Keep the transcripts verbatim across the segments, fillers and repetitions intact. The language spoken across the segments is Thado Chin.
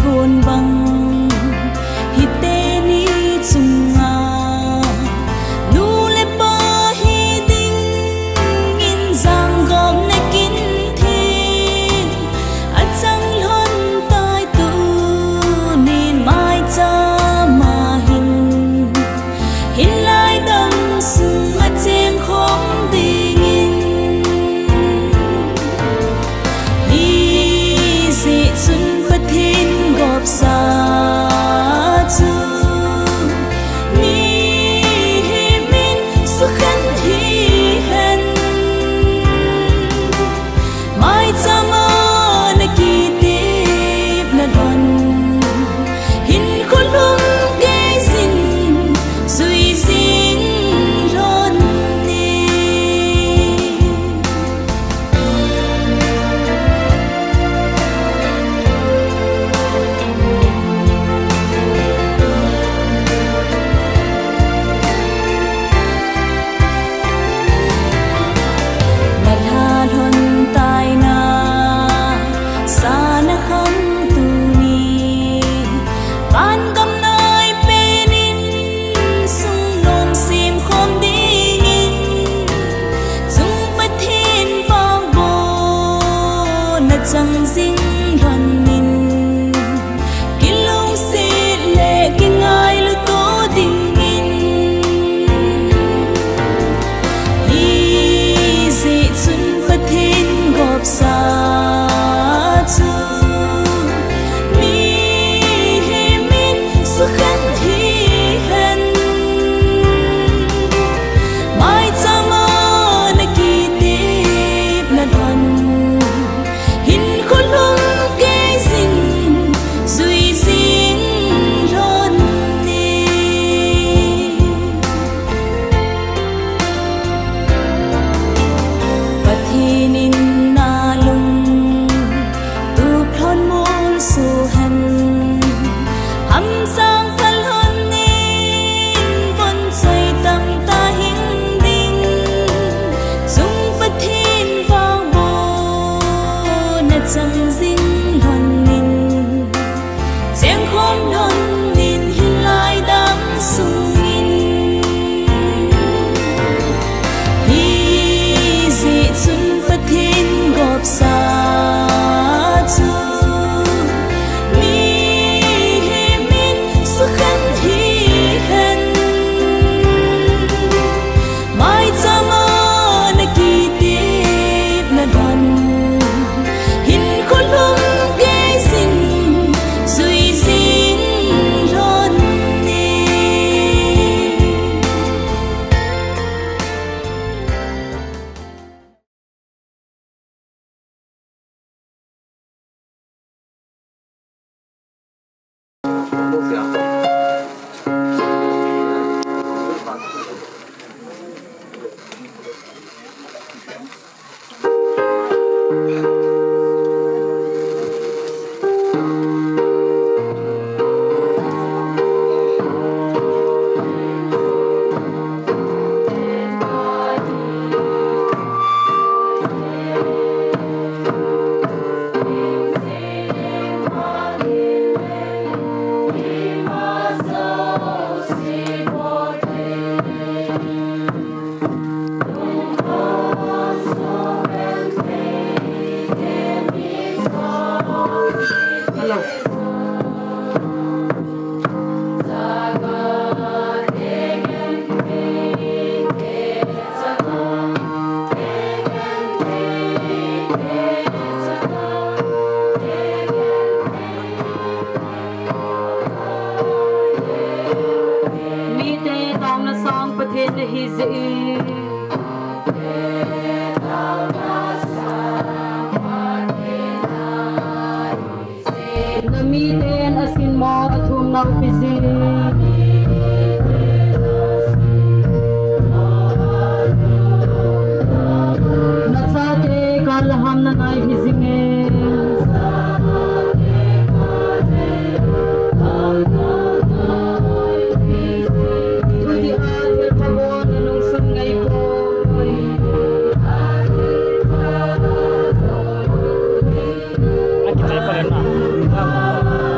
Gon bang hite ni chunga nu le pa hi ding in jangom na kin thim achang lhon tai tu nin maicham a hin hin lai dam sung a cheng khom ding in. Hijeh chun Pathen gopsa chu mihem in sukhen hihen. Maicham a na kitepna lhon hin khulum kei jing jui jing lhon e. Na lha lhon taina sa na khang tuni pan gam nai pen in sung nom sim khom ding in chung Pathen vang bo na chang jing lhon in kilungset le kingailu to ding in. Hijeh chun Pathen gopsa chu mihem in sukhen hihen. Maicham a na kitepna lhon hin khulum kei jing jui jing lhon e. Pathen in na lungtup lhon mol so hen. Hamsang pha lhon in von choi tam ta hing ding. Chung Pathen vang bo na chang jing lhon in cheng khom lhon in hin lai dam sung in. Hijeh chun Pathen gopsa chu mihem in sukhen hihen. Maicham a na kitepna lhon hin khulum kei jing jui jing lhon e. Mite taona sang Pathen nahi jeh in. Na miten asin mo athum nau pi jing. Na chate kal a ham na nai hi jing e. Thuti a thil pha bon na lungsun ngai poi. Akichai palen na.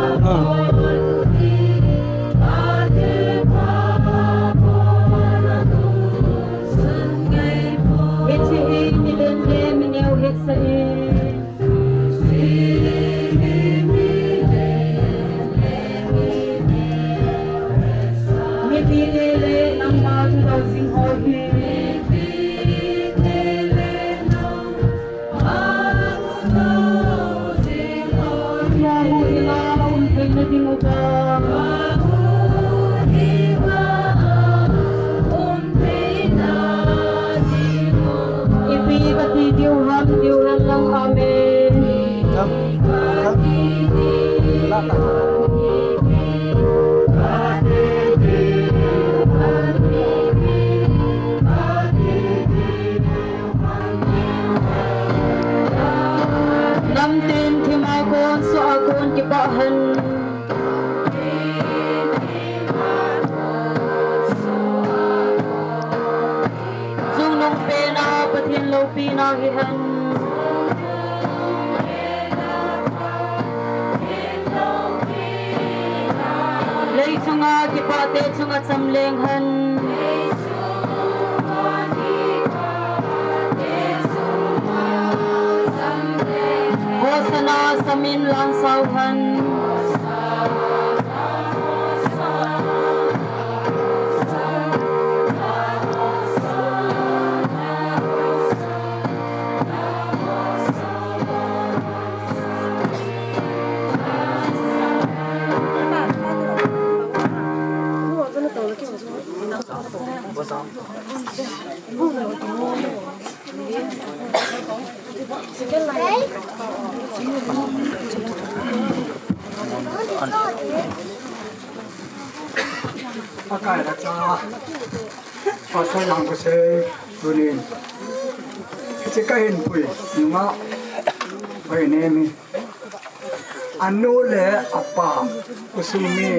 Ipi kati diu ham, diu ham lang, amen. Namtin thima kon, sua kon kipah hen. Chungnung pena Pathen loupina hihen. Leichunga kipahte chunga chamleng hen. Hosanna samin lang sao hen. Pakai la cha, Pastor lang ko se, tunin. Hiche kahin pui, nunga, bai ne mi. Anu le apa, khosung mi,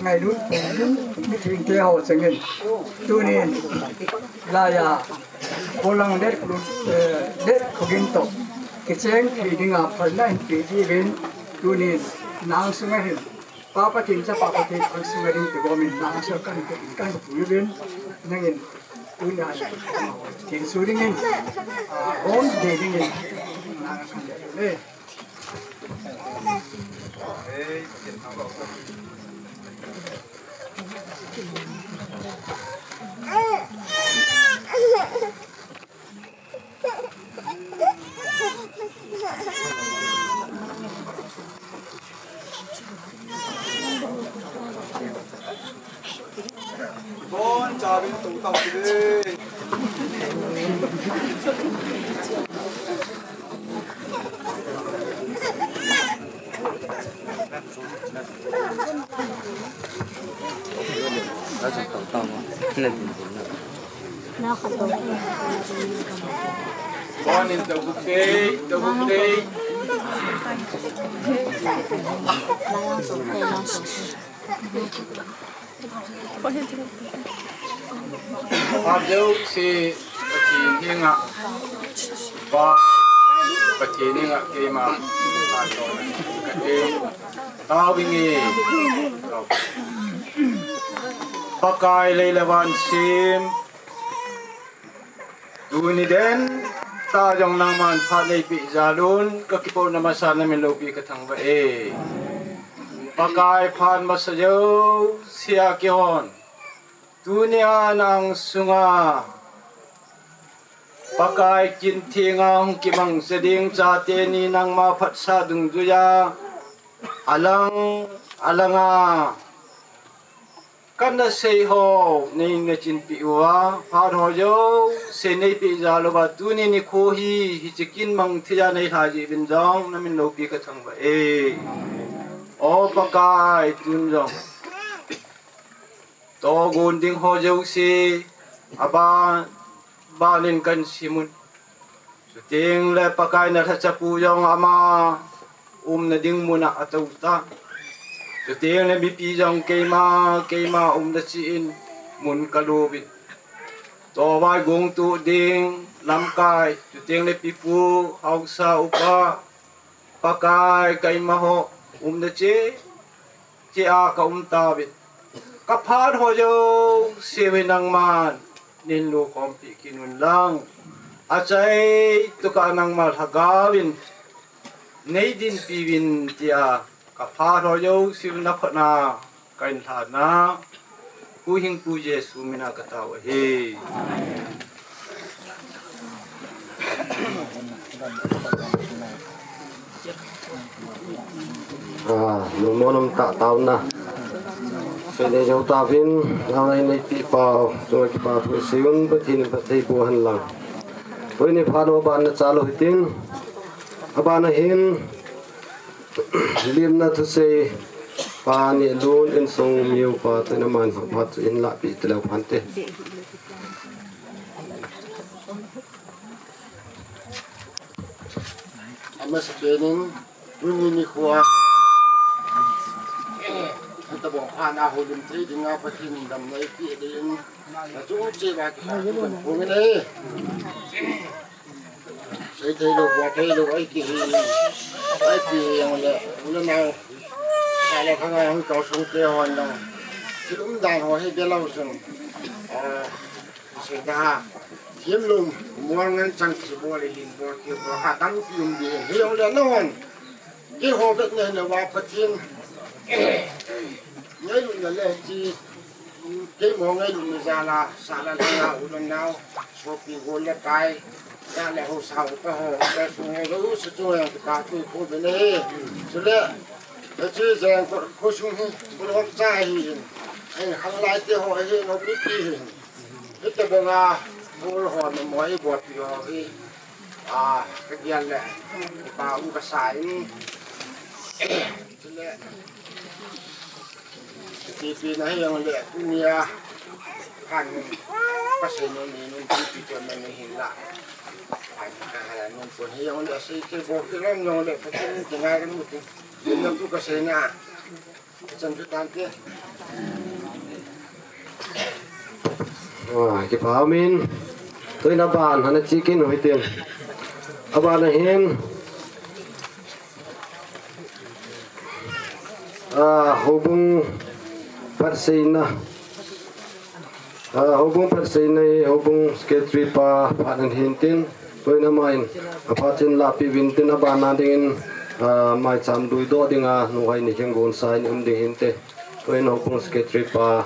ngailut, mithengte ho chengin. Tunin, laiya, Bolang det, eh, det khogin toh. Kicheng thei dinga phalna hin pe jiuvin, tunin, nang sunga hin. Pa Pathen, Chapa Pathen, angsunga ding ti gomin, nang sunga kan, kan puiuvin, nangin, tunia, thengsu dingin, ah, hom dei dingin, nang kan le. Bon, chavin tung tau kile. Bon, in tau kile, tau kile. Phat jouse Pathen henga, Pa, Pathen henga keima, phat jouse kati, taovinge. Pakai lei le van sem, tuni den tah jong nangman phat neipeh jal un, kakipah na masa namin loupi kathangvah e. Pakai, phat masa jousea kihon, tunia nang sunga Pakai kin thenga hung kimangcha ding chate ni nangma phatsah dungjuiya alang, alanga kana sei ho nei nachin peh uva, phat ho jouse neipeh jal uva, tuni nikho hi, hiche kin mang theiya neilhai jeh uvin jong namin loupi kathangvah e. O Pakai, tun jong togon ding ho jouse aban banin kahin simun. Chuteng le Pakai, nalhachapu jong ama umna ding muna atou tan. Chuteng le mipi jong keima, keima umna cheh in mun kalouvin. Tovai gongtoh ding lamkai, chuteng le pipu, haosa, upa, Pakai, keima ho umna cheh cheh a kaum tauvin. Kaphat ho jouse hi nangman neihin lokhompi kit un lang. Achai tuka nangma lhagaovin neidinpi uvin tia kaphat ho jouse nakhut a kahin lhana, Huhhingpu Jesu mina katao ahi. Ah, lungmon um tah taona. Sei nei jou tauvin, nang nei nei ti pau, chunga kipa thu sei un, Pathen in phatthei boh hen lang. Tuin iphat u abana chalou hitin, abana hin, limna thusei pa Nehlun, insung mi upa, tuin aman phat chu in lahpeh talou phante. Amasapen in, tuni nikho a, hitabang phat a houlim thei dinga Pathen in damna eipeh ding in, nachung cheh uva kipa thu kahin phong in ahi. Sei theilou, bol theilou, ahi kihi, ahi kihi jongle, u le nao, sah le khang a hung tou sung te hon jong, thil umdan ho hi belou chun, ah, sei da ha, thim lum, mual ngen chang thi bol le hin bol, thil bol kha tampi um ding, hijongle nahon keiho vetna hilou va Pathen ngailutna le chi, keima ngailutna jal a, sah le khang a u le nao, sopi gol le pai, ja le haosa upa ho, insung ho jouse chunga kipa thu kahin phong in ahi. Chule, hiche Jengkot khosung hi, bulhom cha ahin, ahin khanglai te ho ahin, mipi ahin, hitabanga bol ho, namo, eibolpi ho hi, ah, kagel le, kipa um kasa in, chule, T P na hijongle, tunia, khan nun, pasal nun, ni nun, T P chon na ni hin la. Ai, ka hala nun pon hijongle, sei ke bo ke lam jongle, Pathen in kingai kan mutin. Nun tu kasei na. Chan chu tante. Ah, kipa um in. Tuin aban, hana chi kin u hitin. Abana hin. Ah, houbung phatseina. Ah, houbung phatseina hi houbung secretary pa phat in hintin. Tuin aman, aphat chun lahpeh uvin tin abana dingin, ah, maicham duidoh dinga, nuhoi ni hin gonsa in um ding hinte. Tuin houbung secretary pa.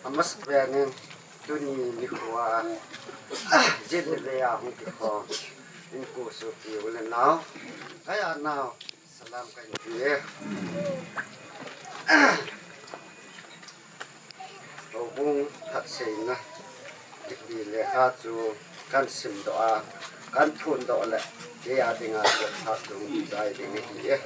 Amasapen in tuni nikho a, jin le a hung kikhom, inkosuhpi u le nao, kaya nao, salam kahin pe e. Houbung phatseina, ipi lekha chu kahin simdoh a, kahin phondoh le, kei a dinga lekha chu jai ding ahi e.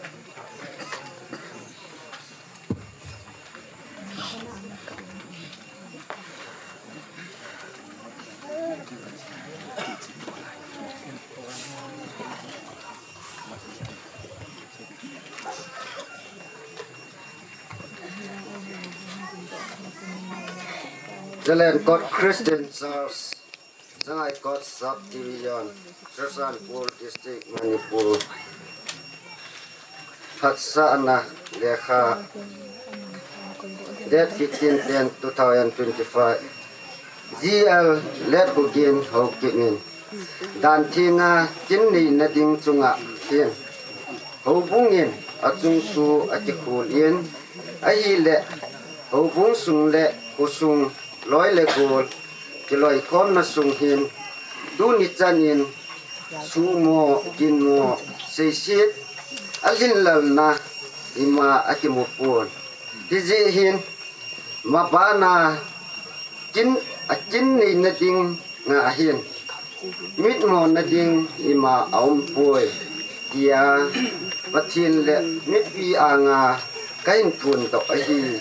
Jelen Kot Christian Church, Jangaikot Subdivision, Churachandpur District, Manipur. Phatsahna lekha, date fifteen ten two thousand twenty-five. G L Letbugin Haokip in, dan thina kin neina ding chunga hin, houbung in achung thu akikhol in, ahile houbung sung le khosung, loi le gol kiloikhomna sung hin, tuni chan in, suhmo, ginmo, seiset, alhinlelna ima akimu pon. Hijeh hin, mabana kin, akin neina dinga hin, mitmona ding ima aumpoi, tia Pathen le mipi anga kahin phondoh ahi.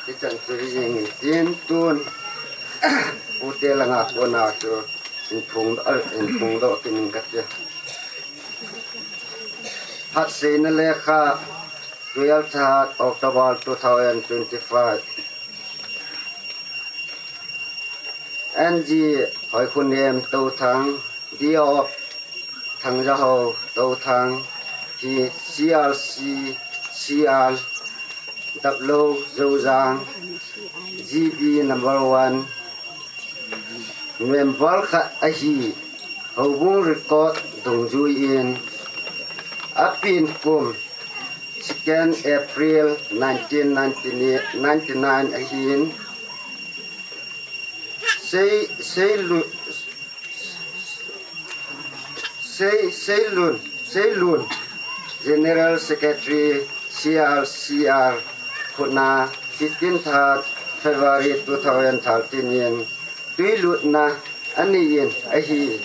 Hichan chu hi jeng in tin tun, pute langa kona chu in phong, eh, in phongdoh kin in kati. Phatseina lekha, twelve October two thousand twenty-five. N G Hoikhunem Touthang, D O Thangjahao Touthang, hi C R C C R Daplou Zouzang, G B number one, member khat ahi, houbung record dungjui in, apen kum second April nineteen ninety-nine ahin, Sei, Seilu, Sei, Seilun, Seilun, General Secretary C R C R khutna, fifteenth February two thousand thirteen in tuilutna anei in ahi.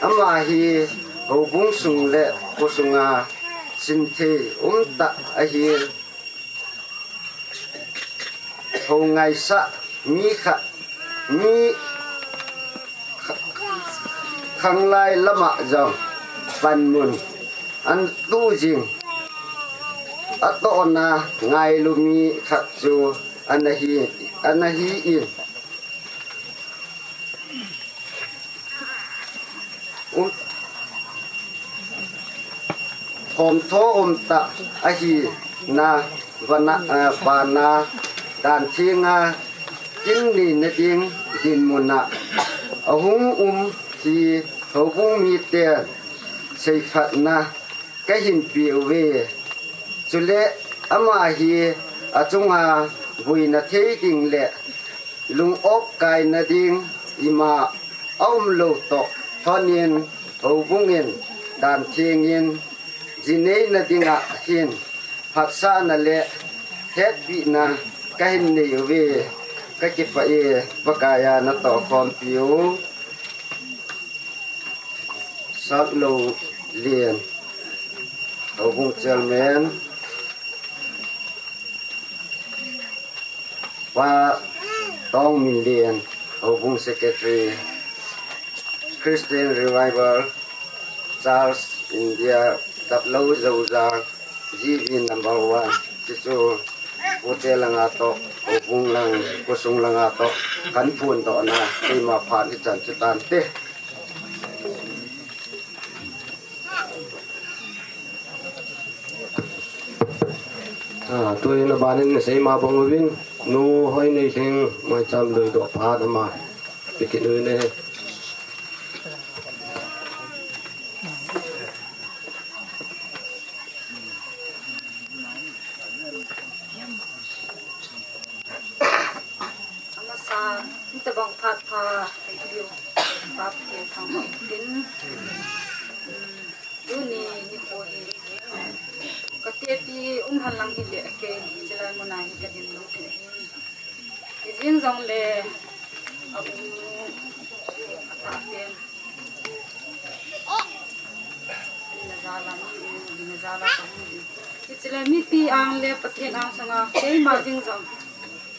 Ama hi houbung sung le khosunga simthei umtah ahi. Hou ngaisah mi khat, mi kha-, khanglai lama jong panmun ana tu jing, atohna ngailu mi khat chu ana hi, ana hi in. Um, thomtho umtah ahina, vana, eh, vana dan thenga kin neina ding dinmuna ahung um hi houbung miten seiphatna kahin peuve. Chule ama hi achunga vuina thei ding le lung-op kaina ding ima aumlou toh lhonin, houbung in dan thengin ji neina dinga hin phatsahna le hetpina kahin nei uve. Kakipah e, Pakaiya natoh khompiu. Satlou Lien, houbung chairman. Pa Tongminlien, houbung secretary, Christian Revival Church India, Daplou Zouzar, G V number one, chuchu pute langa toh, houbung lang, khosung langa toh, kahin phondohna, keima phat hichan chu tante. Ah, tuin abanin seima bang uvin, Nu Hoineilhing maicham lui doh phat ama pekit uvin e. Amasan, hitabang phat pha, thank you. Bap ke thang bang tin. Hmm, tuni nikho hi. Katepi um henlang hile kei, chilai muna hi kadinlou thei hi. Hijeng jongle, a um, atah pen. Hina jal a, hina jal a kahung hi. Hichele mipi ang le Pathen ang sunga keima jing jong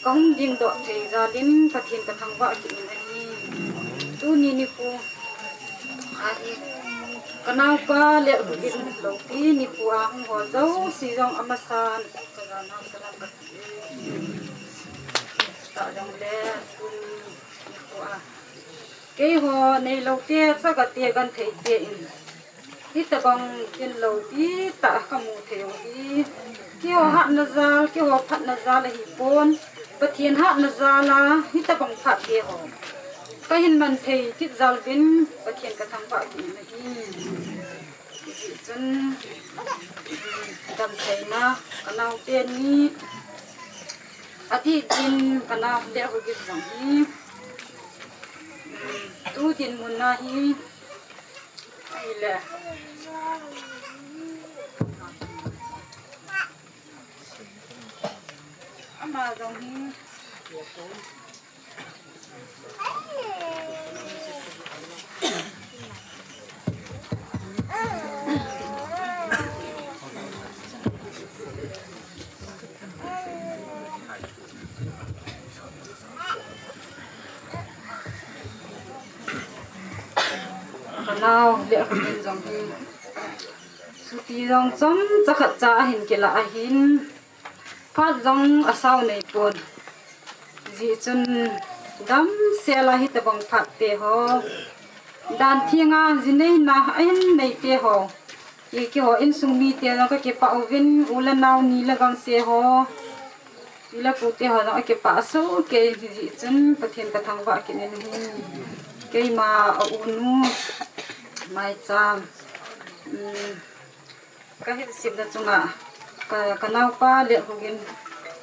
kahung dingdoh thei jalin Pathen kathangvah kit in ahi. Tuni nikho ahi. Kanaopa le Pu Ginloupi nikho a hung ho jouse jong amasan kajanau salam kati e. Tah jongle tuni nikho a keiho neilou te, chagate, genthei te in hitabang kinlou ti tah kamu thei u hi. Keiho hatna jal, keiho phatna jal ahipon, Pathen hatna jal a hitabang phat keiho kahin man thei kit jal uvin Pathen kathangvah kit in ahi. Hijeh chun, damtheina kanaote ni, adih din kanao le Pu Gin jong hi, tu dinmun a hi, ahile, ama jong hi, kanao le Pu Gin jong hi, chuti jong chomcha khatcha ahin kilah ahin, phat jong asao neipon. Hijeh chun damsel a hitabang phat teho, dan thenga ji neina ahin nei teho, keiho insung mite jong kakipah uvin, u le nao, ni le gangte ho, pi le pute ho jong akipah soh kei, hijeh chun Pathen kathangvah kit in ahi. Keima a unu maicham, um, kahin simna chunga Ka, ka naupa le hugin,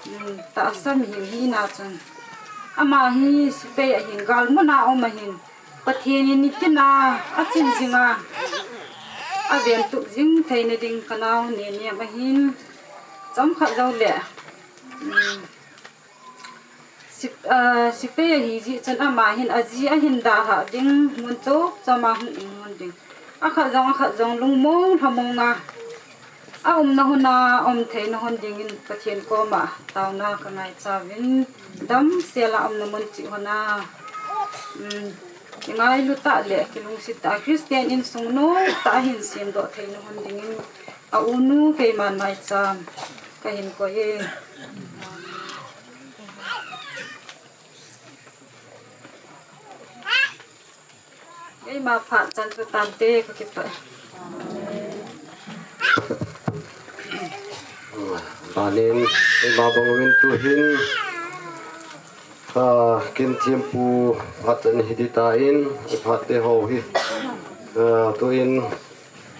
um, tahsa mihem hina chun. Ama hi sepai ahin, galmuna um ahin. Pathen in nitina achin jinga, aventup jing theina ding ka nao Nenem ahin. Chomkhat jou le, um, Sep-, ah, sepai ahi jeh chun ama hin aji ahin dalhah ding, mun chom chom a hung um nom ding. Akhat jong, akhat jong lungmong lhamong a, aumna hun a, aum theina hun dingin Pathen koma taona ka ngaicha uvin, damsel a umna mun cheh hun a, um, kingailu tah le kilungset tah, Christian insung noi tah a hin semdoh theina hun dingin, a unu keiman maicham ka hin koi e. Keima phat chan chu tante ka kipah. Amen. Keima bang uvin tu hin, ah, kin thempu phat chan hi ding tan, phat te ho hi, ah, tu in,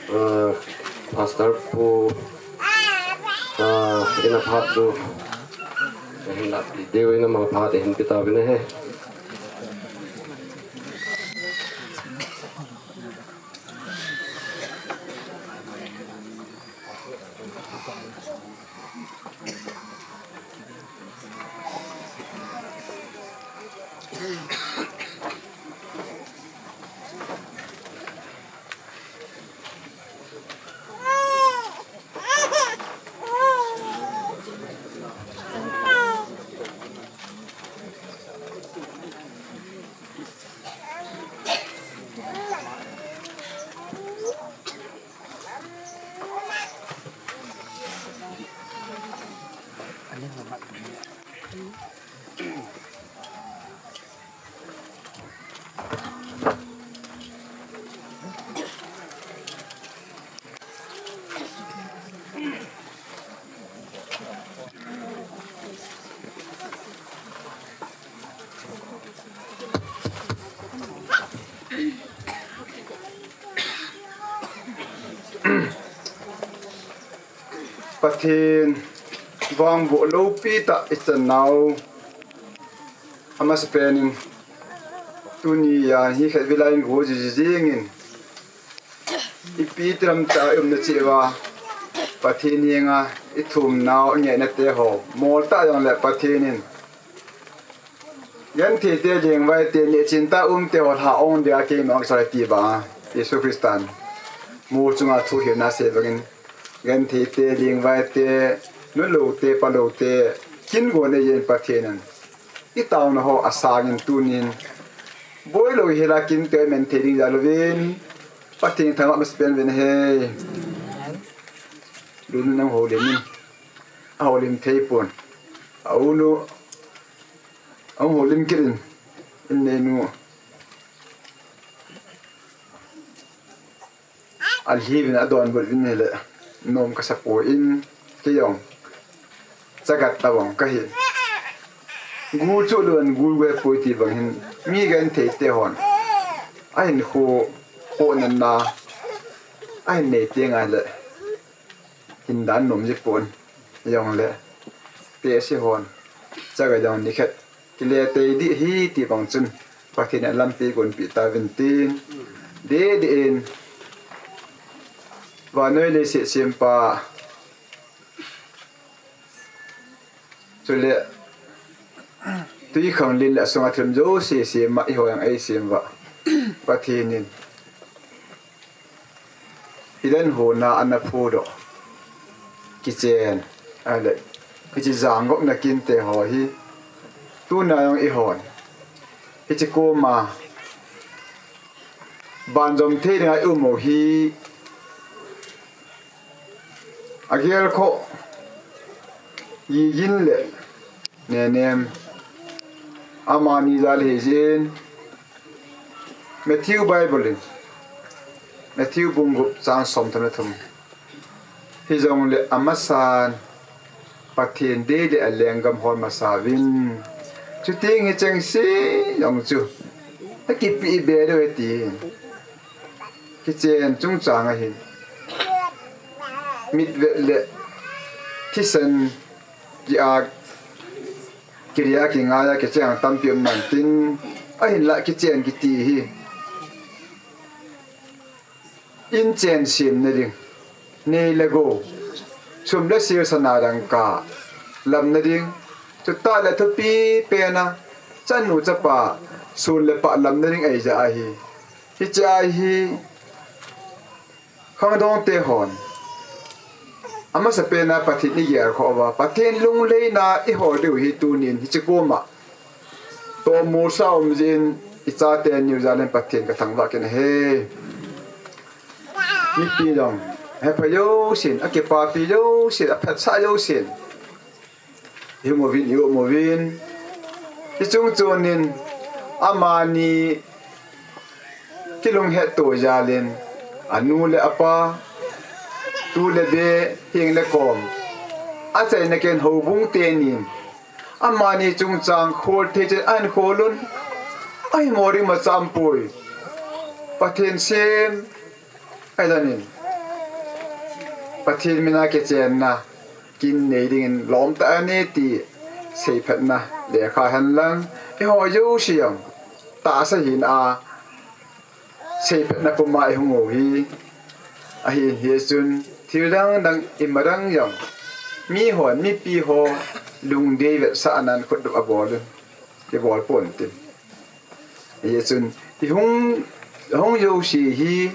ah, Pastor pu, ah, in a phat chu, eh, na pi deu in ama phat hin pe tauvin ahi. Pathen vangboh loupi tah ichan nau. Amasapen in tuni a hi khatvei lai in go jiji jing in, ipi ti lam tah a i umna cheh uva, Pathen henga i thum nau, i ngehna te ho mol tah jong le Pathen in genthei te, lengvai te, nehchin tah um te ho lha ong dia keima ong sa ti ba, Jesu Christan mu chunga thu hilna sei bangin, genthei te, lengvai te, nulou te, palou te, kin gon eiyin Pathen in i taona ho asang in tunin, boi lou hi la kin te men thei ding jal uvin, Pathen thangvah masapen uvin ahi. Lun nang holim in, aholim thei pon. A unu, ahung holim kit in, in neinu. Alhi uvin adonbut uvin hile, nom kasa poi, kei jong chagat tabang kahi. Gul chu lou in gul ve poi ti bang hin, mi genthei te hon ahinkho khoh natna ahin nei teng ahile, hin dan nom ji pon, jong le, te si hon, chaga jong ni khat kile tei ding ahi ti bang chun, Pathen in lampi gonpi tauvin tin, didi in, vannoi leiset sempa, chule, twikhanglen le asunga thil jouse sema eiho jong eisem uva, Pathen in i dan hona ana phudoh. Kichen, ahile, hiche jangopna kinte ho hi, tuna jong eihon hiche koma banjom thei dinga i um u hi, agelkhoh Gigin le Nenem, amani jal hijeh in, Matthew Bible in, Matthew bung gup chang somthum le thum. Hijongle amasan, Pathen dei le alenggam hol masa uvin. Chuteng hicheng se jong chu akipeh be diu ahi tin. Kichen chungchang ahin, mitvet le Thisen ki a, kiria kingaia kicheng tampi um man tin, ahinlah kichen kiti hi inchen semna ding, nei le gou, sum le sil sana dangka lamna ding, chutah le thupi pena chanu chapa sun le pah lamna ding eija ahi. Hiche ahi. Khangdongte hon, amasa pena Pathen igel khova, Pathen lungleina ihol diu hi tunin hiche koma tomusa um jin, ichate niu jalin Pathen kathangvah kit ahi. Mipi jong hepha jousen, akipapi jousen, aphatsah jousen ihung uvin, i-um uvin, ichung chunin amani kilunghetto jalin, anu le apa, tu le be, heng le kom, achaina ken houbung tenin amani chungchang khol thei chan ahin kholun, ahimo ding macha aumpoi. Pathen sem ahilonin, Pathen mina kichenna kin nei dingin lomtah anei ti seiphatna lekha henlang, eiho jouse jong tahsa hina seiphatna puma ihung u hi ahin, hichun thil dang dang, ima dang jong, mihon, mipi ho lungdei vetsahnan khutdup abolun, kibol ponte. Hichun ihung, hung jouse hi,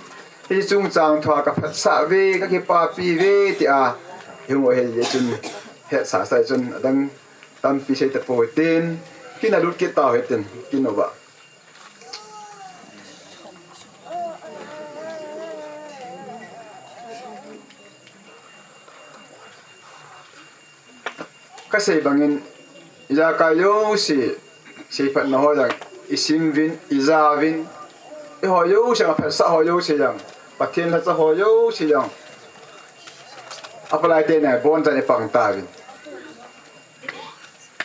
hiche chungchang thua kaphatsah uve, kakipapi uve tia ihung u hi, hichun hetsah sah chun adang tampi seitapoi tin, kin alut kit tau hitin, kin uva. Kasei bangin, ijakai jouse seiphatna ho jong isim uvin, ija uvin, eiho jouse jong, aphatsah ho jouse jong, Pathen lhacha ho jouse jong, apalai teni bonchan ipang tauvin.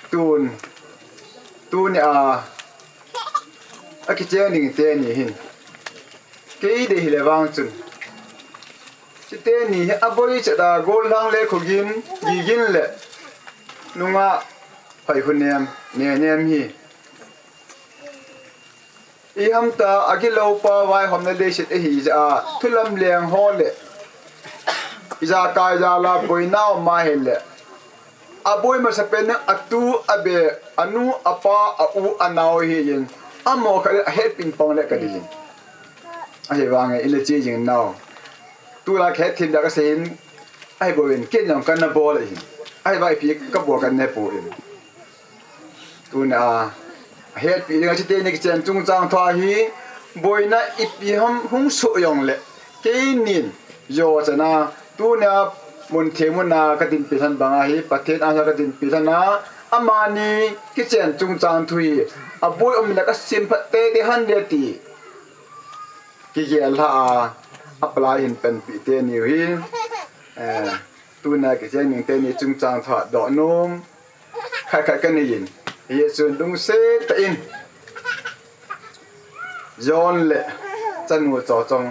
Tun, tunia akichen ding teni hin, kei dei hile vang chun, chuteni hi aboichat a gollhang le khogin, gigin le nungah, hoikhunem, nenem hi, iham ta, agilou pa vaihomna leiset ahijeh a, thulamleng ho le ijakai jal a boina um ahile, aboi masapen in atu, abe, anu, apa, a-u, anao ahin, amaho khat le ahetpin pang le kadei in. Ahivangin ina che jing nau, tulai kahet them dia kasei in, ahibouvin ken jong kana bol ahin, ahivang ipi kabol kana hepoi. Tunia ahetpi dinga chuteni kichen chungchang thua hi, boina ipi ham hung soh jongle, keinin jochan a, tunia mun theng muna kadinpi lhon banga hi, Pathen anga kadinpi lhon a, amani kichen chungchang thu hi aboi um le kasemphat teitei hande ti kigel lha a, apalai hin panpi teni u hi, eh, tunia kichen ding teni chungchang thua dohnom khat khat kanei in, hichun lungset tah in John le chanu Chochong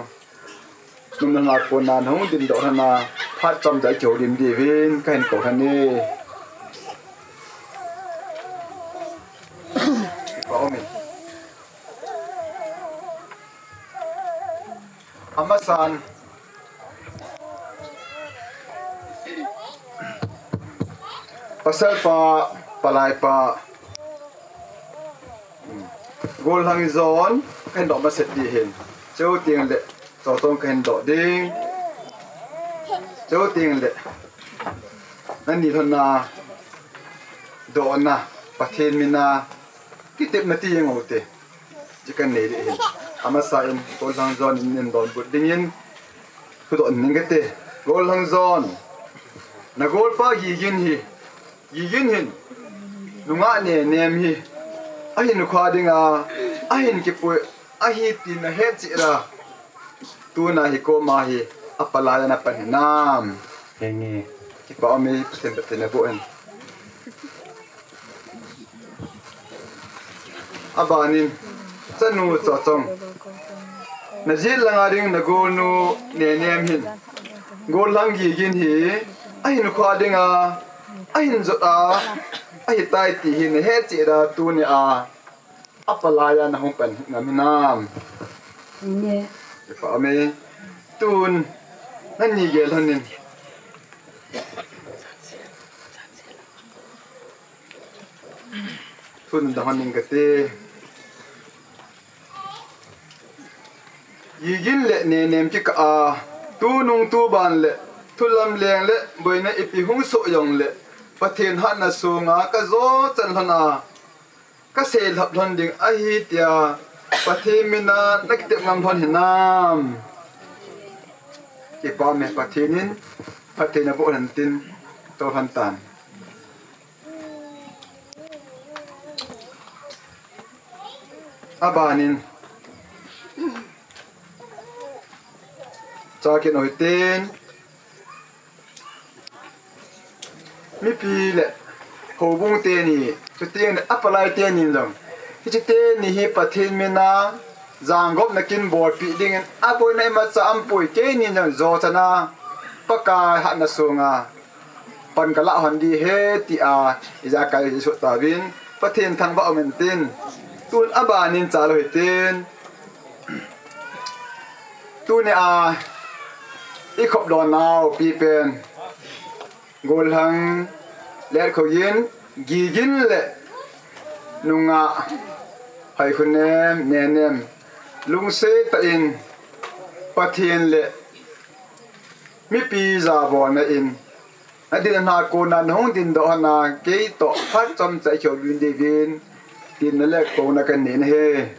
nopna lhona kona nahung dingdoh lhona, phat chomcha kihoulim diuvin kahin kou lhon e. Kipa umin. Amasan, pasalpa, palaipa, gollhang John kahin doh masat ding ahin, chuteng le Chochong kahin doh ding, chuteng le nani lhona dohna, Pathen mina kitepna ti jeng u te, chu kanei ding ahin. Amasan, gollhang John in eidonbut dingin thudoh ning kate. Gollhang John, nagolpa Gigin hi, Gigin hin, nungah nenem hi ahin khah dinga ahin kipui ahi ti nahet cheh a, tuna hi koma hi apalai a napan hinam? Henge. Kipa ume, Pathen, Pathen naboh hen. Abanin, chanu Chochong, najet langa ding nagolnu nenem hin, gollhang Gigin hi ahin khua dinga, ahin jot a, ahitai ti hi nahet cheh da tunia, apalai a nahung pan ngam hinam? Nge. Kipa ume. Tun, nani gel lhonin. Thu nadong lhonin kate. Gigin le Nenem kikah a, tunung tuban le, thulam leng le, boina ipi hung soh jongle, Pathen hatna sunga kajo chan lhon a, kaseilhap lhon ding ahi tia, Pathen mina nakitep ngam lhon hinam? Kipa ume, Pathen in phatthei naboh lhon tin, tou lhon tan. Abanin, cha kit u hitin, mipi le houbung teni, chuteng le apalai teni jong, hiche teni hi Pathen mina jangop nakin bolpeh dingin, aboina imacha aumpoi, keini jong jo chana Pakai hatna sunga pan kalah lhon ding ahi tia, ijakai isoh tauvin, Pathen thangvah umin tin. Tun abanin cha lou hitin. Tunia ikhop lhon nau pipen, gollhang, Letkhogin, Gigin le nungah, Haikhonem, Nenem, lungset tah in Pathen le mipi jabolna in, nadinna kona nahung dindoh lhon a, keitoh phat chomcha ikihoulim diuvin, tin nale kona kanei ahi.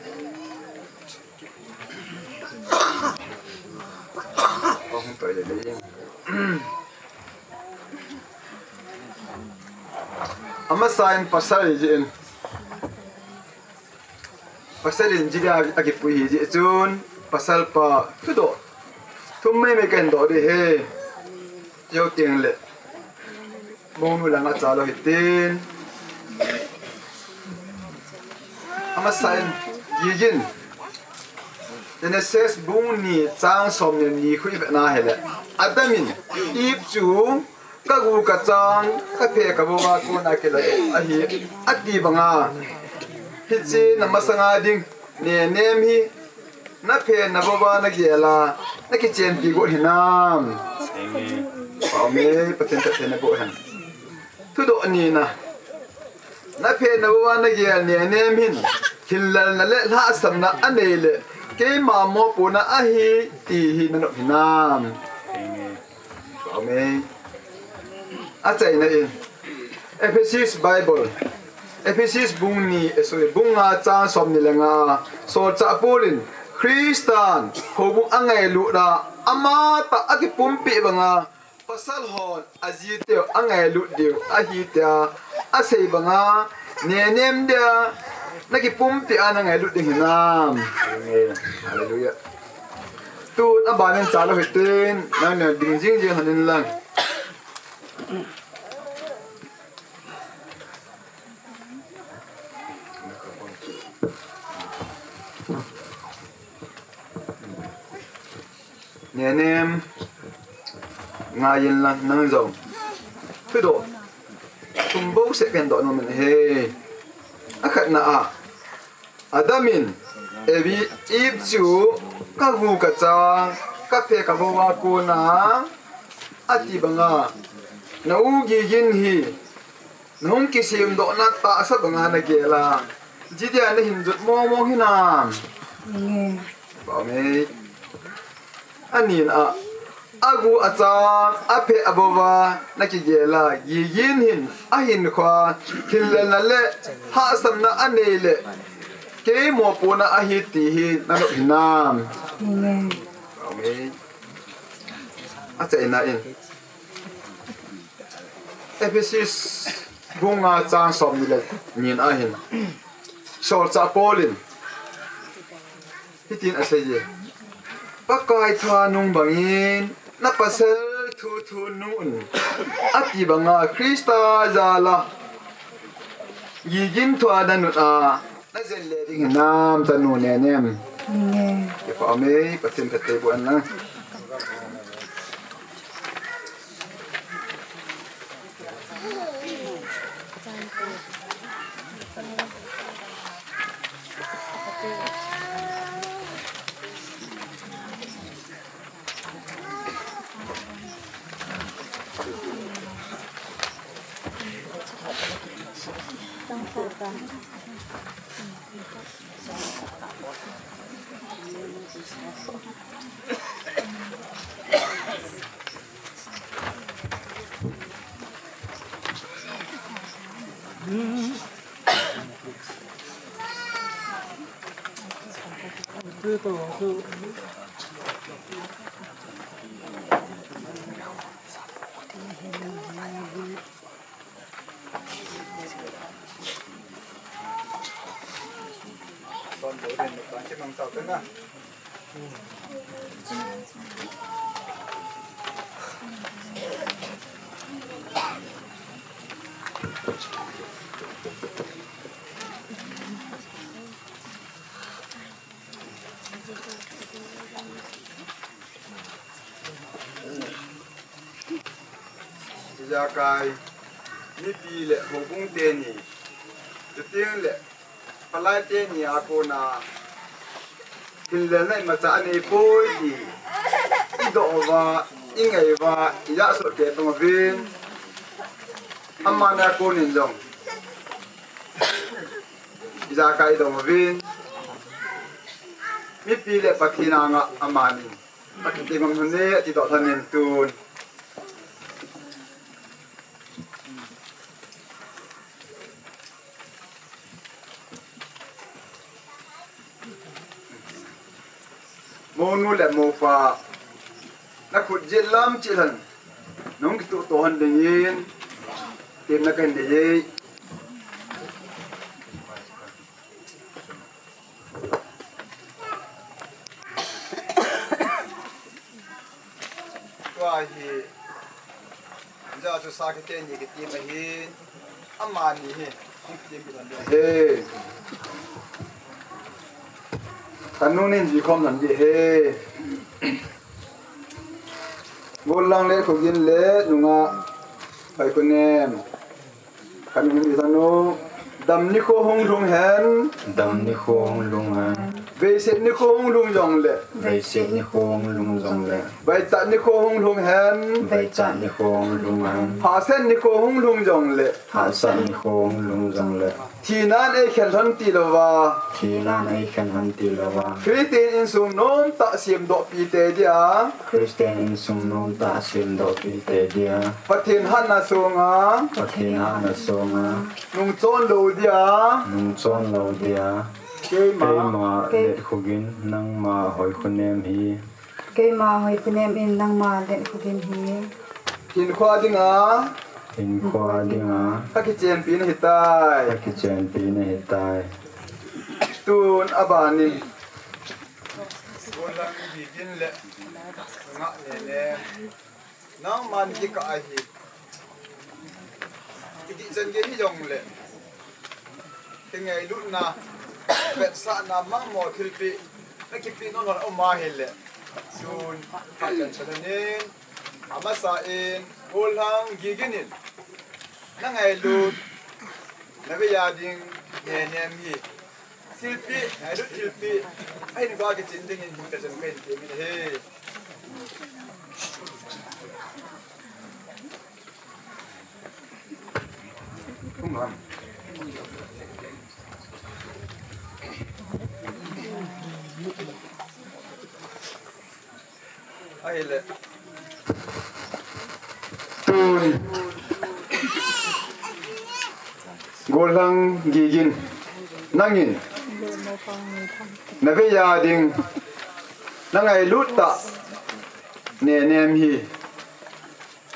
Amasan pasal jin. Pasal in jin dia akipui hijeh chun, pasal pa thudoh thum maimai kahin doh ding ahi. Jou teng le, mounu langa cha lou hitin. Amasan, Gigin, Genesis bung ni chang som le ni khu ivet na hile, Adam in Eve chu kagu kachang, kaphe kavouva kona kiladoh ahi, ati banga, hiche namasanga ding Nenem hi naphe navouva nagel a, nakichenpi got hinam? Amen. Kipa ume, Pathen phatthei naboh hen. Thudoh nina, naphe navouva nagel Nenem hin, hillalna le lhahsamna anei le, keima mopohna ahi ti hi nanop hinam? Amen. Achaina in, Ephesus Bible, Ephesus bung ni, eh, sorry, bung nga chang som ni le nga, Solchah Paul in, Christan houbung angailut a, amatah akipumpeh banga, pasal hon ajiteu angailut diu ahi tia asei banga, Nenem dia nakipumpeh a nangailut ding hinam? Amen. Hallelujah. Tun abanin cha lou hitin, nang ding jingjing lhonin lang. Nenem, ngaiyin lang nang jong. Thudoh thum bou seh kahin doh nom in ahi. Akhatna a, Adam in Evi, Eve chu kagu kachang, kaphe kavouva kona, ati banga, na u Gigin hi nahung kisemdohna tahsa banga nagel a, jeh dia nahin jot mong mong hinam? Amen. Kipa ume. Anina a, agu achang, aphe avouva nakigel a, Gigin hin ahinkhoa hillalna le lhahsamna anei le, kei mopohna ahi ti hi nanop hinam? Amen. Amen. Achaina in, Ephesus bung nga chang som ni le ni na hin, Solchah Paul in hitin aseiye, Pakai thanung bangin napasal thu thunun, ati banga Christa jal a Gigin thua nanun a najen le ding hinam, chanu Nenem? Amen. Kipa ume, Pathen phatthei boh hen lang. Ijakai, mipi le houbung teni, chuteng le palai teni a kona, hinlelna imacha anei poi ti, idoh uva, ingei uva, ijahsot kei tong uvin, amani a konin jong, ijakai idong uvin, mipi le Pathen anga amani. Akiti ngam hon e, ati doh thanin tun. Mounu le moupa, nakhut jet lam chilhan, nung kituh to hon dingin, temna kahin nei e. Tua hi, ja chu sakhi teni kitim ahin, amani hi, hung kitim kitan ding ahi. Tanu nin jikhom nan ding ahi. Golhang le Khogin le nunga Phaikhonem. Kanu ni tanu. Dam nikho hung lhung hen. Dam nikho hung lhung hen. Veiset nikho hung lhung jongle. Veiset nikho hung lhung jongle. Vaichat nikho hung lhung hen. Vaichat nikho hung lhung hen. Hahsat nikho hung lhung jongle. Hahsat nikho hung lhung jongle. Thinan eikhen lhon tilouva. Thinan eikhen lhon tilouva. Christian insung nomtah semdohpi te dia. Christian insung nomtah semdohpi te dia. Pathen hatna songa. Pathen hatna songa. Nungchon lou dia. Nungchon lou dia. Keima. Keima Letkhogin, nangma Hoikhonem hi. Keima Hoikhonem in nangma Letkhogin hi. Hinkhoa dinga. Hinkhoa dinga. Kakichenpi nahitai. Kakichenpi nahitai. Tun abanin. Golhang Gigin le Ngah Nenem. Nangman kikah ahi. Kiti chan gei hijongle. Kingailutna, vetsahna, mangmo thilpeh, nakipe nom lou um ahile. Tun, hahchan chan in, amasa in, Golhang Gigin in, nangailut, navei a ding, Nenem hi. Thilpeh, ngailut thilpeh, ahin ba kichin dingin hin kachan kahin temin ahi. Ahile. Tun. Golhang Gigin. Nangin. Navei a ding. Nangailut tah. Nenem hi.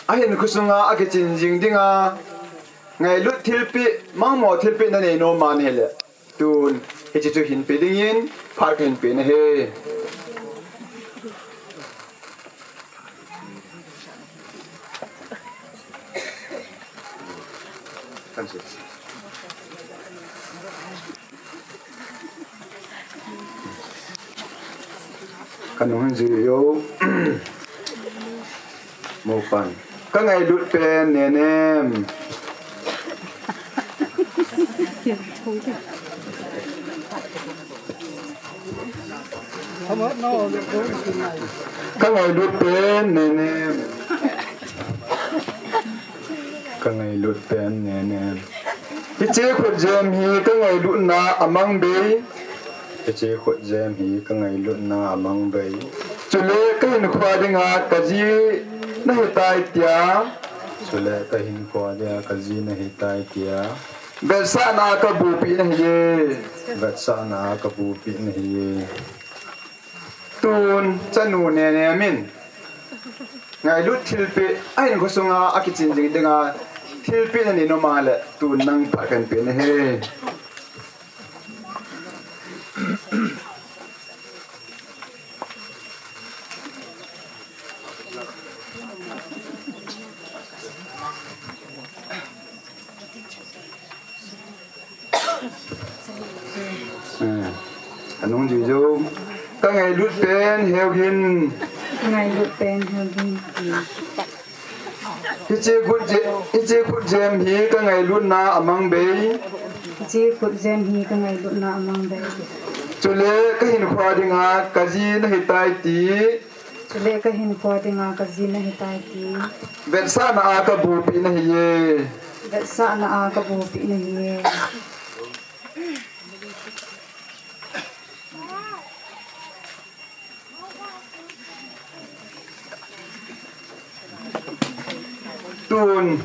Ahinkho sunga akichin jing dinga. Ngailut thilpeh, mangmo thilpeh nanei nom ahile. Tun, hiche chu hinpe dingin, phat kahin pe nahi. Kanung hin jui yo. Mopan. Kangailut pen Nenem. Kangailut pen Nenem. Kangailut pen Nenem. Hiche khutjem hi ka ngailutna a mang bei. Hiche khutjem hi ka ngailutna a mang bei. Chule ka hinkho dinga ka ji na hitai tia. Chule ka hinkho dinga ka ji na hitai tia. Vetsahna ka bupi na hiye. Vetsahna ka bupi na hiye. Tun chanu Nenem in ngailut thilpeh, ahin khosunga akichin jing dinga thilpeh na nei nom a le tun nang phat kahin pe nahi. Eh, anung juijou. Ka ngailut pen heu hin. Ka ngailut pen heu hin. Hiche khutjem, hiche khutjem hi ka ngailutna a mang bei. Hiche khutjem hi ka ngailutna a mang bei. Chule ka hinkho dinga ka ji na hitai ti. Chule ka hinkho dinga ka ji na hitai ti. Vetsahna a ka bupi na hiye. Vetsahna a ka bupi na hiye. Tun,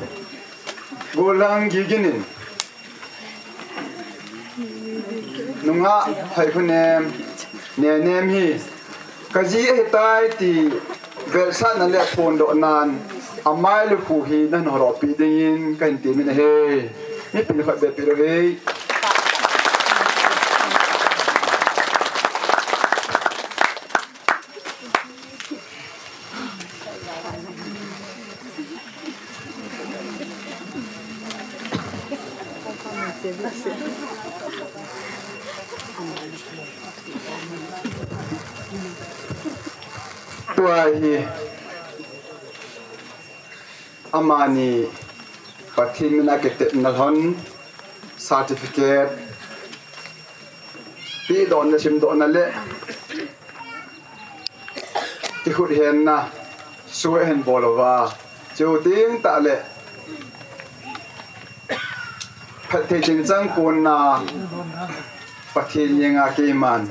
Golang Gigin in nungah Haikhonem, Nenem hi ka ji ahitai ti vetsahna le phondohnan amai lukhu hi nahin holopi dingin kahin temin ahi. Mipin khat beh peh lou hei. Tua hi amani Pathen mina kitepna lhon certificate pedohna, simdohna le kikhut henna sua hin bol uva, chuteng tah le phatthei chinchang konna Pathen henga keiman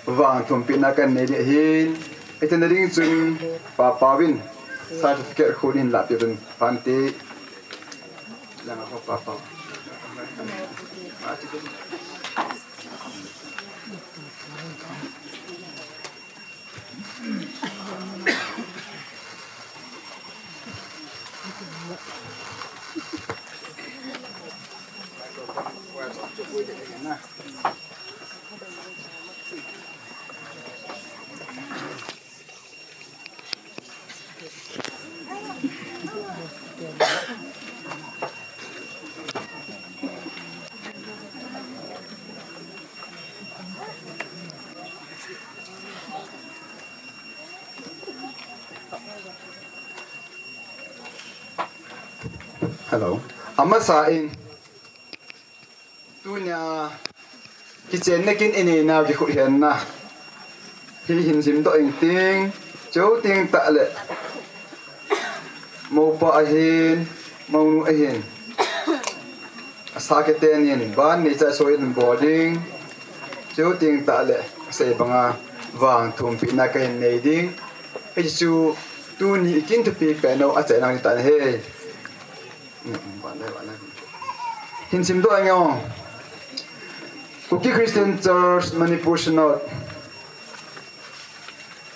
vangthumpehna kanei ding ahin, hitin nading chun Papa vin certificate khut hin lahpeh un, Bhante. Langa ho Papa. Hello. Amasa in. Tunia kichenna kin inei nau kikhut henna hi hin simdoh inting, chuteng tah le mopa ahin, mounu ahin, asa kiten in ban neicha soi in bol ding, chuteng tah le asei banga vangthumpehna kahin nei ding. Hichu tuni ikin thupi pen u achaina nitah ahi. Hin simdoh inge. Kuki Christian Church, Manipur Synod.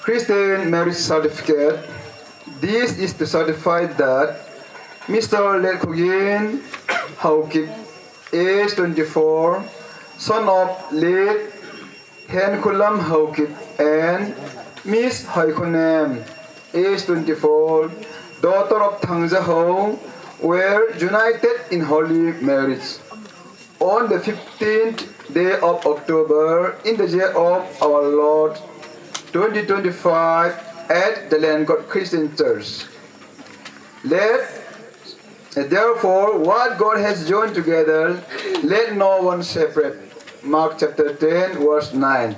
Christian Marriage Certificate. This is to certify that Mister Letkhogin Haokip, age twenty-four, son of late Henkholam Haokip and Miss Haikhonem, age twenty-four, daughter of Thangja Hao, were united in holy marriage on the fifteenth day of October in the year of our Lord twenty twenty-five at the Land God Christian Church. Let Therefore, what God has joined together, let no one separate. Mark chapter ten, verse nine.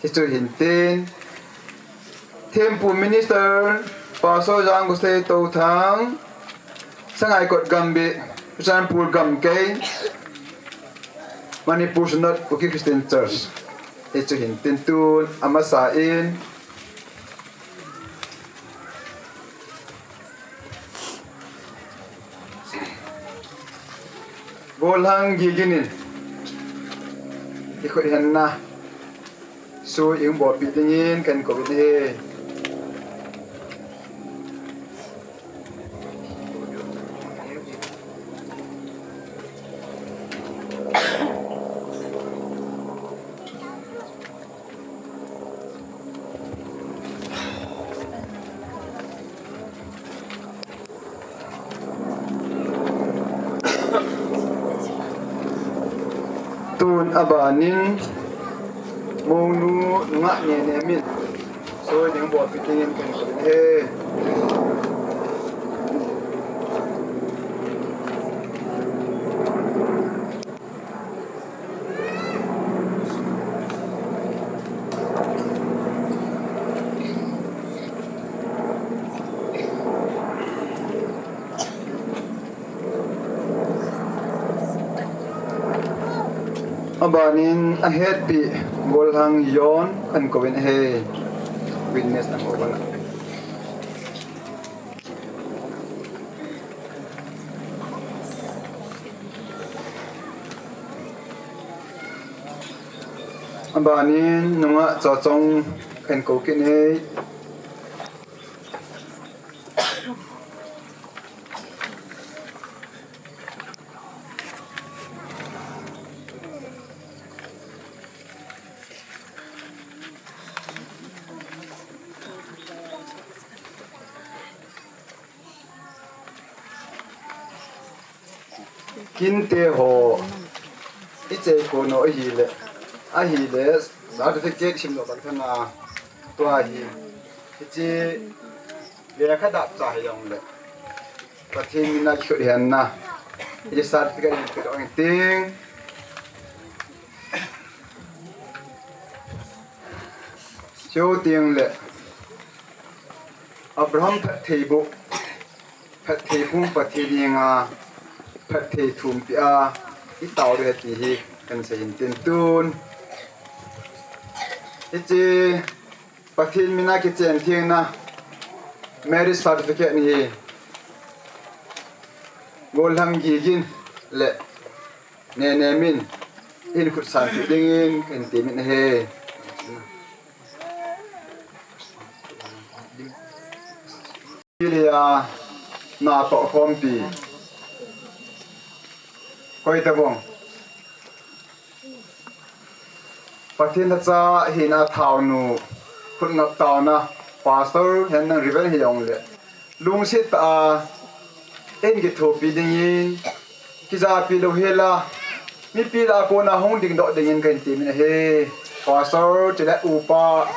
Hichu hin tin, Thimphu Minister, Pastor Jangkosei Touthang, Sangaikot Gambih, Churachandpur Gamkei, Manipur Synod Kuki Christian Church. Hichu hin tin tun amasa in Golhang Gigin in ikhut henna sui ihung bolpeh dingin kahin kou in ahi. Tun abanin Monu nungah Nenem in sui ding bolpeh dingin kahin kou in ahi. Abanin ahetpi Golhang John kahin kou in ahi. Witness nang ho bana. Abanin nungah Chachong kahin kou kit in ahi. Kinte ho, iche kono ahile, ahile, certificate simdoh bang thana, tua hi, hiche, lekha dap cha hijongle, Pathen mina kikhut henna, hiche certificate hi pedoh inting. Chuteng le Abraham phattheiboh, phattheiboh Pathen henga, phatthei thum pia, itao ding ahi ti hi kahin seiyin tin tun. Hiche Pathen mina kichen thengna marriage certificate ni hi Golhang Gigin le Nenem in eihin khutsan kit dingin kahin temin ahi. Pilia natoh khompi. Koi tabang. Pathen lhacha hina thaonu, khut ngap taona, Pastor henlang Reverend hijongle, lungset tah a, eihin kithopi dingin, kijapi lou hela, mipi lah a kona hung dingdoh dingin kahin temin ahi. Pastor, chule upa,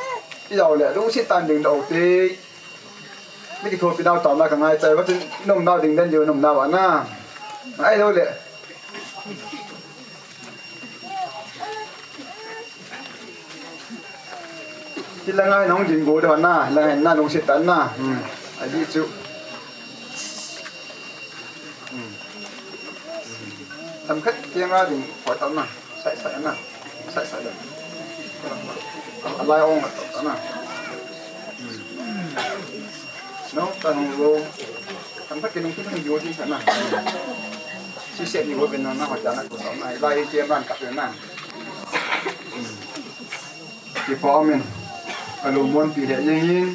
ijongle, lungset tah in dingdoh ute. Mi kithopi nau taona kangaichai uva chun, nom nau ding den diu, nom nau ana. Ngai lou le. Hilanga hin hung ding go doh na, hilanga hin na lungset tah na. Hmm. Ajeh chu. Hmm. Themkhat kianga ding koi tah na. Sai sai na. Sai sai le. Alai ong tah na. Hmm. No, ta nung lo. Themkhat kinung kin hung yo ding tah na. Si set ni go ben na na ho tah na ko tah na. Lai kiaman kap na. Kipa umin, kalungmonpi lheh jengin,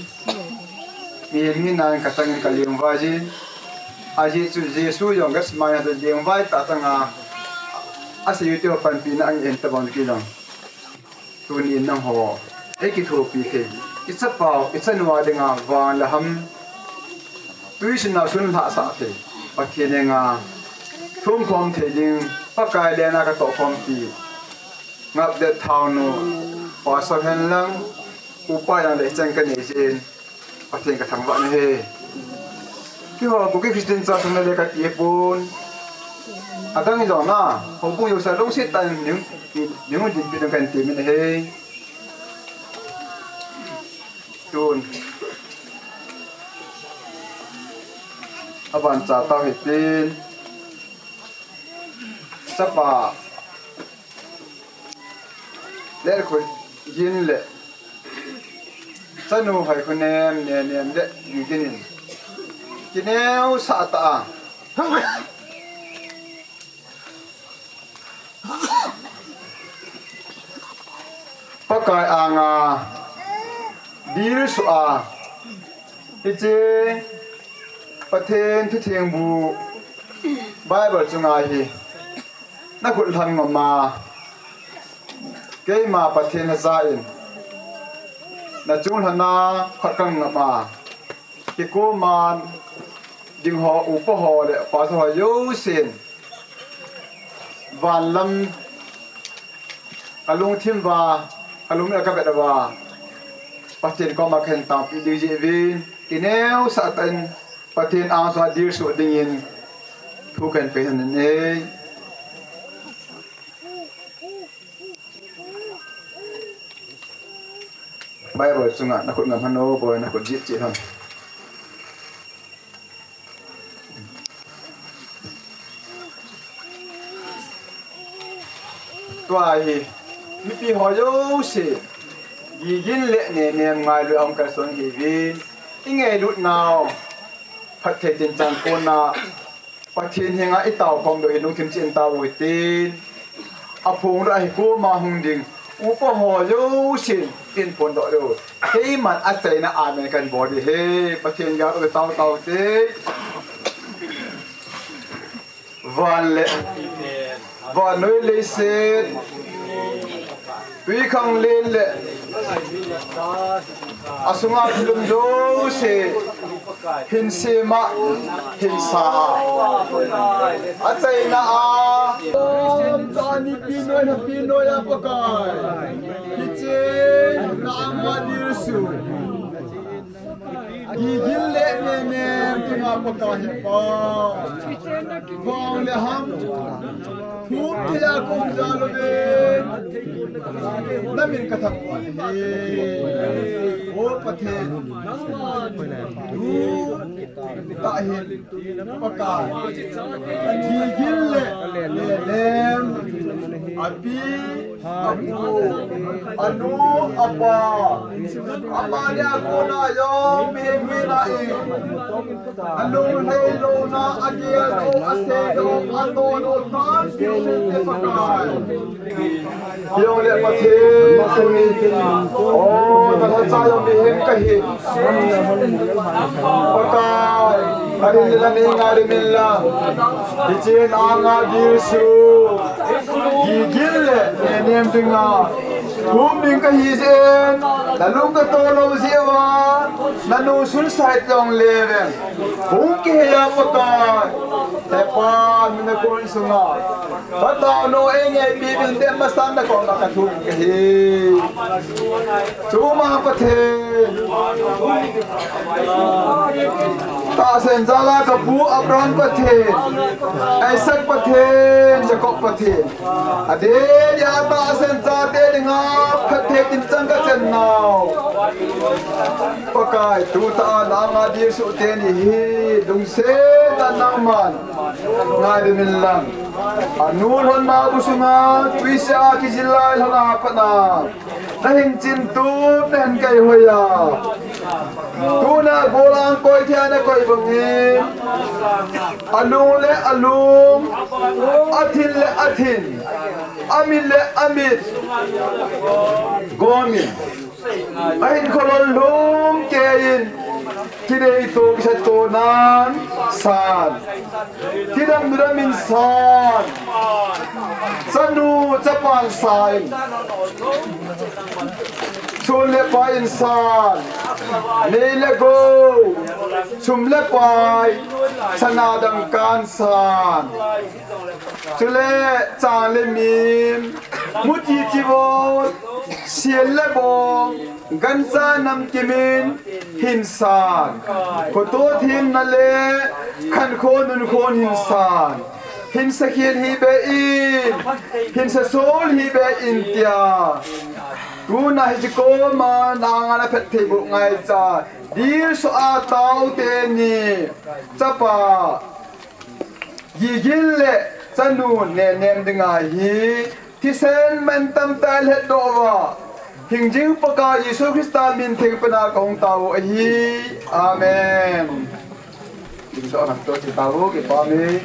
mihem hina in kachangin kalengvai jin, ajeh chu Jesu jong Gethsemane a lengvai tah changa, aseiyu te panpina angen tabang kit jong. Tunin nangho, eikithopi thei, ichapau, ichanua dinga van le ham, tui sunna sun lhahsah thei, Pathen henga thumkhom thei ding, Pakai lenna katohkhompi. Ngapdet thaonu, Pastor henlang, upa henlang le chan kanei jin, Pathen kathangvah in ahi. Keiho Kuki Christian Church sunga le kati pon. Adang ijong na, houbung jouse lungset tah in nei, nei dinpi ding kahin temin ahi. Tun. Aban cha tao hitin. Chapa. Lelkhohgin le chanu Hoikhonem, Nenem le Gigin in kineosah tah a Pakai anga dilsuh a, hiche Pathen thutheng bu Bible chunga hi nakhut lhang ngam a, keima Pathen lhacha in nachung lhana phat kangam a, kikoman ding ho, upa ho le pastor ho jousen van lam kalungthim uva, kalungthim a kavet uva, Pathen koma kahin tangpi ding jeh uvin, kineosah tah in Pathen angsunga dilsuh dingin thu kahin pei ahi. Bible chunga nakhut ngam hen o, boi, nakhut jih cheh hen. Tua hi mipi ho jouse, Gigin le Nenem ngailu a hung kalson ihiuvin, ingailut nau phatthei tinchang kona Pathen henga itao khom diu hi lungthim cheh in tao u hitin, aphong lou ahi, koma hung ding upa ho jousen tin phondoh diu. Keiman achaina amen kahin bol ding ahi. Pathen gal u tao tao te. Van le vannoi leiset, twikhanglen le asunga thil um jouse, hinsem a, hinsa a, achaina a, tani pinoi, napinoi a Pakai, hiche na anga dilsuh Gigin le Nenem dinga Pakai hepa, vang le ham, thum thei a kaum jal uve, namin kathangvah e. O Pathen, tu tah hin Pakai, Gigin le Nenem, api, apu, anu, apa, amani a kona jong mihem hina in, alunglhai louna, agel lou, asei lou, atoh lou, tan kiu mite Pakai. Jong le Pathen, o, nalhacha jong mihem kahi. Pakai, karin le nanei ngailu min lang. Hiche na anga dilsuh Gigin le Nenem dinga hung ding kahi jeh in, nalung katoh lou jeh uva, nanu sun sah jongle veng, hung kihei a Pakai, hepa, mi nakon sunga kataonu eingaipi uvin tin masang nakoma kathum kahi. Chuma Pathen, tahsan jal a kapu Abraham Pathen, Isaac Pathen, Jacob Pathen, adeh dia tahsan chate dinga phatthei tinchang kachan nau Pakai, tutah a na anga dilsuh teni hi lungset tah a nangman ngailu min lang. Anu lhonna bu sunga twisea kijil lai lhon a pat a nahin chintup, nahin kaihoi a, tuna gollhang koi thei a nakoi bangin, alung le alung, athin le athin, amit le amit gomin, ahinkho lolhung keiyin, kideitho kisatto nan san, kidam dam in san, chanu chapan san, chun le pai in san, nei le gou, sum le pai, sana dangka in san, chule chang le mim, muchi chivon, siel le bong, gancha namkim in hin san, khoto themna le khankho nunkho in hin san, hin sakhel hih beh in, hin sasol hih beh in tia, tuna hiche koma na anga na phattheiboh ngaicha, dilsuh a tao teni chapa Gigin le chanu Nenem dinga hi Thisen mantam tah lheh doh uva, hingjing Pakai Jesu Christa min theng pena kahung tao u ahi. Amen. Dingdoh nang to ti tao u, kipa mi.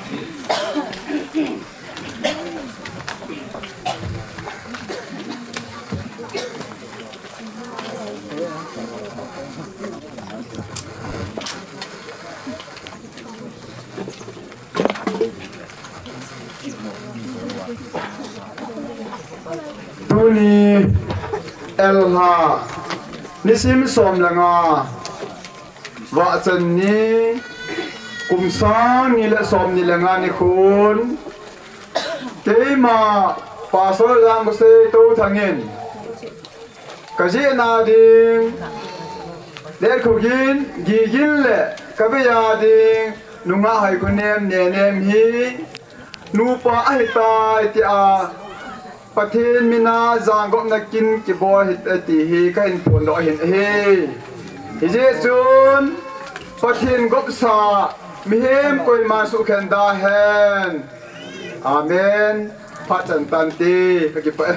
Tuni Elha nisim som le nga, vahchan ni, kum sang ni le som ni le nga nikhon, keima Pastor Lamkasei Touthang in kajihna ding, Letkhogin, Gigin le kavei a ding nungah Haikhonem, Nenem hi nupa ahitai tia Pathen mina jangopna kin kibol ahi ti hi kahin phondoh ahin ahi. Hijeh chun Pathen gopsa mihem koiman suhkhen da hen. Amen. Phat chan tante, kakipah e.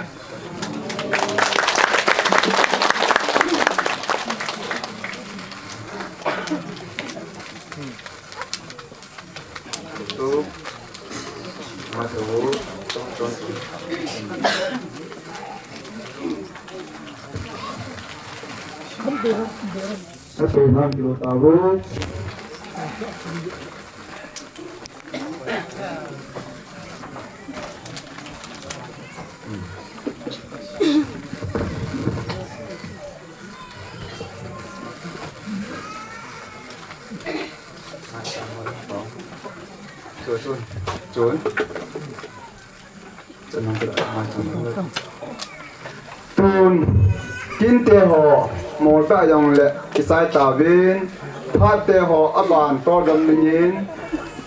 Chun, chun, chun. Tun, kinte ho, molta jongle, kisai tauvin, phatte ho, aban, todom dingin,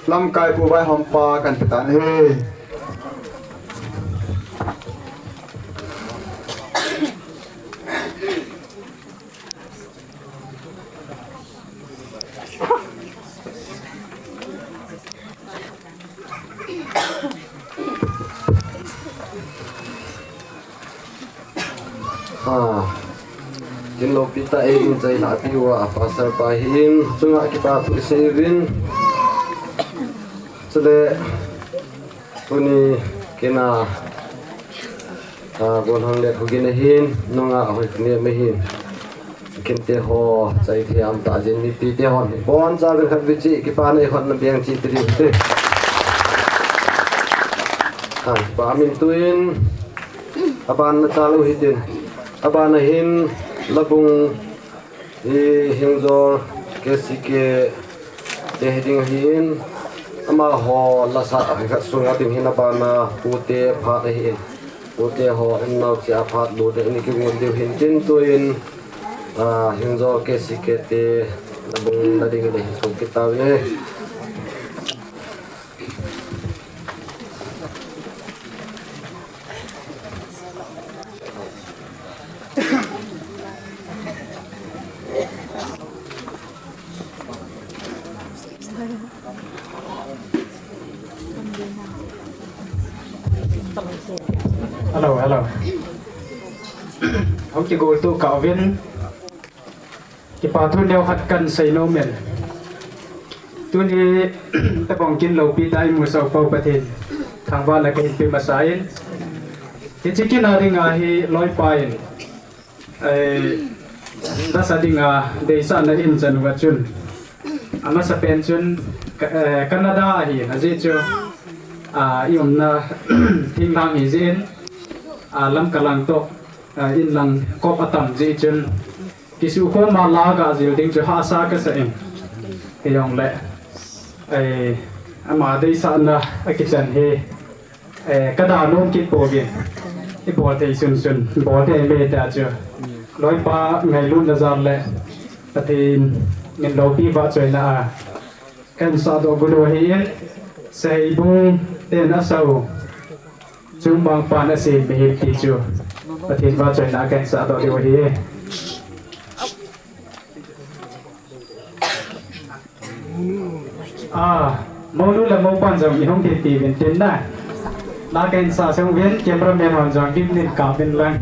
lamkai pu vaihompa kahin petan ahi. Ah, kin loupi tah in chaina apiu a, pastor pa hin chunga kipa thu isei uvin. Chule tuni kina, ah, Gonhang Letkhogin ahin, nunga Haikhonem ahin. Kinte ho, chai thei am tah jin mipite hon hi boncha vel khat vei cheh, kipana ihotna beng cheh ti diu hite. Hai, pa min tuin, aban na chalou hitin. Aban a hin, Labung hi Hingjol K C K te hiding ahin, amaho lasa khat sunga ding hin abana pute phat ahin. Pute ho in nau chia phat lut in kigon diu hin tin tuin, ah, Hingjol K C K te Labung na ding le hin thum kit tau e. Hello, hello. Okay, go to Calvin. Kipa thu neo khat kahin sei nom in. Tuni, tabang kin loupi tah in musah pau Pathen thangvahna kahin pe masa in. Hiche kin a dinga hi loipa in, eh, nasa dinga deisahna in chan uva chun, amasa pen chun, Ka-, eh, Canada ahi, ajeh chu, ah, i umna thinglhang hi jeh in, ah, Lamka lang toh, ah, in lang kop atam jeh chun, kisukhom a la gajil ding chu hahsa kasa in. Hijongle, eh, ama deisahna akichan hi, eh, kada nom kit pouvin. Ibol thei sunsun, bol thei me ta chu. Loipa ngailutna jal le, Pathen in loupi vahchoina a kahin sahdoh got u ahin, Saheibung ten asah u. Chungmang pan asem mihem ti chu Pathen vahchoina a kahin sahdoh diu ahi. Ah, mounu le moupan jong ihung thilpi uvin tin na. Na ka insa sang ven cameraman hon jong gim nin ka min lang.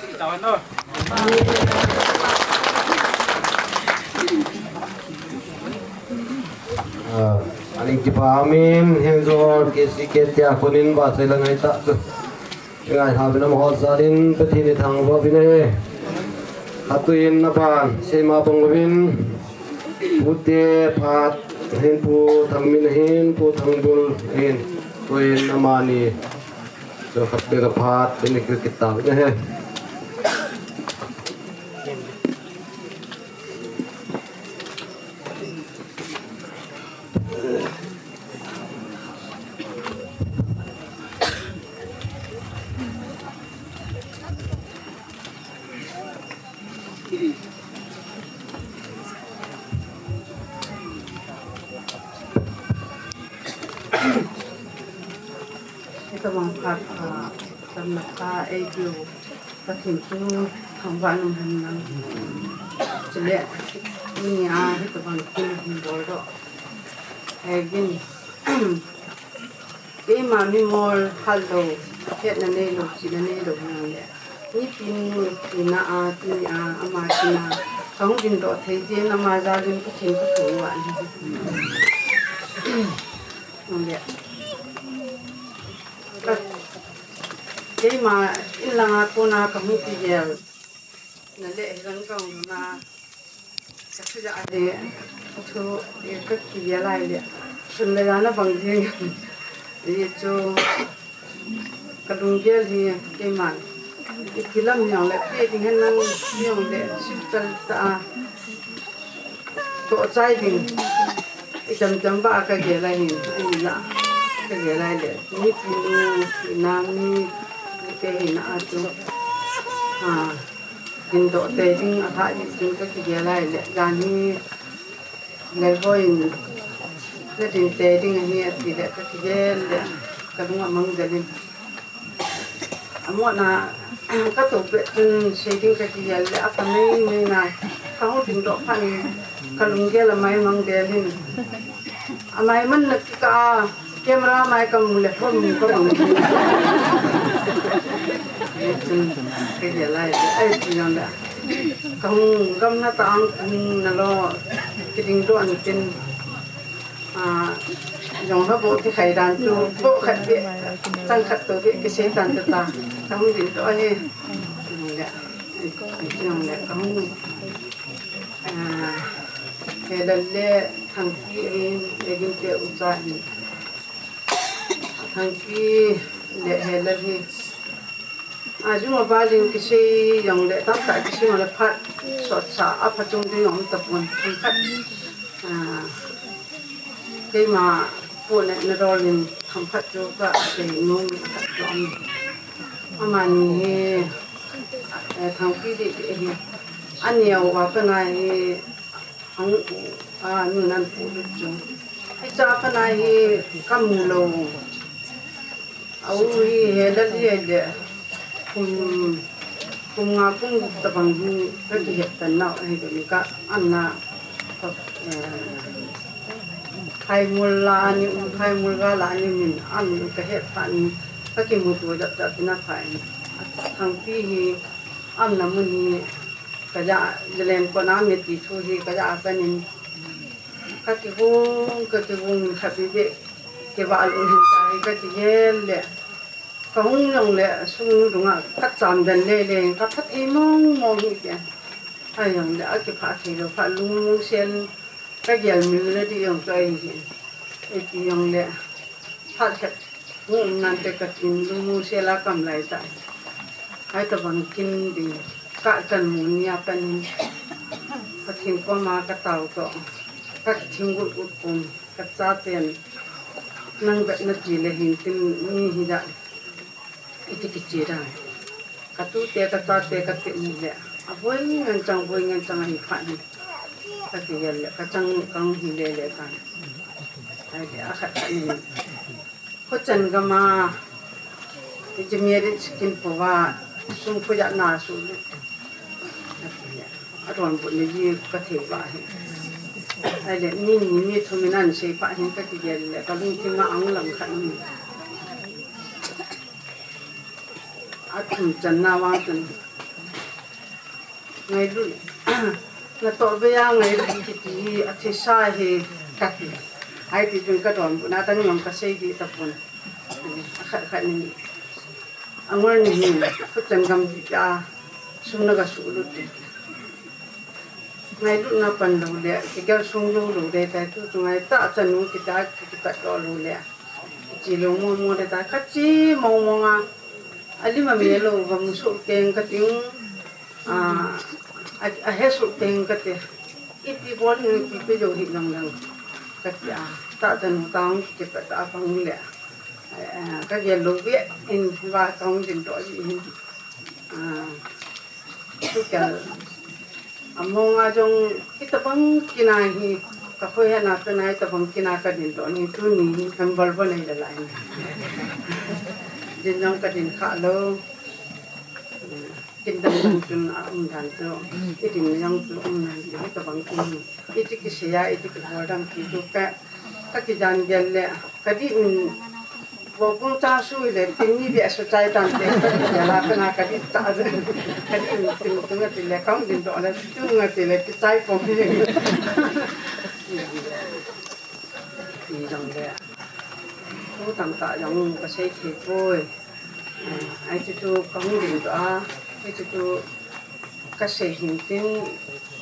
Ah, aning kipa amin, henzor K C K tia kunin ba sei la ngai ta. Ngai ha bin am hol sa din, Pathen ni thang ba bin e. Hatu in na ban, sei ma bang bin. Pute phat, hin pu thang min hin, pu thang bul hin. Tuin amani. So, khat pe ka phat, ini ke kita bin e. Ito mang phat, ah, tamna pha, eh, kiu. Pathen chu thangvah in umhen lang. Chule, ni a, hitobang kin hin bol doh. Hegin, keima mi mol hal lou, hetna neilou, chihna neilou nang le. Mipi nu tina a, tuni a, ama tina. Kahung dingdoh thei jeh in ama jal in Pathen kathangvah in. Nang le. Ka, keima in langa kona kahung kigel. Na le hilang kahung na. Ka thu ja le. Thu, eh, ka kigel lai le. Sun le ja na bang jing. Ye chu. Ka lunggel hi keiman. Ipi lam jong le, pe ding hen lang jong le, simple ta a. Toh chai ding. Icham cham ba ka gel a hin, ahi la. Ka gel a le. Mipi nu, pi nang ni, ni te hin a chu. Ha. Dingdoh te ding a ha i chun ka kigel a le. Jan hi. Ngai boin, na din te ding ahi ati le, ka kigel le, ka lung amang jel in. Amona, ka to pe chun sei ding ka kigel le, apa mei mei na, ka hung dingdoh phat in, ka lunggel amai mang jel in. Amai man na kika, camera mai ka mu le, phone mu ka mang. Chun, ka gel a le, ai, ti jong le. Kahung gamna tang, kahung nalo, kiding doh an tin, ah, jong ha bo kikhai dan chu, bo khat beh, chang khat to beh, kisei tan ta ta, kahung dingdoh ahi, jong le, jong le, kahung, ah, Helal le, Thangpi ahin, Egin te ucha ahin, Thangpi le Helal hi, Ajung aval in kisei jong le, tamtah kisei jong le phat sotsa a phachom ding jong tapon. Thangkhat, ah, keima pona na rol in thangkhat chu ka sei nom khat chu am. Amani hi, eh, Thangpi di hi. Aneo a kana hi, ang, ah, nu nan pu chu. Hicha kana hi ka mu lou. Au hi Helal hi le, kum, kum nga kum gup tabang hi ka kihet tan nau ahi, ka an na, eh, Khaimul la ani um, Khaimul ga la ani min an ka het phat in ka kimuto jap jap in a pha in. Thangpi hi an na mun hi ka ja, Zalen kona mi ti thu hi ka ja a pan in. Ka kigong, ka kigong in khatvei beh, kivah lou hin ta hi ka kigel le. Ka hung jong le, sung dunga ka cham den le le, ka pha thei mong mong hi ke. Ai jong le, a kipha thei lou, pha lungmong sel, ka gel mil le di jong chu ahi hi. Iti jong le, phat khat Hung um nante ka tin lungmong sel a kam lai ta. Ai tabang kin ding. Ka chan mu ni a pan in. Pathen koma ka tao toh. Ka kithing gut gut kom. Ka chaten. Nang vetna ti le hin tin mi hi da. Iti kiche da. Ka tute ka chate ka ti ni le. A boi ngen chang, boi ngen chang ahi phat ni. Ka ti le ka chang kang hi le le ka. Ai le a khat khat ni. Khochan gam a, hiche marriage kin po va, sum khoja na su le. A donbutna ji ka thei va hi. Ahile, mi ni mi thum in ahin sei phat hin ka kigel le, ka lungthim a ahung lang khat in. A thum channa vang chun, Ngailut, natoh beiya ngailut kiti hi athisa hi kati. Ahi ti chun kadonbutna dang jong kasei dih tapon. Akhat khat nin, angol nin hin, khutchan gamgi a sum nagasuh lut ding. Ngailutna pan lou le, kigel sung lou lou ding tai tu, tu ngai tah chanu kita, kipat lou lou le. Chi lou mo mo ding tai, kachi mo mo nga. Alim ame lou, va mu soh teng kating, a, a, ahe soh teng kati. Ipi bol ni, ipi pe lou hi lang lang. Kati a, tah chanu tang kipat a pang le. A, kagel lou ve, in va kong din to ji hin. A, tu kal. Among a jong, itobang kin a hi, kakhoi hena pena itobang kin a kadin to ni, tuni hi, kan bol bol nei la lai. Din jong kadin kha lou. Kin dang dang chun aum dan chu, idin jong chu um nan chu, itobang kin hi. Iti kisei a, iti kibol dam ti chu ka, kakijan gel le, kadih in, Bokung chang sui le, tin ni bia su chai tan te, ka ti la ka na ka di ta, ka di tin tu nga ti le, kong din do le, tu nga ti le, ki chai pom ni. Ni jong le. Ko tam ta jong ka sei thei poi. Ai chu tu kong din do a, ai chu tu ka sei hin tin,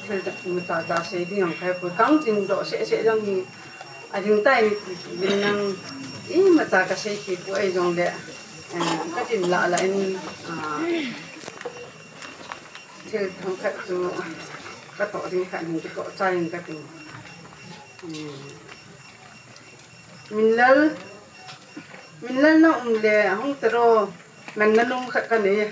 thil ta, mu ta ta sei ding jong ka he poi. Kong din do se se jong hi, A ding tai ni ti, ti ding nang, imacha ka sei thei poi jong le, eh, ka din la la in, ah, thil thong khat chu, ka toh ding khat ning, ka toh chai in ka tin. Hmm. Min lal, min lal na um le, hung tero, Ngan na nung khat ka nei.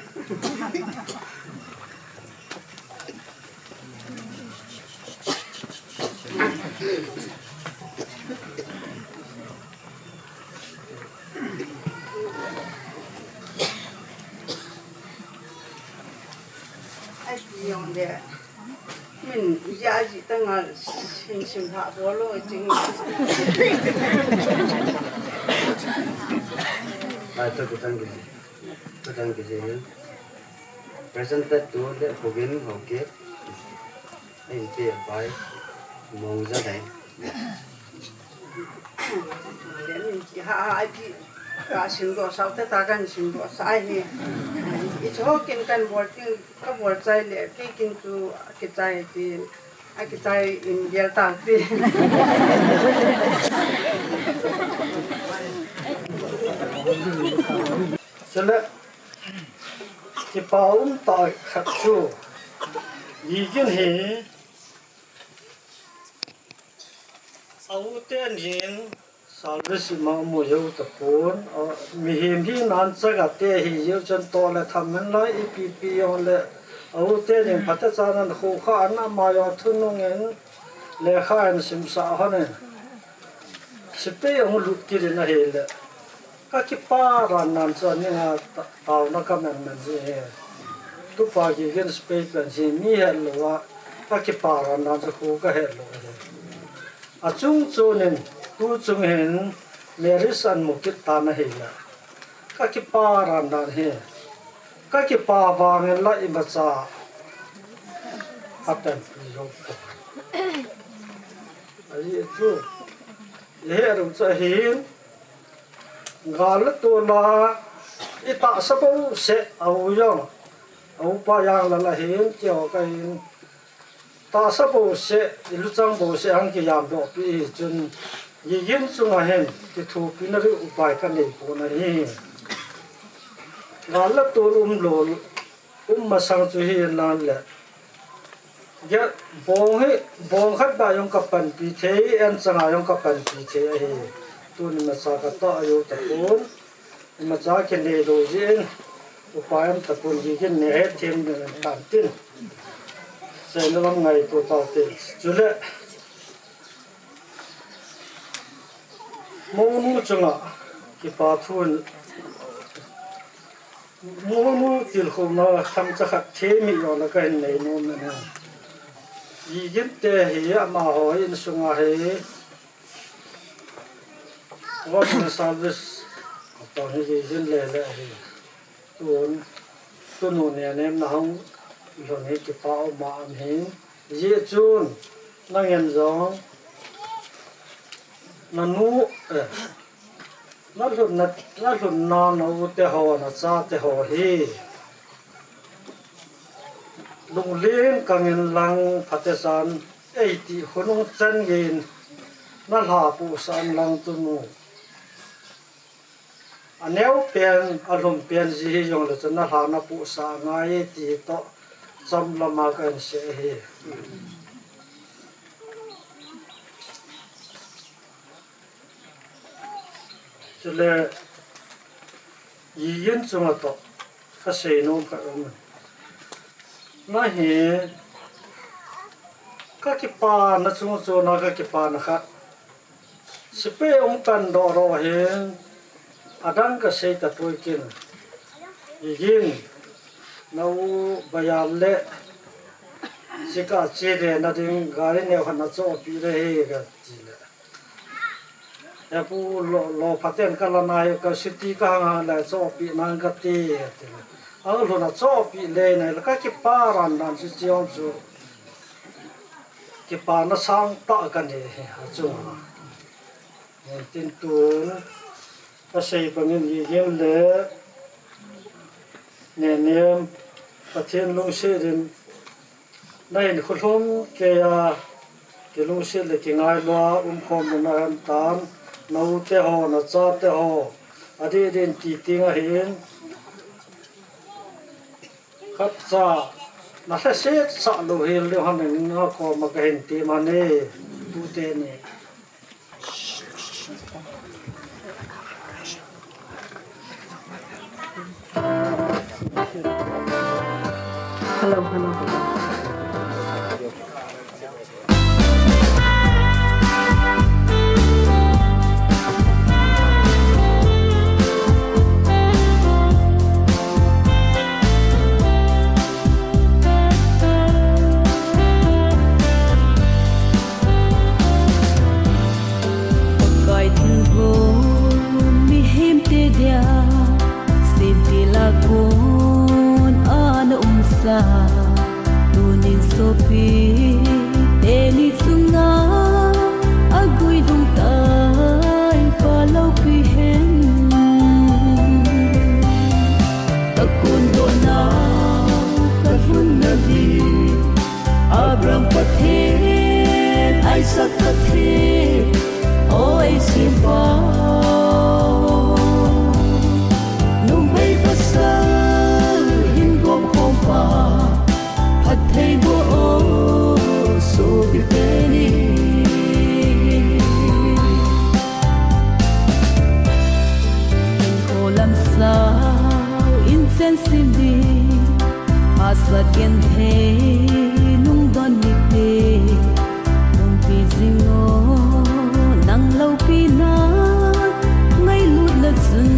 Ai, yong de. Min, ya ji ta nga sim sim ha bol lo jing. Bai to kutang ki. Kutang ki jing. Presented to the Phugin Haokip. Ahin pe pai. Mong ja dai. Le min ji ha ha ji. Ka sim do sao te ta kan sim do sa ai ni. I cho kin kan bol ting Ka bol chai le, kei kin chu akichai tin, akichai in gel tang tin. Chule, kipa um tah khat chu, Gigin hi, a u teni in, Service ima mu jou tapon, a, mihem hinan chaga te hi jou chun toh le tham hen lai, ipi pi jong le, a u teni in phatecha nan khokha an ama jong thunung in, lekha in simsah hon in, sepai ahung lut kit in ahile, ka kipa ran nan chu aning a ta, taona ka men men ji hi. Tupa Gigin sepai pen hi mi het lou a, ka kipa ran nan chu khu ka het lou hi. Achung chun in, tu chung hin marriage an mu kit tan ahile, ka kipa ran dan hi, ka kipa vang in la imacha a panpi jou poi. Ahi chu, i he ru chu ahin, gal le tol a, i tahsa bouseh, a u jong, a upa jang la la hin, keiho ka hin, Tahsa bouseh, i luchang bouseh hung kijam doh pi hi chun, Gigin chunga hin, kithopi na diu upai ka nei pon ahi. Gal le tol um lou, um masang chu hi nan le. Ge, bong hi, bong khat ba jong ka panpi thei, an changa jong ka panpi thei ahi. Tuni masa ka ta ajo tapon. Imacha kinei lou jeh in, upa um tapon Gigin nei hethem ding tan tin. Seina lam ngaito taute. Chule, mounu chunga kipa thu in, mounu tilkhouna themcha khat themmi jong la kahin nei nom in. Gigin te hi amaho insunga hi, Government service, atong hi Gigin le le hi. Tun, tunu ne nem na hung, Lhun hi kipa um a um hin. Hijeh chun, nangin jong, nanu, eh, nalhunna, nalhunna nau teho, nachate ho hi. Lunglen kangin lang phatesan, eiti hunung chan gin, nalha pusan lang tunu. Aneo pen, alhum pen ji hijongle chun nalha napusa ngai ti toh chomlama kahin sei ahi. Chule, Gigin chunga toh, kasei nom khat um. Nahi, kakipana chung chuna kakipana khat. Sepai hung pandoh ro hin, adang kasei tapoi kin. Gigin, nau Bayal le, sika chele nading, gari neo khat nachohpeh le hi kati le. Hepu lo, lo phaten kalanai, ka city kahang hang le chohpeh nang kati, kati le. Alhun achohpeh le nai le kakipa ran dan chu chiong chu. Kipana sangtah kani, achunga. Tin tun, kasei bangin Gigin le, Nenem, Pathen lungset in, nahin khulhum keiya, kilungset le kingailua, umkhom nahin tan, nau teho, nachate ho, adeh din ti ting ahin, khatcha, nalhaset sah lou hel leu hen, nakoma kahin ti mane, tute ni. Hello, hello, hello. Pakai thilbol mihemte dia, semtil a kon ana umsa, tunin sopi teni chunga, aguilhung tai pha loupi hen. Kakondohna, kalhunna di, Abraham Pathen, Isaac Pathen, o eisempa. Numei pasal hin gomkhompa, phattheiboh o sopi teni. Hinkho lam sao in chen sim ding, hahsat genthei lungdon mite, umpi jing o, nang loupina ngailutna chun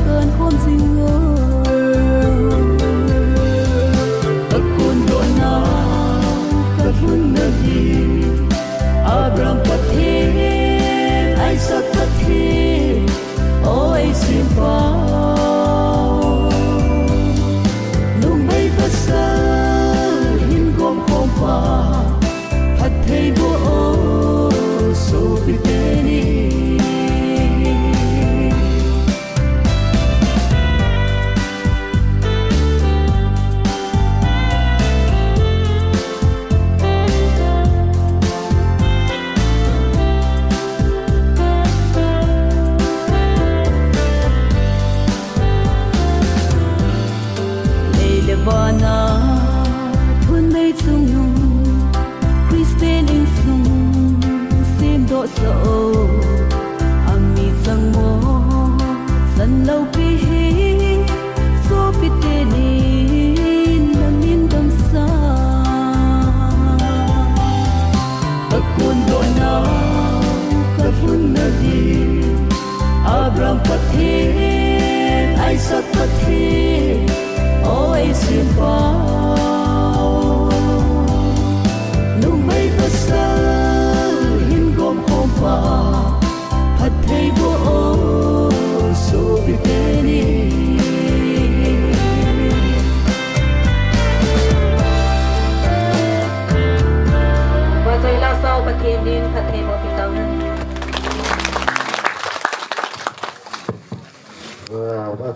kahin khom jing o. Kakondohna, kalhunna di, Abraham Pathen, Isaac Pathen, o eisempa. Numei pasal hin gomkhompa,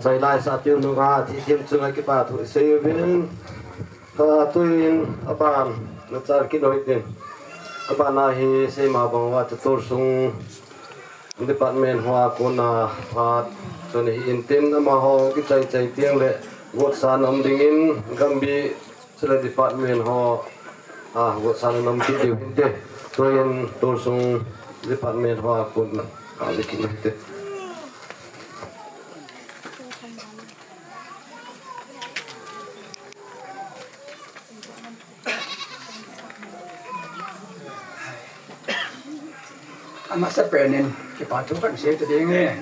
Chailai sa tiu nunga thithem chunga kipa thu isei uvin. Ka tuin aban na char kit loi tin. Aban a hi seima bang uva chu Tursung department hoa kona phat chun hi intin amaho kichai chai tiang le votsan um dingin Gambih Chule department ho, a, votsan nam kit diu hinte. Tuin Tursung department ho a kon a le kit hinte. Amasa penin kipa thu kan sei ta ding e.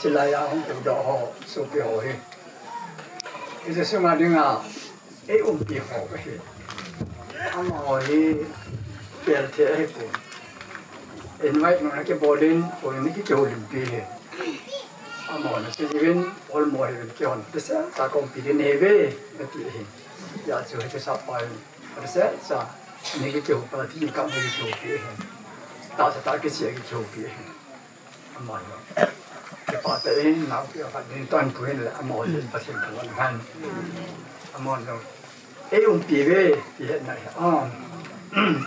Chilai a hung tu do ho, supi ho hi. Hiche sunga dinga ei umpi ho hi. Amaho hi pel the ahi pon. Invite nung na kibol in, pon ni kihoulimpi hi. Amaho na sei jiuvin, olmo hi kihon. Tesa, ta ka umpi ding ahi ve, ati hi. Hijeh chun hiche sapa hi. Tesa, sa, ni kihoupa, ti ka ni kihoupi hi. Tahsa tah kichai kihoupi hi. Amaho. Kipa tah in, nao kipah in, ton puin le, amaho le, Pathen kawan han. Amaho. Ei umpi ve, ti hetna hi. Ah.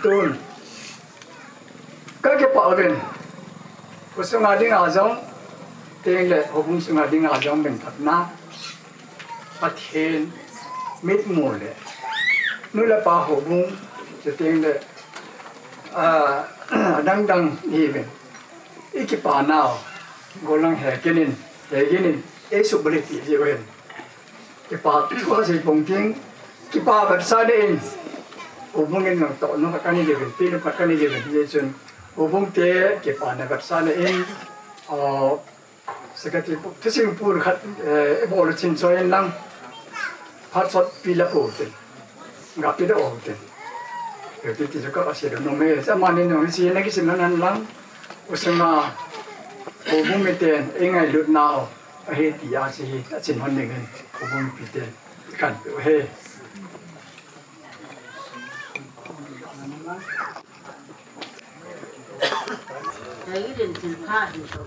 Tun. Ka kipah uvin. Khosunga dinga jong, teng le, houbung sunga dinga jong, min phatna. Pathen mitmu le nu le pa houbung, chuteng le, ah, adang dang ihiuvin. I kipa nau, gollhang he kit in, he kit in, ei suhbulhit jiuvin. Kipa thu kasei pong ting, kipa vetsahna in, houbung in nang toh, nang khat kanei jiuvin, pi nang khat kanei jiuvin, hijeh chun, houbung te, kipa na vetsahna in, ah, Secretary pu, thusim pu khat, eh, ibol chin choi in lang. Phat sot pi la pu tin. Ga pi la o tin. Yo ti ti ka ka se do no me. Sa ma ni no si na ki sim nan lang. U sa ma. Ko bu mi ten, e ngai lut na o. A he ti a si hi, a chin hon ding hin. Ko bu mi pi ten. Kan pi o he. Hei, len thil pha hin to.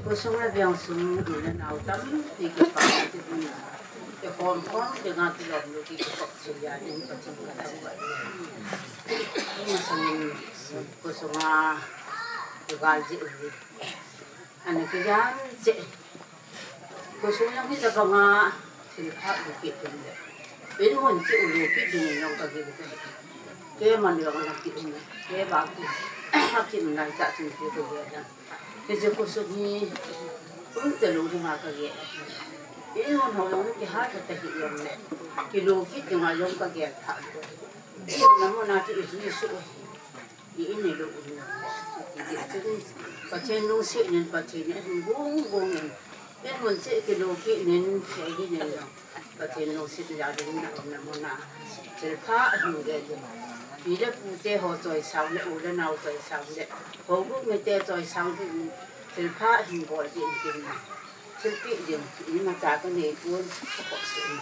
Khosung le veng sung u le nao tampi kipa ti bun. Kikhom khom, kinga kilom lu ki kikop chil a ding Pathen ka tao. Masang in khosunga kigal ji u. Ana kijan cheh. Khosung lang hi tabanga thil pha lu kit ding le. Inmun cheh u lu kit ding jong ka gel e. Keiman jong ana kit ding. Kei ba kit. Akit ngai ta chin kit ding le. Hiche khosung hi um talou dinga ka gel e. Inmun ho jong kiha ta hi jong le. Kilu kit dinga jong ka gel tha. Inmun na mo na ti u ji su. I in nei lou u. Pathen lungset in, Pathen in ahin gong gong in. Inmun cheh kilu kit in, sei hi nei lou. Pathen lungset in, a ding na um na mo na. Thil pha ahin gel in. Pi le pu te ho choisang le, u le nao choisang le. Houbung mite choisang in. Thil pha ahin bol in tin na. Thilpeh ding, imacha kanei pon, ka khoh seh in.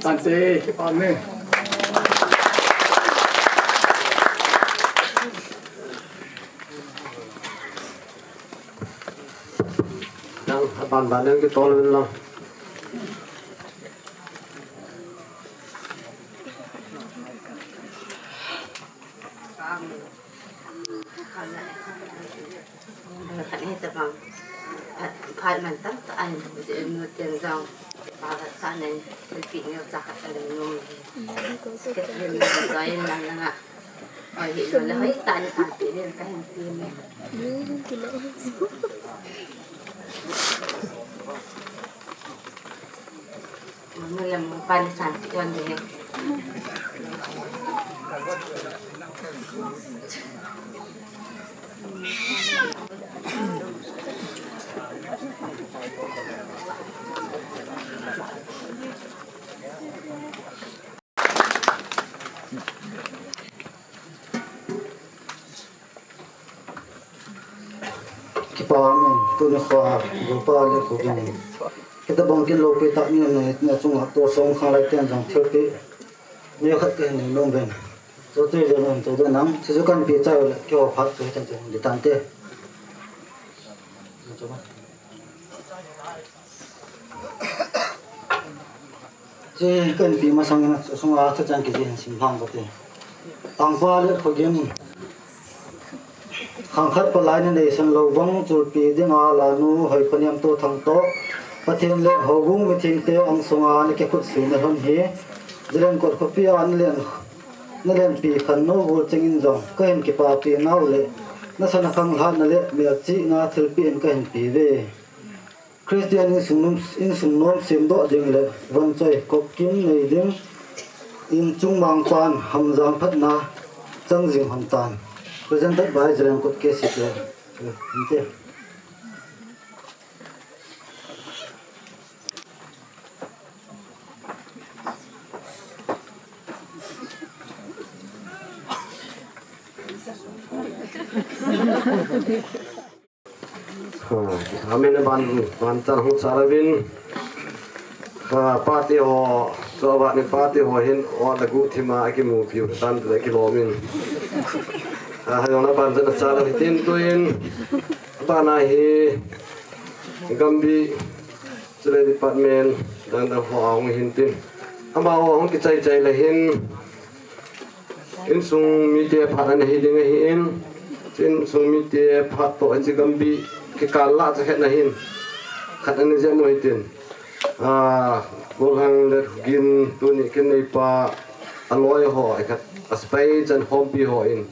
Tante, kipa me. Nang, aban ban nang kitol uvin lang. Khat ni tabang. Phat, phat man tam ta ai, nu ten jong. Pa ka sa nei, pi ni cha ka sa nei nu. Ke ni sa in lang lang a. Oi, hi lo le, hoi, ta ni sa pi ni ka hin pi ni. Mama le mo pa ni san ti on de. Kipa Amen. Tuni kho, Gopa le Khogin. Hitabang kin loupi tah ni nei, nei chunga tua song khanglai ten jong thilpeh. Ni khat kahin nei nom uvin. Tua chu jong tou da nang, chu chu kahin peh chai uleh, keiho phat chu hitan chu di tante. Chu kahin peh masang in, sunga thucheng kiti hin sim lhang kate. Tangpa le Khogin. Khangkhat palai na neisan lou bang chulpi dinga lanu Hoikhonem Tothang toh Pathen le houbung mithengte angsunga na kikhut suina lhon hi Zeliangrot khopi a na len, na lenpi khan nou gol chengin jong kahin kipapi nau le na sana khanglhatna le melchihna thilpeh in kahin pe uve. Christian insung nom, insung nom semdoh ding le von choi kop kim nei ding in chungmang pan hamjang phatna chang jing hon tan. Presented by Zeliangrot K C K. Inte. Ha, amen, ban, ban chan hung chal uvin. Ha, pate ho, so ba ni pate ho hin, o la gu thima akimu piu tan le kilom in. Ha, ha, yong na ban chan chal uvin tin tuin. Bana hi, Gambih, chule department, dan dan ho ahung hin tin. Amaho ahung kichai chai le hin. Insung mite phat ana hi ding ahin, insung mite phat toh hiche Gambih kikal lah chu khat ana hin, khat ana jep u hitin. Ah, Golhang le Khogin tuni kin neipa aloi ho, khat a spy chan hompi ho in.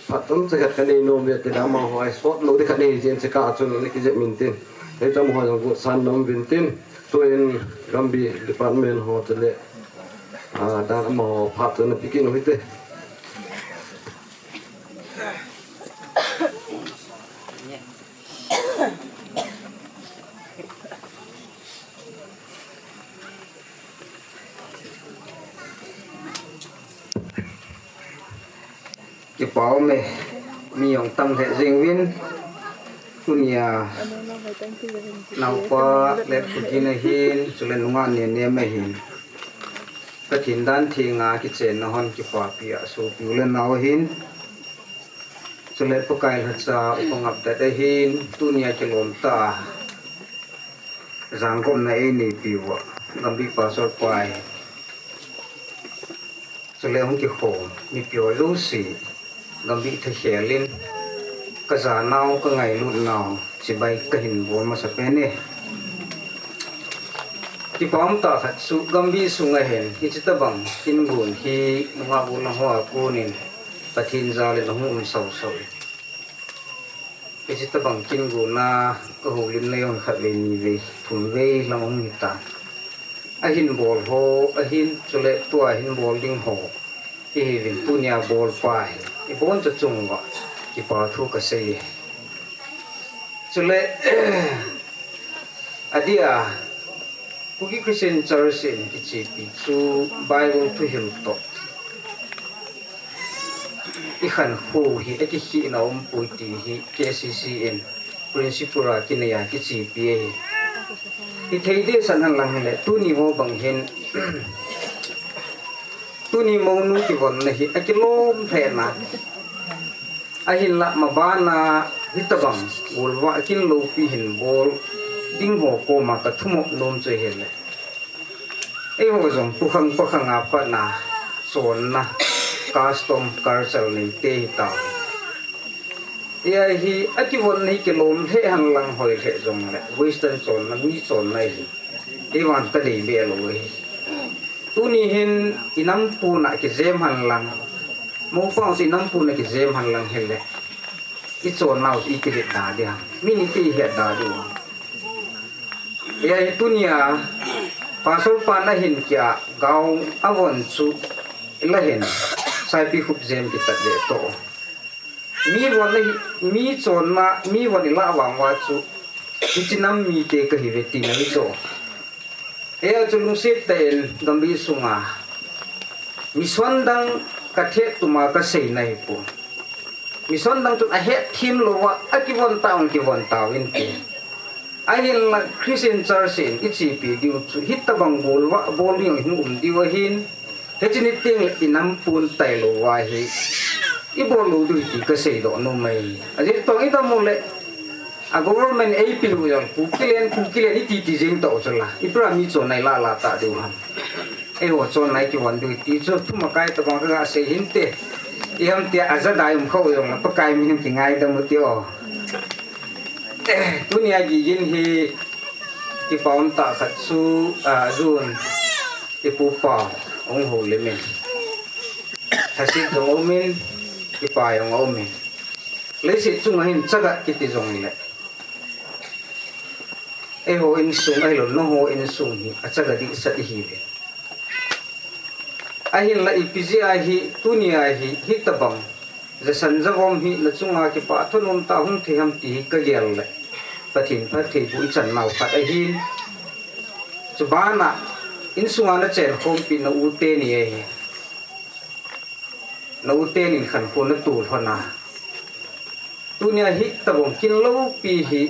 Phat chomcha khat kanei nom uve ti le amaho a sot lou ding khat nei jin cheka chun ana kijep min tin. Hitam ho jong gu san nom uvin tin. Tuin Gambih department ho chule. Ah, dan amaho phat chu na pe kit u hite. Kipa ume, mi jong tam lheh jeng uvin, tunia naopa le Khogin ahin, chule nungah Nenem ahin. Pathen dan thenga kichenna hon kipapi a sopi u le nao ahin. Chule Pakai lhacha upa ngapdet ahin, tunia kilom tah a jangkopna eineipi uva, Gambih Pastor pa ahin. Chule hung kikhom mipi ho jouse, Gambih thakhel in, kajanau, kangailutnau, chibai kahin bol masa pen e. Kipa um tah khat chu Gambih sunga hin, hiche tabang kin gon hi nungah golhang ho a kon in, Pathen jal in ahung um sausau e. Hiche tabang kin gonna kahoulimna jong khatvei, nivei, thumvei lang ahung hitan. Ahin bol ho, ahin chule tua hin bol ding ho ihiuvin, tunia bolpa hi iboncha chung uva kipa thu kasei e. Chule, adeh a, Kuki Christian Church in kichepi chu Bible thuhil toh ikhankho hi akikhehna umpoi ti hi K C C in principle a kinei a kichepi ahi. Hithei dehset henlang hile, tuni ho bang hin, tuni mounu kivonna hi akilom lhehna. Ahinlah mabana hitabang golvah kin loupi hin bol ding ho koma kathumop nom chu ahile, eiho jong tukhang pakhang a patna chonna, custom, culture neite hitauve. Hiche hi akivonna hi kilom lheh henlang, hoi lheh jongle Western chonna, mi chonna ahi. Eivan kadei be lou ahi. Tuni hin inampuna kijem henlang, mopa chu inampuna kijem henlang hile, ichonnau chu iti det da ding ham, min iti het da diu ham. Hiche hi tunia Pastor pan ahin kia gao avon chu ilah in, Saipikhup jem kitat ve toh. Mi von ahi, mi chonna, mi von ilah vang uva chu, hiche nam mite kahiuve tina hichu. Hiche a chu lungset tah in Gambih sunga mission dang kathet tuma kaseina ahipoi. Mission dang chun ahet thim lou a, akivon ta un kivon ta un ti. Ahinla Christian Church in ichepi diu chu, hitabang bol va, bol ding hung um diu ahin. Hiche ni teng le inam pun tailou va hi. Ibol lou diu ti kasei doh nom e. Ajeh chu idam u le, a government eipil u jong, Kuki len, Kuki len iti ti jing toh chu la. Ipi a mi chon nai la la ta diu ham. Eiho chon nai kivon diu ti chu, thum akai tabang kaga sei hinte. Iham tia ajadai um khou jong la, Pakai min in kingaidam u ti o. Eh, tunia Gigin hi kipa um tah khat chu, ah, June, ipu pa, hung houlim in. Thasit jong um in, kipa jong um in. Leiset chunga hin chaga kiti jong le. Eiho insung, ahilou, nangho insung hi, achaga dihsah ihiuve. Ahinla ipi jeh a hi, tunia hi, hitabang. Jasan javom hi, nachunga kipa thanom tah hung thei ham ti hi kagel le. Pathen phattheiboh ichan nau khat ahin. Chubana, insunga nachen khompi na u teni ahi. Na u teni in khankho natol lhon a. Tunia hitabang kin loupi hi,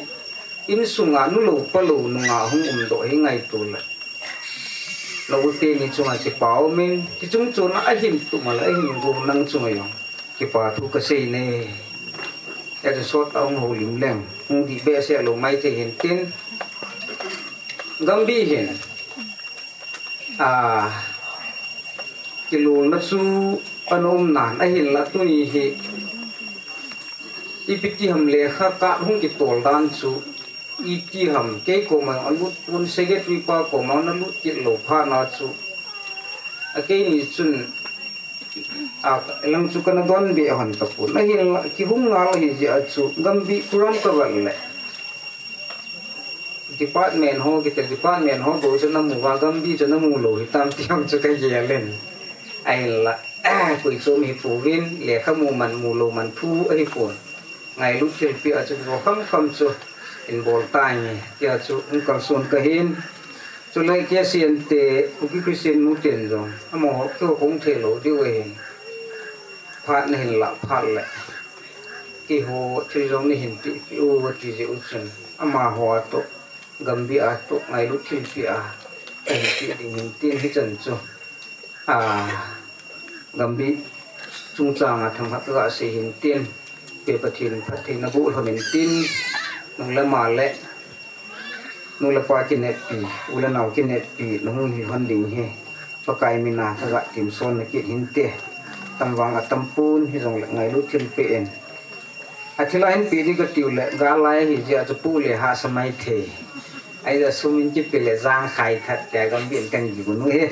insunga nu lou pa lou nunga hung umdoh hi ngaito le. Na u teni chunga kipa um in, kichung chuna ahin tum a le, ahin gou nang chunga jong. Kipa thu kasei ne. Etu sot a hung houlim leng. Hung dih behseh lou maithei hin tin. Gambih hin. Ah, kilolna chu ana um nan, ahinla tuni hi. Ipi ti ham lekha ka hung kitol dan chu. Iti ham, kei koma alut pon secretary pa koma nalut kit lou phat na chu. A keini chun, a, lang chu kana donbeh hon tapon. Ahinla, kihung ngal ahi jeh a chu, Gambih program kavet le. Department ho, kiti department ho, bou chu namu uva, Gambih chu namu lou hitam ti ham chu kagel in. Ahinla, koi chom hipouvin, lekha mu man, mu lou man thu ahipon. Ngailut thilpeh a chu, bol kham kham chu, in bol tange, tia chu, hung kalson kahin. Chule K C N te, Kuki Christian nu ten jong, amaho, keiho kahung thei lou diu ahin. Phat nahin lah phat le. Keiho, thil jong nahin pehpeh u, ati jeh u chun. Amaho a toh, Gambih a toh, ngailut thilpeh a, kahin peh ding hin tin hichan chu. A, Gambih chungchang a themkhat kaga sei hin tin, pe Pathen phattheina boh lhon in tin, nung le ma le, nu le pa kineppi, u le nao kineppi, nahung hi lhon ding hi, Pakai mina kaga timsol na kit hinte, tam vang atam pon hijongle ngailut thilpeh in, Athil a hin pe ding katiu le, gal lai ahi jeh a chu pu le hahsa maithei. Ahijeh a sum in kipe le jang khai that tia Gambih in kahin gel u hi.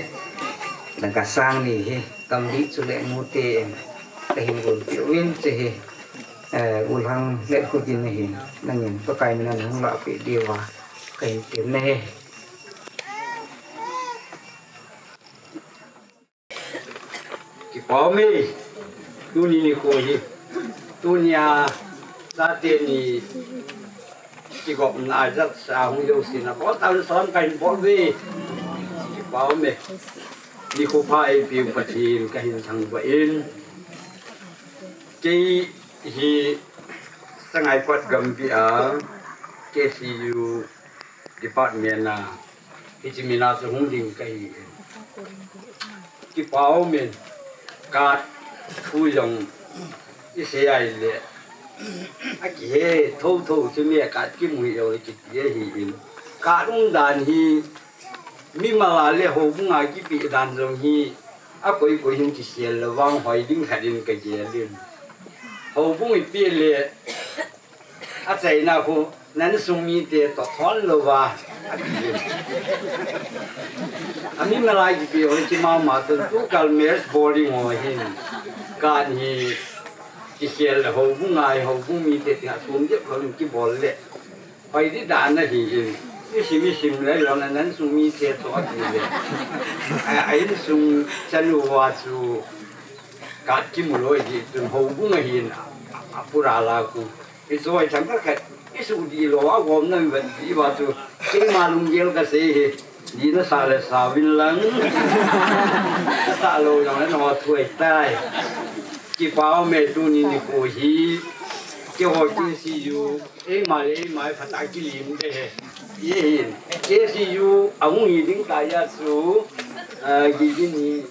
Dangka sang ni hi, Gambih chule nu te in. Kahin gonpeh uvin chu hi. Eh, Ulhang le khu din ahin. Nangin Pakai mina nahung lahpeh diuva. Kahin tem nahi. Kipa ume, tuni nikho hi, tunia, chate ni, kigopna ajat sa hung jouse na, bol tau son kahin bol uve. Kipa ume, nikho pha eipeu Pathen kahin thangvah in. Kei hi, Sangaikot Gambih a, K C U, department a, hiche mina chu hung ding kahi. Kipa umin, card thu jong isei ahile. Akihe thotho chu mi a card kimu hi jong kiti ahin. Card um dan hi, mimal a le houbung a kipeh dan jong hi, akoi koi hin kisel le vang hoi ding khat in kagel in. Houbung ipeh le, Achaina khu, na insung mite toh thon louva. Ati. Ami malai kipe ho hi kimama tu, tukal marriage boring ho hin. Kan hi, kikhel le houbung ngai, houbung mite tia sum jep ho hin kibol le. Hoi di dan ahi hin. Isim isim le, lona na insung mite toh ati le. A, a insung chanu va chu, kat kimu loi di tun houbung ahin, a, a, apura la khu. Ichoi chang khat khat, isu di lou a gom na mi vat di va chu, keima lunggel kasei hi, di nasa le sa uvin lang. Sa lou jong le naho thuai tai. Kipa ume tuni nikho hi, keiho K C U, eima le eima phatah a kilim de he. Ye hin, K C U ahung hi ding tah a chu, ah, Gigin hi,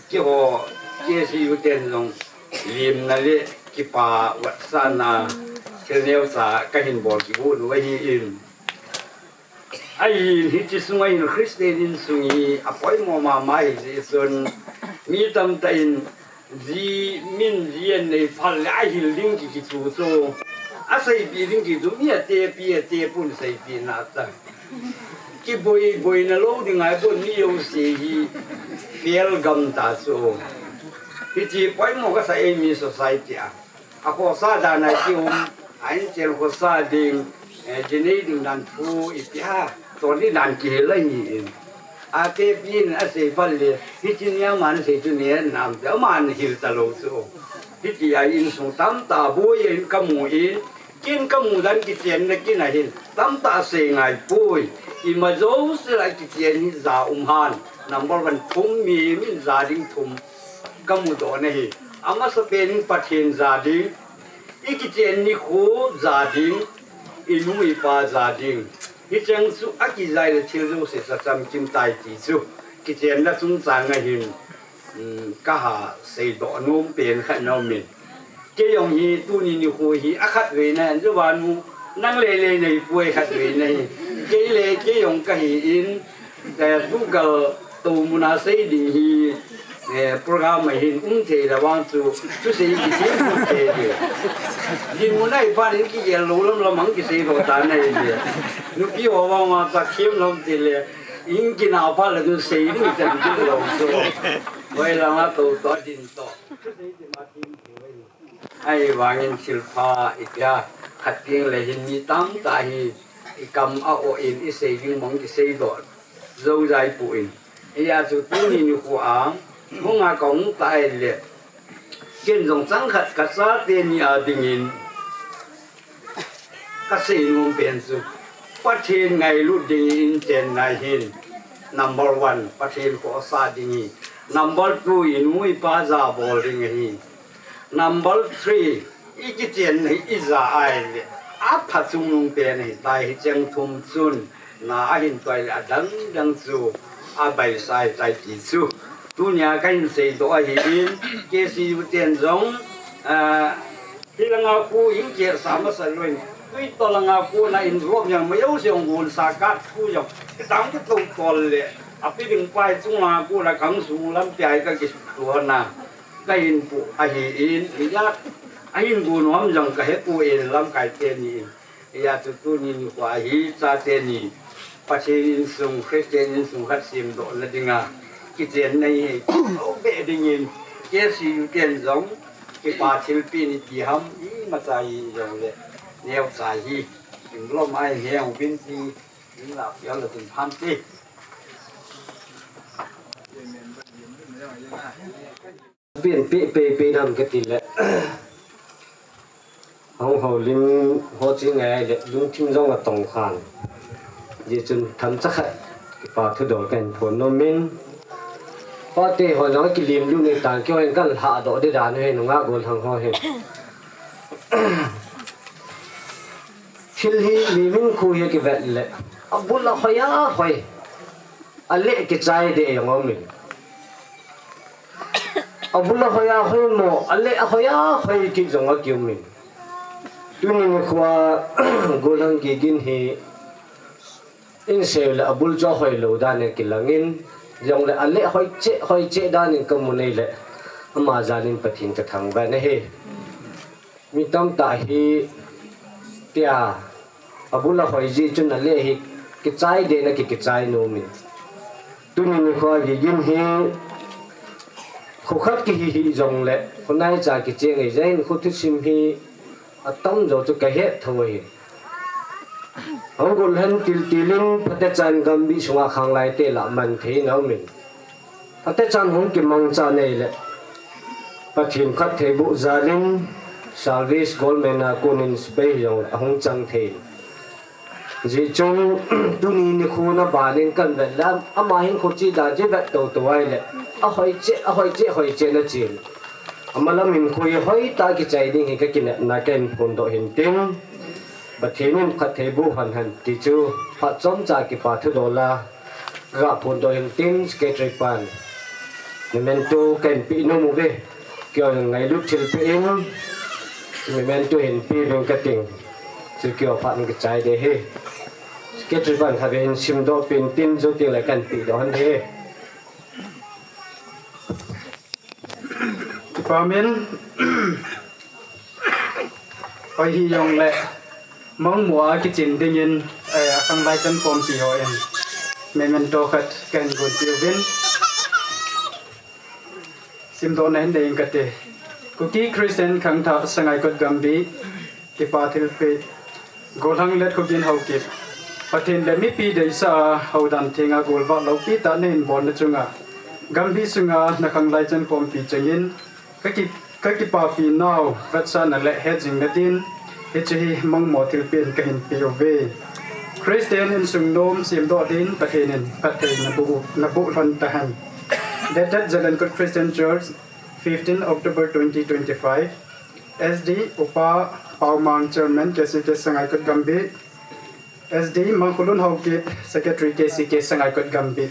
keiho K C U ten jong limna le kipa vetsahna thil neocha kahin bol kibol u ahi in. Ahin, hiche sunga hin Christian insung hi apoimo mama ahi jeh chun, mi tamtah in ji, min ji anei phat le ahil ding ki, kichu chu, aseipeh ding kichu, mi atepi, atepun seipeh na ta. Kiboi, boina lou ding ahi pon, mi jouse hi fail gam ta chu. Hiche poimo kasa eimi society a. Akhosa dan a kium, a inchen khosa ding, eh, jinei ding dan thu ipi ham, chon ding dan kihil ahi in. Atepin asei phat le, hiche nia man sei chu ne nam te, aman hil talou chu. Hitia insung tamtah boi in kamu in, kin kamu dan kichenna kin ahin, tamtah sei ngai poi. Ima jouse lah kichen hi ja um han, number one thum mi, min ja ding thum kamu doh na hi. Amasapen in Pathen ja ding, i kichen nikho ja ding, i nu i pa ja ding. Hicheng chu akijai le thil jouse sa chamkim tai ti chu kichenna chungchang a hin, um, kaha seidoh nom pen khat nom in. Kei jong hi tuni nikho hi akhatvei na, jovanu nang lele nei poi khatvei na hi. Kei le kei jong kahi in, eh, Google to muna sei ding hi, eh, program a hin um thei la vang chu, chu sei ki thei thei de. Din muna i pa din kigel lou lam lam ang kisei lou ta na hi de. Nupi ho vang ma cha thiem lom ti le, in kina pa la chu sei ding chan ti lou chu. Hoi la nga to to din to. Chu sei ti ma thiem thei. Ahivangin thilpha itia khat ding le hin mi tamtah hi i kam a o in i sei ding mong kisei doh jou jai pu in. Hia chu tuni nikho a hung a kahung tai le, ken jong chang khat kachate ni a dingin kasei nom pen chu, Pathen ngailut dingin chenna hin, number one, Pathen khosa ding hi. Number two, i nu i pa ja bol ding hi. Number three, i kichen hi i ja ai le, apha chungnung pen hi tai, hicheng thum chun na ahin toi le adang dang chu abaisai tai ti chu tunia kahin seidoh ahi in, K C U ten jong, ah, hilanga khu in kisa masa lou in, tui to langa khu na in ruom jong ma yo jong gun sa ka thu jong, kitang kito tol le, api ding pai chunga khu na kang sung lampi a kakitu na. Kahin pu ahi in, hia, ahin gu nom jong kahe pu in lamkai teni in. Hia chu tuni nikho hi chate ni, Pathen insung, Christian insung khat semdoh na dinga kichenna hi, o be dingin, K C U ten jong, kipa thilpeh ni ti ham, imacha hi jong le, neocha hi, in lom ai he hung bin ti, in la piang la tin phan ti. Pian pe pe pe dam ka ti le. Hong ho lim ho chi ngai le lungthim jong atong khan. Ji chun tham cha khat kipa thudol kahin phon nom in. Pate ho jong kilim lu ni tan keiho in kalha doh di dan hi nunga gol hang ho hi. Thil hi mi min khu hi kivet le. Abul a hoi a hoi. Ale kichai de jong om in. Abul a hoi a hoi mo, ale a hoi a hoi kit jong akium in. Tuni nikho a Golhang Gigin hi in sei le abul chu ahoi lou dan in kilang in, jong le ale hoi cheh, hoi cheh dan in kamu nei le, ama jal in Pathen kathangvah in ahi. Mi tamtah hi tia, abul a hoi ji chun ale hi kichai de na ki, kichai nom in. Tuni nikho a Gigin hi, kho khat kihi hi jong le, kho nai cha kicheng ei jeh in kho thusim hi, atam jo chu kahet tho hi. Hong gol hen til til in, phatechan gambi sunga khang lai te la man thei na um in. Phatechan hung kimangcha nei le, Pathen phattheiboh jal in, service government a kon in sepai jong ahung chang thei. Ji chun, tuni nikho na ban in kahin vet le, ama hin kho chi dan chi vet to to ai le, ahoi cheh, ahoi cheh, hoi cheh na chin. Amalam in khui hoi ta kichai ding hi ka kinepna ka in phun doh hin tin. Pathen in phatthei bu han han ti chu phat chom cha kipa thu dola ga phun doh hin tin secretary pan. Memento ka in pi nom uve. Kio ngailut thil pe in. Memento hin pi ving ka ting. Chu kio phat in kichai de hi. Secretary pan kha ve hin sim doh pin tin zo ting le ka in pi doh han de hi. Department, hoi hi jong le, mangmo a kichin dingin, eh, a khanglai chan khompi ho in, memento khat ka hin gon piu vin. Simdoh na hin dei ing kate. Kuki Christian Khangthah Sangaikot Gambih, kipa thilpeh. Gollhang Letkhogen Haokip. Pathen le mipi deisah a houdan thenga golvah loupi tah nahin bolna chunga, Gambih sunga na khanglai chan khompi chengin, ka ki, ka kipapi nau vetsahna le hetjingna din, hiche hi mangmo thilpeh in ka hin pe uve. Christian insung nom simdoh din Pathen in phatthei na bu, na bu lhon tahen. Dated Zalenkot Christian Church, fifteen October twenty twenty-five. S D, Upa Paomang, Chairman, K C K Sangaikot Gambih. S D, Mangkhulun Haokip, Secretary, K C K Sangaikot Gambih.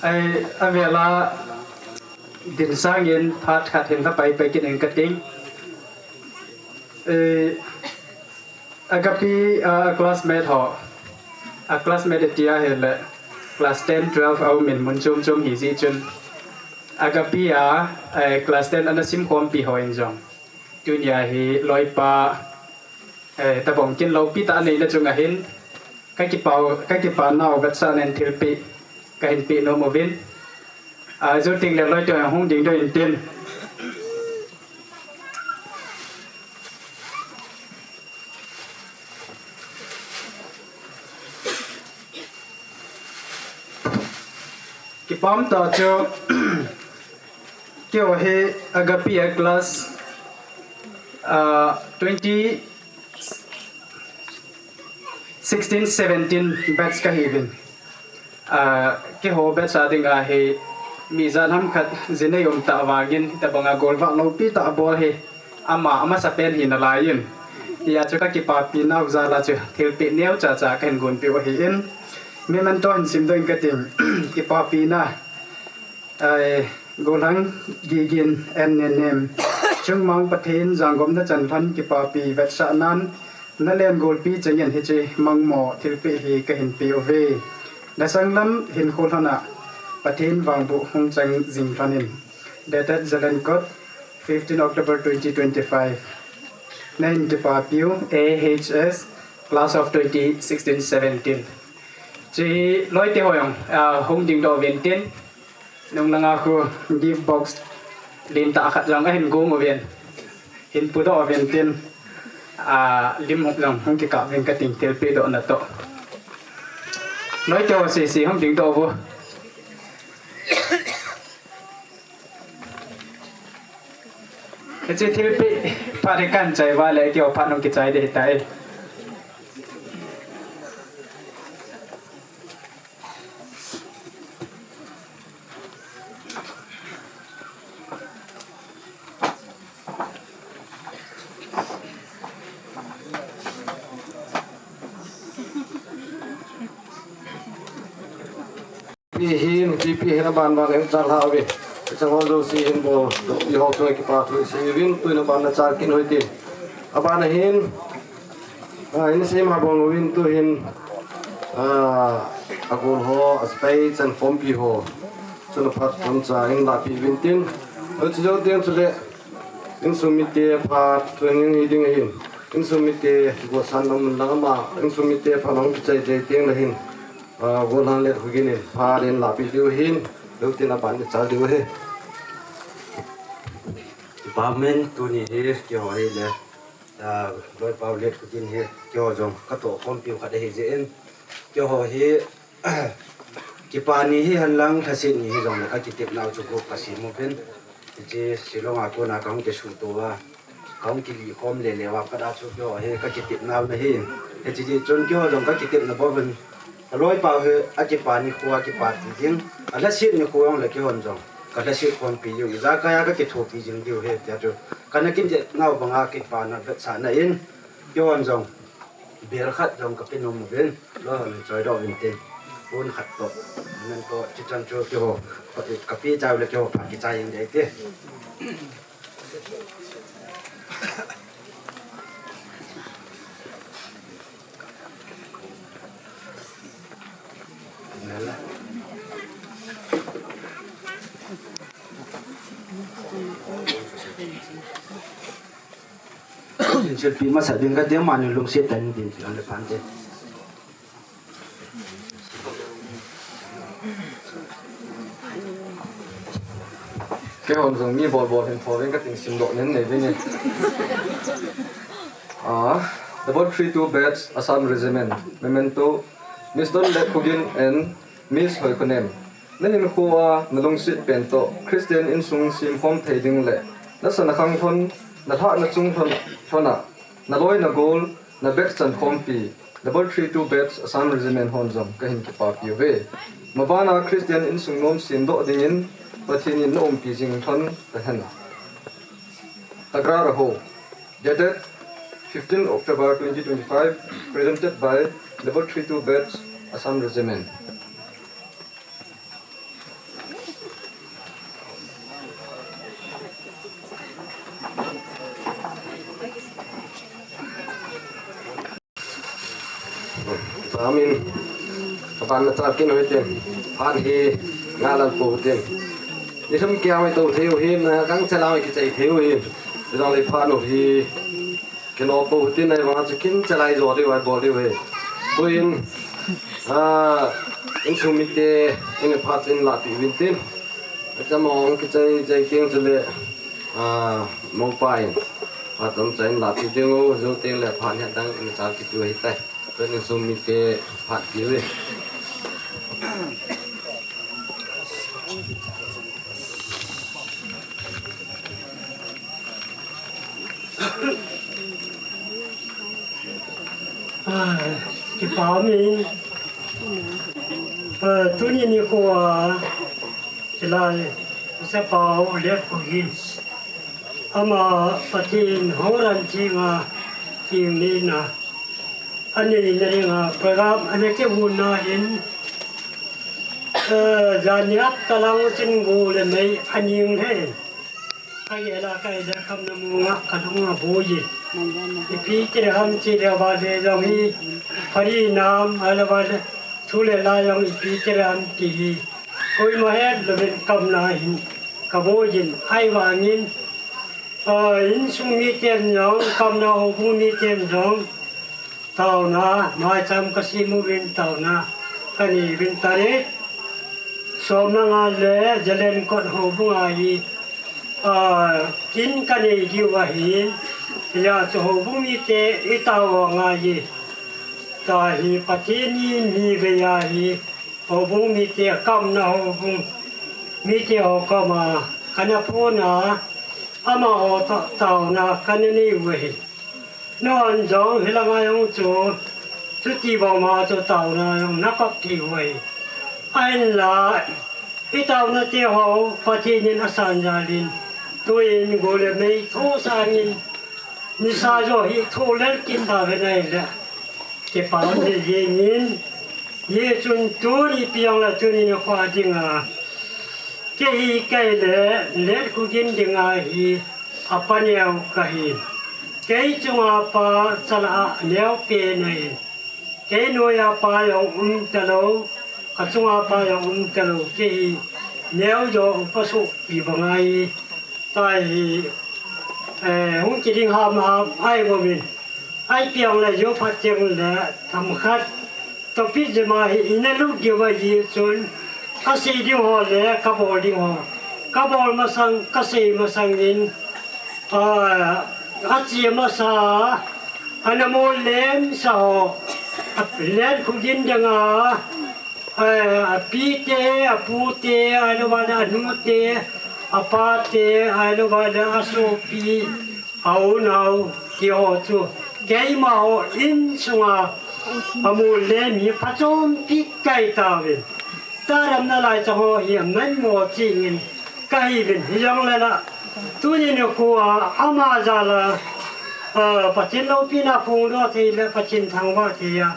Ai, avela din sangin phat khat hin la pai pai kit ing ka ting. Eh, Agapi, ah, classmate ho. A classmate tia hile. Class ten, twelve a um in mun chom chom hi ji chun. Agapi a, eh, class ten ana sim khompi ho in jong. Tunia hi loipa, eh, tabang kin loupi tah nei na chunga hin. Ka kipa, ka kipa nau vetsahna in thilpeh, ka hin pe nom uvin. A, jou ting le loi to hung ding doh in tin. Kipah tah chu, keiho hi Agapi a class, ah, twenty sixteen seventeen batch kahiuvin. Ah, keiho batch a dinga hi mi jan ham khat jinei um tah vangin, tabanga golvah loupi tah bol hi ama, amasa pen hi nalaiyin. Hia chu ka kipapi nau jal a chu thilpeh neo cha cha ka hin gon piu ahin. Memento hin simdoh ing ka ting, kipapina. Ai, Gollhang Gigin and Nenem. Chungmang Pathen jangom na chan lhon kipapi vetsahnan, na lengolpi chengin hiche mangmo thilpeh hi ka hin pe uve. Na sanglam hinkho lhon a Pathen vangboh hung chang jing lhon in. Dated Zalenkot, fifteen October twenty twenty-five. Na hin kipapiu A H S, class of twenty sixteen seventeen. Chi loite ho jong, ah, hung ding doh uvin tin. Nung langa khu gift box lim tah khat jong ahin gong uvin. Hin pudoh uvin tin, ah, lim jong hung kikap uvin ka ting thilpeh dohna toh. Loite ho sese hung ding doh uvo. Hiche thilpeh phat hi kan chai uva le keiho phat hung kichai ding ahitai. Pi hin, Pi Pi hin aban ban hin chal ha uve. Chang ho jouse hin bol, Pi ho chunga kipa thu sei uvin, tuin aban na chal kin hoi tin. Aban hin, ah, hin sei ma bol uvin tu hin, ah, agol ho, aspei chan khompi ho. Chun aphat chomcha hin lapi uvin tin. Hoi chu jou tin chule, insung mite phat, tuin hin hi ding ahin. Insung mite, gosan lam lang ama, insung mite phat hung kichai chai teng le hin. Ah, Gollhang Letkhogen in phat in lapi diu hin, lou tin aban in chal diu ahi. Department tuni hi keiho hi le, ah, loipa Letkhogen hi keiho jong ka toh khompiu khat ahi jeh in, keiho hi, kipa ni hihen lang, lhaset ni hijongle ka kitepnau chu group ka sem uvin. Hiche Shillong a kona ka hung kisuhto uva. Kahung kili khom le le uva pat a chu keiho hi kakitep nau ahi. Hiche jeh chun keiho jong kakitepna bou hin, aloi pau hi akipa nikho a kipa ti ding, alhaset nikho jong le keihon jong kalhaset khompi diu, ijakai a kakithopi jing diu ahi tia chu kana kinep nau banga kipana vetsahna in, keihon jong bel khat jong kape nom uvin, loi hon choidoh uvin tin, pon khat toh, amen toh, chuchan chu keiho kape chai u le keiho phat kichai ding ahi ti. Dinchilpi masa ding kati, amani lungset tah in dinpi hon le phante. Keihon jong mi bol bol hin thou vin kating, simdoh nen nei vin e. Ah, Double Three Two Batch, Assam Regiment. Memento, Mister Letkhogen and Miss Hoikhonem. Na hinkho a na lungset pen toh Christian insung semkhom thei ding le na sa na khang lhon, na lhah na chung lhon, lhon a, na loi na gol, na batch chankhompi, Double Three Two Batch Assam Regiment hon jong kahin kipapi uve. Maban a Christian insung nom semdoh dingin Pathen in na umpi jing lhon tahen. Tagra Raho, dated fifteen October twenty twenty-five, presented by Double Three Two Batch Assam Regiment. Amin. Kapan na chal kin hoitin. Phat hi ngalal po tin. Ni thum kia mai to thei u hin, na kang chala mai kichai thei u hin. Jong le phat u hi. Kino po tin ai vang chu kin chalai jo diu ai bol diu ahi. Tuin, ah, insung mite, in phat in lapi uvin tin. Acha mong kichai chai teng chule, ah, mong pa in. Phat chomcha in lapi ding u, jou teng le phat hetdang in chal kitu ahitai. Tuin insung mite phat piu ve. Ah, kipa umin. Ah, tuni nikho a, hilai, Usa Pau Letkhogen. Ama Pathen houin chenga, chenna. Anei na dinga program ana kivon na hin, eh, jani ap talang chin go le mei aning he. Ka ye la ka ida kam na mu nga ka lung a bo ye. Ipi ti ham ti le ba le jong hi, pari nam ala ba le, thu le la jong ipi ti ham ti hi. Koima het louvin kam na hin ka bo jin, ahivangin, ah, insung miten jong, kam na houbung miten jong, taona, maicham ka sem uvin taona ka nei uvin, tarik som le nga le Jalen kot houbung a hi, ah, kin ka nei diu ahin, hijeh chun houbung mite i tao u ngai e. Tua hi Pathen in mi vei a hi, houbung mite, a kam na houbung mite ho koma kana phon a, amaho toh taona kana nei u ahi. Nangho jong hilanga jong chu, chuti bang ma chu taona jong na kop thei u ahi. Ahinla, i taona te ho Pathen in asan jal in, tuin go le mei tho sangin, nisa jo hi tho lel kit ta ve nai le. Kipa um jing in, hijeh chun tuni piang la tuni nikho a dinga, kei hi kei le, Letkhogen dinga hi, apa neo ka hi. Kei chunga pa chala a neo pen ahi. Kei noiya pa jong um talou, ka chunga pa jong um talou, kei hi neo jo upa sopi banga hi. Tua hi, eh, hung kiding ham ham ahi bouvin. Ahi piang le jo phat teng le themkhat topic jema hi ina lut diu ahi chun, ka sei ding ho le ka bol ding ho. Ka bol masang, ka sei masang in, ah, ache masa, ana mol lem sa ho, a Letkhogen dinga, eh, apite, apute, ahilouleh anute, apate, ahilouleh asopi, Aunau ti ho chu keima ho insunga amul le mi phachompi kai tauvin. Taram nalai cha ho hi aman mo chingin kahiuvin hijongle la. Tuni nikho a ama jal a, ah, Pathen loupina phongdoh thei le Pathen thangvah thei a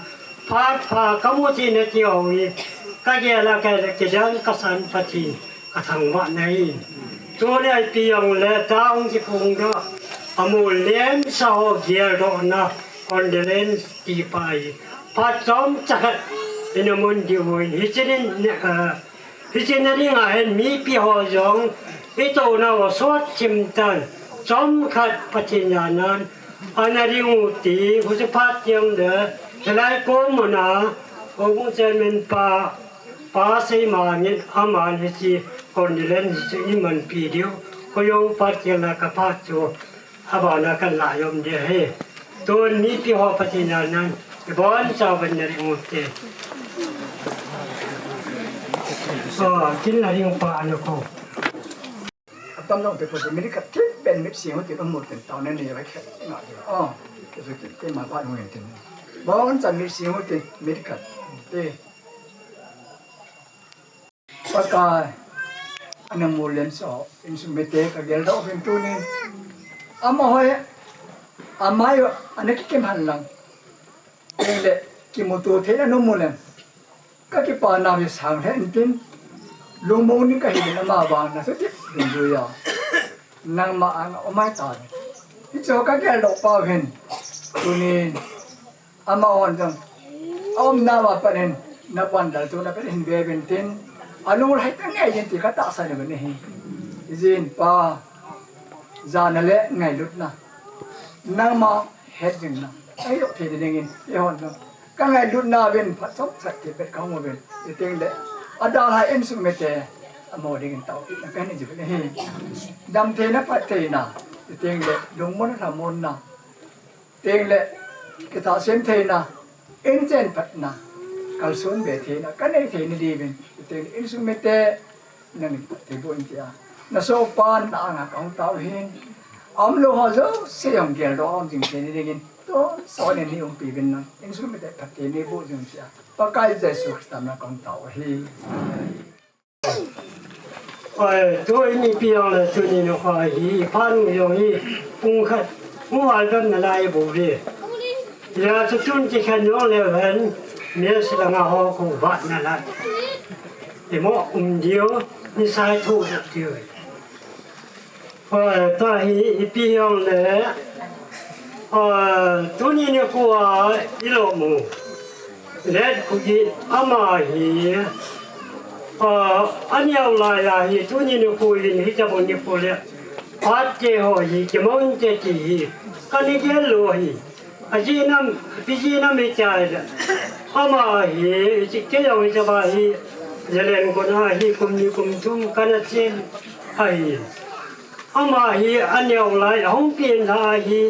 phat pha kamu thei nati ho hi kagel a kaile kidang kasan Pathen kathangvah nahi. Tuni a ipi jongle ta hung kiphongdoh amul lemsa ho geldohna condolence ti pa hi phat chomcha khat ina mun diu hin hiche nin, ah, hiche na dinga hin mipi ho jong itouna ho sot chim tan chomkhat Pathen janan ana ding u ti huche phat jongle hilai ko muna Houbung chairman pa Pa Seimang in aman hiche condolence chu imanpi diu. Hoijo phat jongle kaphat chu abana kanla jom ding ahi. Tun mipi ho Pathen janan ibonchauvin nading u te. Ah, kin nading pa ana ko. Atam jong te ko te minute khat kit pen mipsing u te amu ten taona nei vai khat nga. Oh, ke so ke ma pa nung ten. Bonchan mipsing u te minute khat te. Pakai, ana mul lemsa ho insung mite kageldoh uvin tunin. Amaho hi, amai ana kikim henlang. Tengle kimuto theina nom uleh kakipana hi sang lheh intin, lungmong ding kahiuvin ama vang nasatah dungjuiya nangma anga um ahitai. Hichu kageldoh pau hin tunin amahon jong aumna uva pat hin navan daltona pat hin veuvin tin, alunglhai tah ngei jin ti katahsan uvin ahi. Ijin pa, jana le ngailutna, nangma hetjingna eidoh thei dingin eihon jong kangailutna uvin phat chomcha kibet kahung uvin. Chuteng le adalhah insung mite amaho dingin taopehna kahin nei jiuvin ahi. Damtheina, phattheina, chuteng le lungmonna, lhamonna, chuteng le kitahsan theina, inchen phatna, kalson be theina kanei theina diuvin, chuteng le insung mite nangin phatthei boh in tia nasohpa na anga kahung tao ahin. Aumlou ho jouse jong geldoh aum jing theina dingin tonsot in nei umpi uvin lang, insung mite phatthei neiboh jing tia Pakai Jesu Christa mina kahung tao ahi. Oi, tuni ipi jongle tuni nikho hi phat u jong hi pung khat mu val pen nalai bouve. Hijeh chun tun kikhen jongle ven, mess langa ho kho vat nalai. Imo um diu, nisai thoh diu. Oi, tua hi ipi jongle, ah, tuni nikho a ilom u Letkhogi ama hi, ah, aneo laiya hi tuni nikho hin hitabang nikho le phat te ho hi kimang te ti hi kana gel lou ahi. Ajeh inem, ipi jeh inem itile ama hi, hiche kei jong hiche ba hi Zalen kona hi kum ni kum thum kana chen ahi. Ama hi aneo lai ahung pen lha hi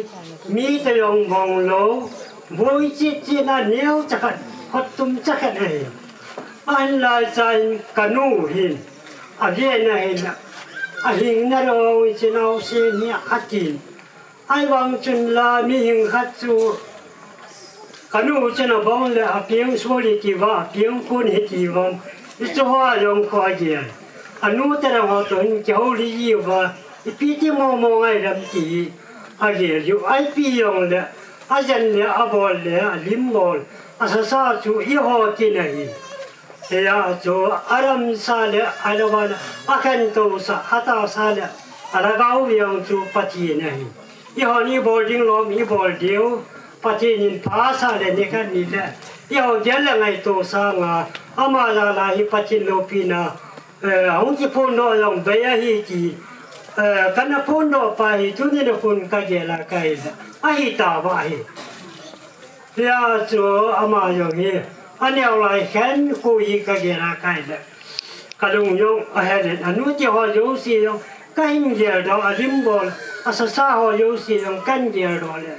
mite jong bang lou, voi chit chit a neocha khat, khuttum cha khat ahi. Ahin lai chan kanu hin aven ahin, ahingna jong hiche naosen hi ati. Ahivang chun la mihing khat chu kanu chun abang le apeng sol hitiuva, apeng kon hitiuvam, hiche hoa jong kho agel. Anu te jong ho toh hin kihoulim jiuva, ipi ti momo ngai dem ti agel jiu. Ipi jongle ajen le abol le alim bol, asasa chu eiho kin ahi. Hijeh chun adamsa le alova le akhentosa, atahsa le alhagao veng chu Pathen ahi. Eihon ibol ding lom ibol diu, Pathen in phasah le nikhat nile eiho gel le ngaito sanga ama jal a hi Pathen loupina, eh, ahung kiphondoh jong bei ahi ti, eh, kana phondoh pa hi tuni nikhon kagel a kahi le ahitauva ahi. Hijeh chun ama jong hi aneo lai khenkho hi kagel a kahi le kalung jong ahet in, anu te ho jouse jong kahin geldoh, alim bol, asasa ho jouse jong kahin geldoh le,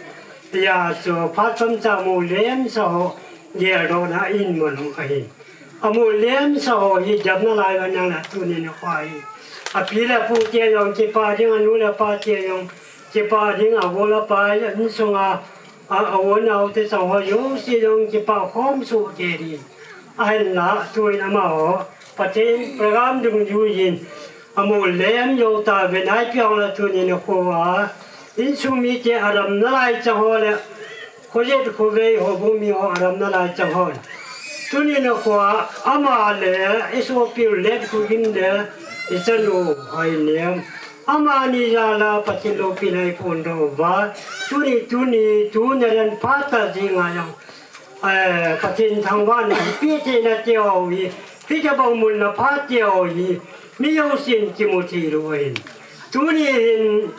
hijeh chun phat chomcha mu lemsa ho geldohna in mun hung ahi. Amu lemsa ho hi damna lai uva nang le tuni nikho hi api le pu te jong kipah ding, anu le apa te jong Kipa ding a gola pai, insunga, a, a won au te chang ho, yo si dong kipa khom su ke di. A hen la, tuin ama ho, Pathen program dung ju yin. Amu lem yo ta ve nai piang la tunin a ko a. Insung mi ke aram na lai chang ho le. Khojet khovei ho bu mi ho aram na lai chang ho. Tunin a ko a, ama le, isu piu let ku gin le, isanu hai nem. Amani jala Pathen loupina ipon doh uva. Tuni, tuni, tuni len phat ta jing a jong. Eh, Pathen thangvahna pi theina teu hi. Hitabang mun na phat teu hi. Mi jousen kimu thei lou ahin. Tuni hin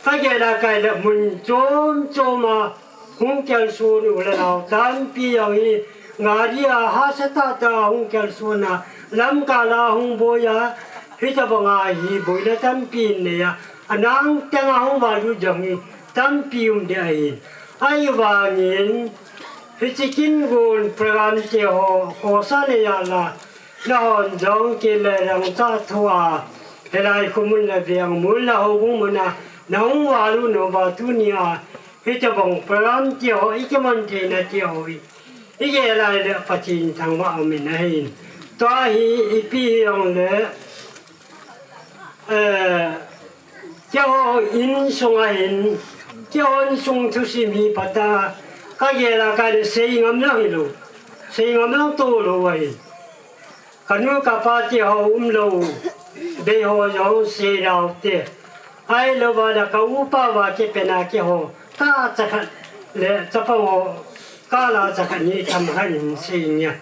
kagel a kai le mun chom chom a. Hung kalson u le nao tampi jong hi, gari a hahsa tah tah a hung kalson a, lamkai a hung boi a, hitabang a hi boina tampi nei a, anang teng a hung valut jong hi tampi um ding ahi. Ahivangin, hiche kin gon program te ho, khosa le jala, nahon jong kile rang cha thua, hilai khu mun le veng mun le houbung mun a, nahung valut nau va tuni a, hitabang program te ho, ikiman theina te ho hi. Igel lai le Pathen thangvah umin ahin. Tua hi ipi hi jong le, eh, keiho insung ahin, keiho insung thusim hi phat a, kagel a kai le sei ngam lang hilou. Sei ngam lang to lou ahin. Kanu kapa te ho umlou, bei ho jong sei dau te. Ahilou va la ka upa va ke pena ke ho, ka chakhat le chapang ho, ka la chakhat ni tham khat in sei nia.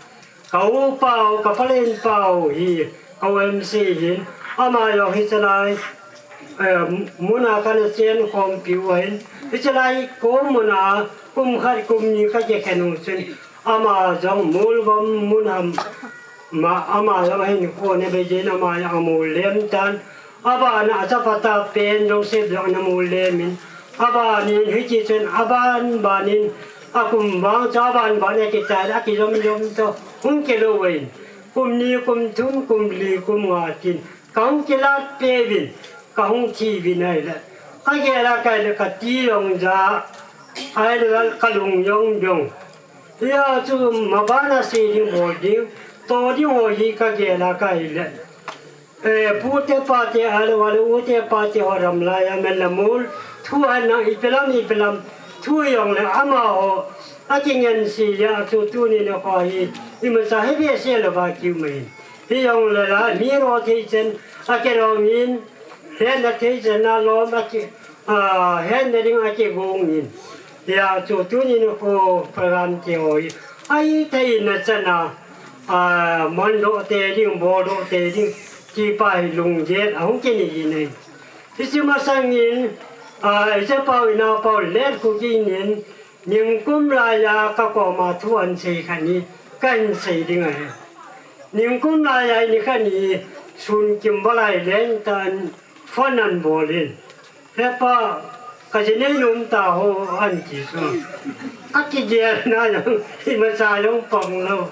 Ka upa ho, ka palen pa ho hi, ka U M C hin, ama jong hichelai, eh, mun a kana chen khompi u ahin, hichelai ko mun a, kum khat kum ni ka kikhen u chun, ama jong Molvom mun ham, ma, ama jong ahin ko ne be jin ama jong amu lem tan. Aban a chapa ta pen Joseph jong ana mu lem in. Aban in hiti chun aban ban in akum vang chu aban ban a kitai a kijom jom to hung kilou in. Kum ni kum thum kum li kum nga tin. Ka hung kilat pe vin. Ka hung thi vin ai le. Kagel a kai le kati jong ja. Ai le ka lung jong jong. Hia chu mabana sei ding bol ding, to ding ho hi kagel a kai le. Eh, pu te pa te ahilou le u te pa te ho ram lai a men le mol, thu ahin nang ipi lam, ipi lam, thu jong le ama ho, akingen sei le a chu tuni na kho hi, imacha hi behseh lou va kiu mai. Hijong le la, mi ro thei chen, akirong in, Hetna thei chen a lom a ki, a, hetna ding a kigong in. Hia chu tunin khu program te ho hi. Ahithei na chan a, a, mandoh te ding, boldoh te ding, ti pa hi lunggel, ahung kinei in ahi. Hiche masang in, a, hiche pau in a pau let khu kinin, Ningkum laiya ka koma thu ahin sei khat ni, kahin sei ding ahi. Ningkum laiya nikhat ni sun kim valai leng tan phone ahin bol in. He pa, ka ji nei nom ta ho ahin ti chu. Ka kigel na jong, imacha jong pang lou.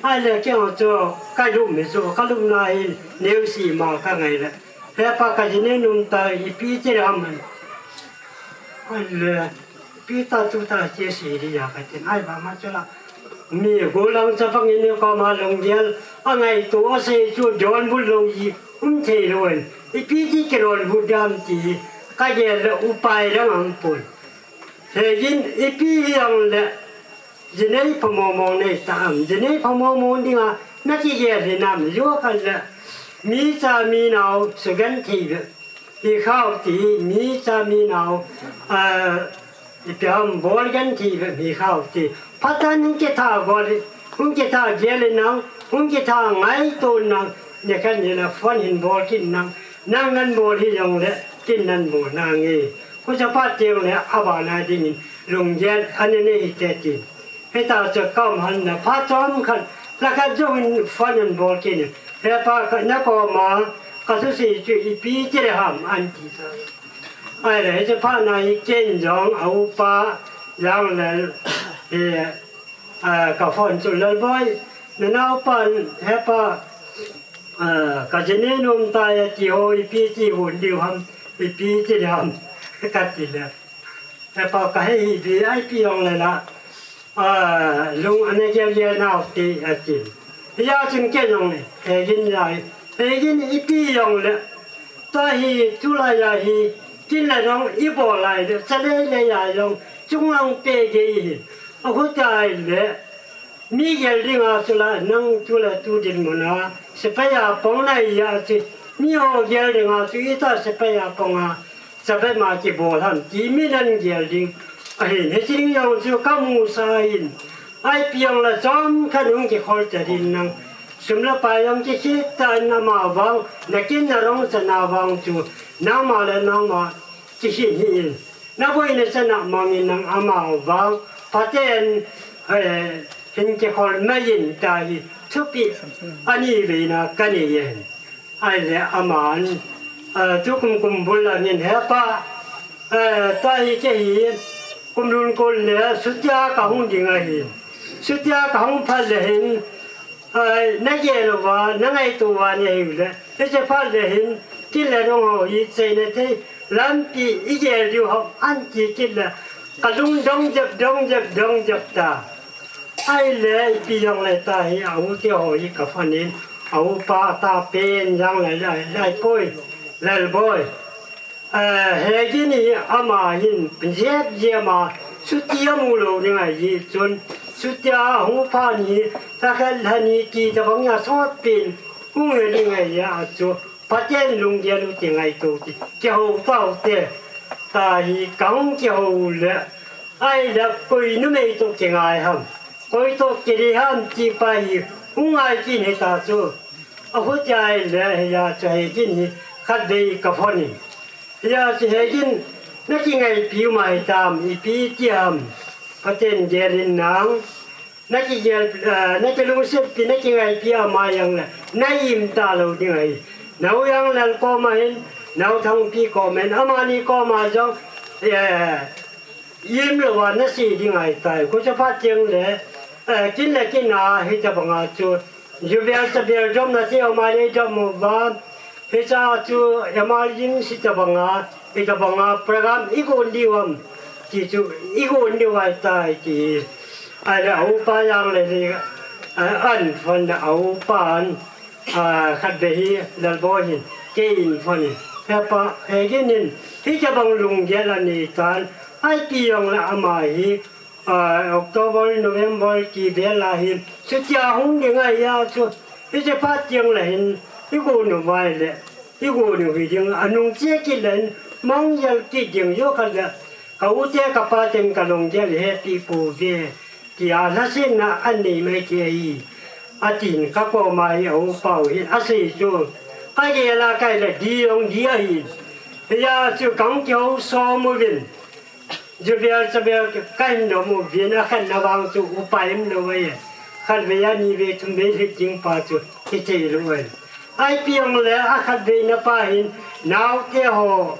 Ahile kei jong chu, ka lum hi chu, ka lum na hi, neo si ma ka ngai le. He pa ka ji nei nom ta, ipi ti ham. Ahile, Peter tuta che sei di ya ka tin ai ba ma chu la. Mi golang chapang in koma lunggel a ngaito a sei chu donbut lou ji um thei lou in. Ipi ti kidonbut dam ti kagel le upai dang aum pon. Hijeh in ipi hi jong le jinei pha mong mong nei ta am. Jinei pha mong mong ding a na kigel hinam jo kal le. Mi cha mi nao sugenthei ve. Hi khao ti, mi cha mi nao, a, ipi ham bol genthei ve hi khao ti. Patan hung kitha gol, hung kitha gel in nang, hung kitha ngaito in nang, nikhat ni la phone hin bol kit in nang, nang nan bol hi jong le, kin nan bol nange. Khu chapa teng le, abana ding in, lunggel, anene hi te tin. Hita chu ka um hon na phat chomkhat, la khat jong in phone in bol kit in. He pa ka na koma, ka thusei chu ipi ti le ham ahin ti ta. Ahile hiche phat na hi ken jong a upa jong le, eh, a, ka phone chu Lalboi, na naopan, he pa, a, ka ji nei nom ta e ti ho ipi ti hon diu ham, ipi ti le ham. Kati le, hepa, kahei hi, ipi jongle la, a, lung ana gel gel nau ti, ati. Hia chun kei jong le, Hegin lai, Hegin, ipi jongle, tua hi tulai a hi, kin le jong ibol lai le, chalei le a jong, chunglang pe gei hi. Ahutai le, mi gel dinga chu la, nang tu le tu dinmun a, sepai a pang nai a chu, mi ho gel dinga chu, ita sepai a pang a, Sabbath ma kibol ham, ti mi nan gel ding. Ahin, hiche ding jong chu kamu sa in. Ipi jongle chomkhat hung kikhol ta din nang. Sum le pai jong kikhet ta in amavang, nakin narong chana vang chu. Nangma le nangma kikhin hi in. Naboina chana mangin nang amavang. Phaten, eh, hin kikhol mai in tahi. Thupi, ani veina kanei in. Ahile aman, eh, tukum kum bul a hin hepa, eh, tua hi kei hi, kum lun kol le, sutia kahung ding ahi. Sutia kahung phat le hin, eh, nagel uva, nangaito uva nahiu le. Hiche phat le hin, kin le jong ho hi, cheina thei, lampi igel diu ham, anti kit le, kalung dong jep, dong jep, dong jep ta. Ahile, ipi jongle tahi, a u te ho hi kaphone in, a upa ta pen jang lai lai, Laipoi, Lalboi. Eh, Hegin hi ama hin, jep jep ma, sutia mu lou ding ahi chun, sutia hung phat ni, ta khat lha ni ti tabang a sot pen, hung he ding ahi a chu, Pathen lunggel u ti ngaito ti, kihou pau te, tahi kang kihou le, Ahile koi numei toh kingai ham, koi toh kidei ham ti pa hi hung ngai kit hita chu. Ahutia ahile hia chu Hegin hi khatvei kaphone in. Hia chu Hegin nakingaipi u ma hitam, ipi ti ham. Pathen gel in nang. Nakigel, eh, nakilungset pi, nakingaipi ama jongle. Naim talou ding ahi. Nao Janglal koma hin, Nao Thangpi koma hin, amani koma jong, eh, Im louva nasei ding ahitai. Koi chu phat teng le, eh, kin le kin a, hitabanga chu, jubel chabel jomna ti ama le jom uva, hicha chu emergency tabanga, hitabanga program igon diu ham, ti chu igon diu ahitai ti. Ahile a upa Janglal le, eh, an phone a upan, Ah, khatvei hi Lalboi hin, kei in phone in. Hepa, Hegin in, hitabang lunggel anei tan, ipi jongle ama hi, ah, October, November, ti vel a hin, chutia hung ding ahi a chu, hiche phat teng le hin, igon uva ahile, igon u hiding, anung che kit le hin, mong jel kit ding jo khat le, ka u te ka pa ten ka lunggel hepi pouve. Tia lhasetna anei mai thei ahi, atin kakoma hi a upa u hin asei chu. Kagel a kaile di jong di ahi. Hia chu kang kihou som uvin. Jubel chabel kahin dom uvin akhatna vang chu upa um lou ahi. Khatvei anivei thumvei lhit ding pa chu kithei lou ahi. Ipi jongle akhatveina pa hin naote ho.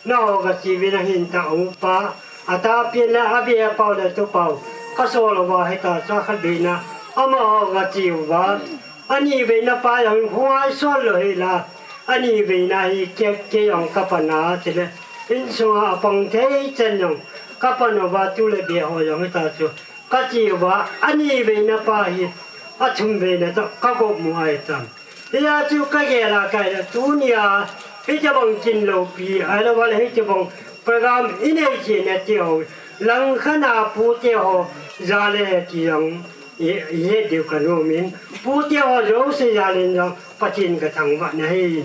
Nao gachi uvin ahin ta upa, atapin le abe pau le tupau, kasol uva hita chu khatvei na, amaho gachi uva, aniveina pa jong hungai sol lou hila, aniveina hi kei, kei jong kapan a chule, insunga apang thei chan jong, kapan uva tu le be ho jong hita chu, kachi uva, aniveina pa hi, athumveina toh, kagop mu ahitan. Hia chu kagel a kaile tunia, hitabang kin loupi, ahilou le hitabang program inei cheh na ti ho, langkhat a pute ho, jale ti jong, i, ihet diu kanom in, pute ho jouse jal in jong, Pathen kathangvah na ahi.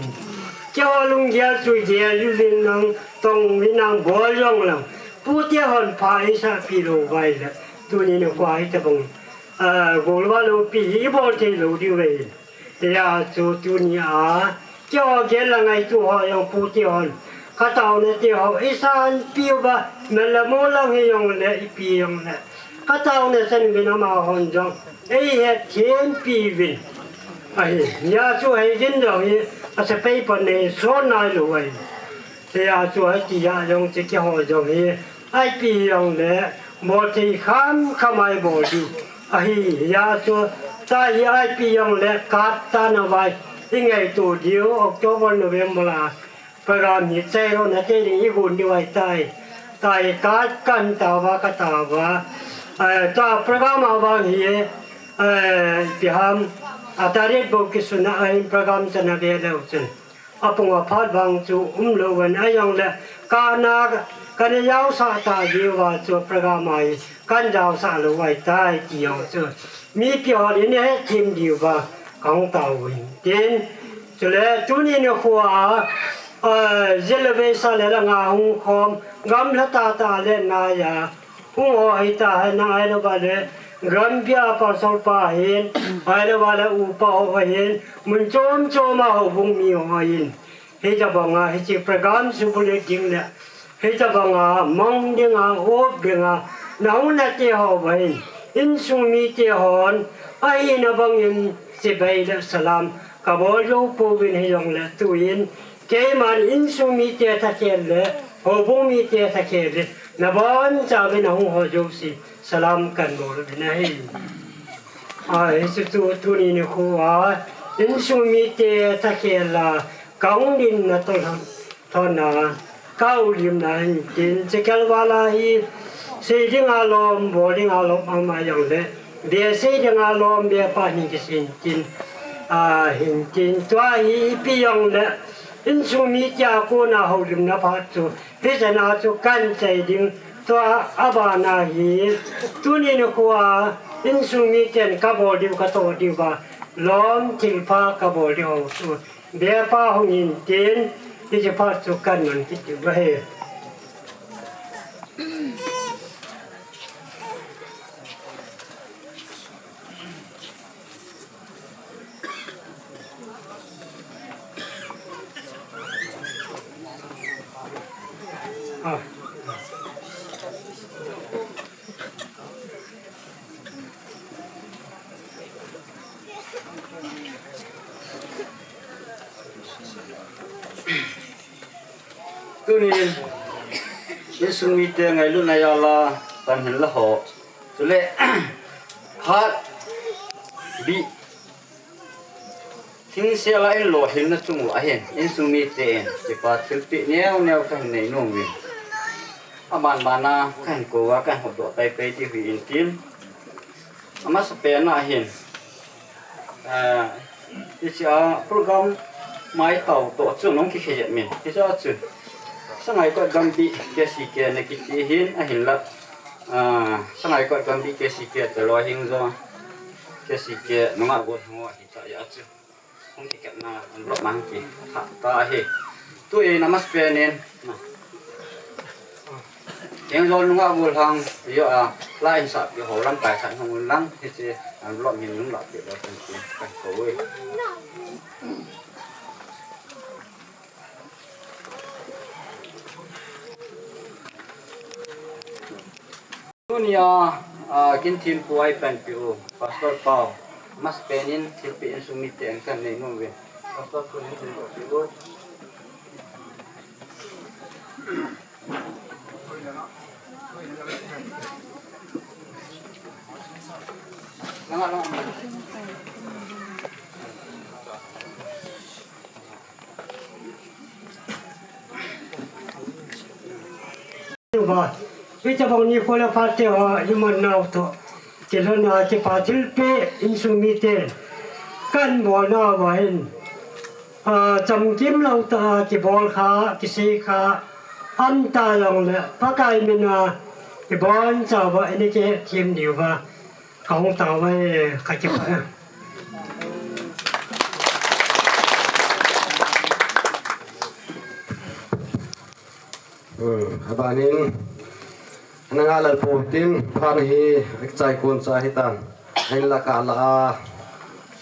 Keiho lunggel chu gel uvin lang, tong uvin lang, bol jong lang, pute hon pha eisah pi lou uva ahile, tuni nikho hitabang, ah, golvah loupi hi ibol thei lou diu ahi. Hia chu tunia, keiho gel a ngaitu ho jong pute hon. Kataona te ho, isanpi uva, mel le mol lang hijongle, ipi jongle. Kataona chan uvin amahon jong, eihet thempi uvin. Ahi, hia chu Hegin jong hi, asepai pan nei son nailou ahi. Hia chu hitia jong chu keiho jong hi, ipi jongle, bol thei kham kham a ibol diu. Ahi, hia chu, tahi ipi jongle, kat tana vai, ingaito diu, October, November a, Program hi chai lou na te ding i gun diu ahi tai. Tai ka kan ta va ka ta va. Eh, ta program a vang hi, eh, ipi ham, a tarik bou kisun a ahin program chana ve leu chun. A pung a phat vang chu um lou ven a jong le ka na ka ne jao sa ta ji va chu program a hi kan jao sa lou ahi tai ti jong chu. Mipi hon in he thim diu va ka hung tao hin tin. Chule tuni nikho a, a, jil le vei sa le langa hung khom, gamla tah tah le nai a hung ho hi ta hai na, ahilou va le Gambia pastor pa hin, ahilou va le upa ho hin, mun chom chom a houbung mi ho hin. Hitabang a, hiche program chu bol ding le, hitabang a, mang ding a, op ding a, na hung na te ho va hin, insung mite hon, ahina bang in, chibai le salam, ka bol jou pouvin hijongle tuin, keiman insung mite thakhel le, houbung mite thakhel le, na bonchauvin ahung ho jouse, salam kan bol uvin ahi. A, hichu chu tuni nikho a, insung mite thakhel a, ka hung dinna toh lhon, thon a, ka houlimna hin tin, chikel val a hi, sei ding a lom, bol ding a lom, ama jong le, be sei ding a lom, be pa hin kisin tin, a, hin tin, tua hi ipi jong le, insung mite a kona houlimna phat chu, hichan a chu kan chai ding, tua a bana hi, tuni nikho a, insung miten ka bol diu, ka toh diu va, lom thilpha ka bol diu ho chu. Be pa hung in tin, hiche phat chu kan man kit diu ahi. Ah. Tunin, insung mite ngailutna jal a, pan hin la ho. Chule, phat, bih, Thingsel a in lolhinna chung uva hin, insung mite in, kipa thilpeh neo neo kahin nei nom uvin. Aban ban a kahin kou a, kahin hopdoh pai pai diu ahi in tin. Amasapen a hin, ah, hiche a program mai tao toh chun hung kikhel jep in. Hiche a chun, Sangaikot Gambih K C K na kiti hin, ahinla, ah, Sangaikot Gambih K C K te lou hing jo, K C K nungah gol hing ho ahi. Cha ya chu. Hung kikepna envelope mang kikha ta ahi. Tuin amasapen in. Keng jol nungah gol hang yo a la in sa pi ho lam kai sa hung lang hiche envelope hin nung la pi lo kan ti kan ko we. Tunia, ah, kin thempu a ipanpi u, Pastor Pau, amasapen in thilpeh insung mite in kan nei nom uvin. Pastor Pau in thilpeh u. Langa, langa. Uva, hitabang nikho le phat te ho, iman nau toh, kilhon a kipa thilpeh insung mite, kan bolna uva hin, a, chamkim lou tah a kibol kha, kisei kha, aum ta jongle, Pakai min a, ibonchauva, ini kithim diuva, kahung tauve, kakipah e. Hmm, abanin, ana nga lal po tin, phat hi, chai kon cha hitan. Hin la ka la a,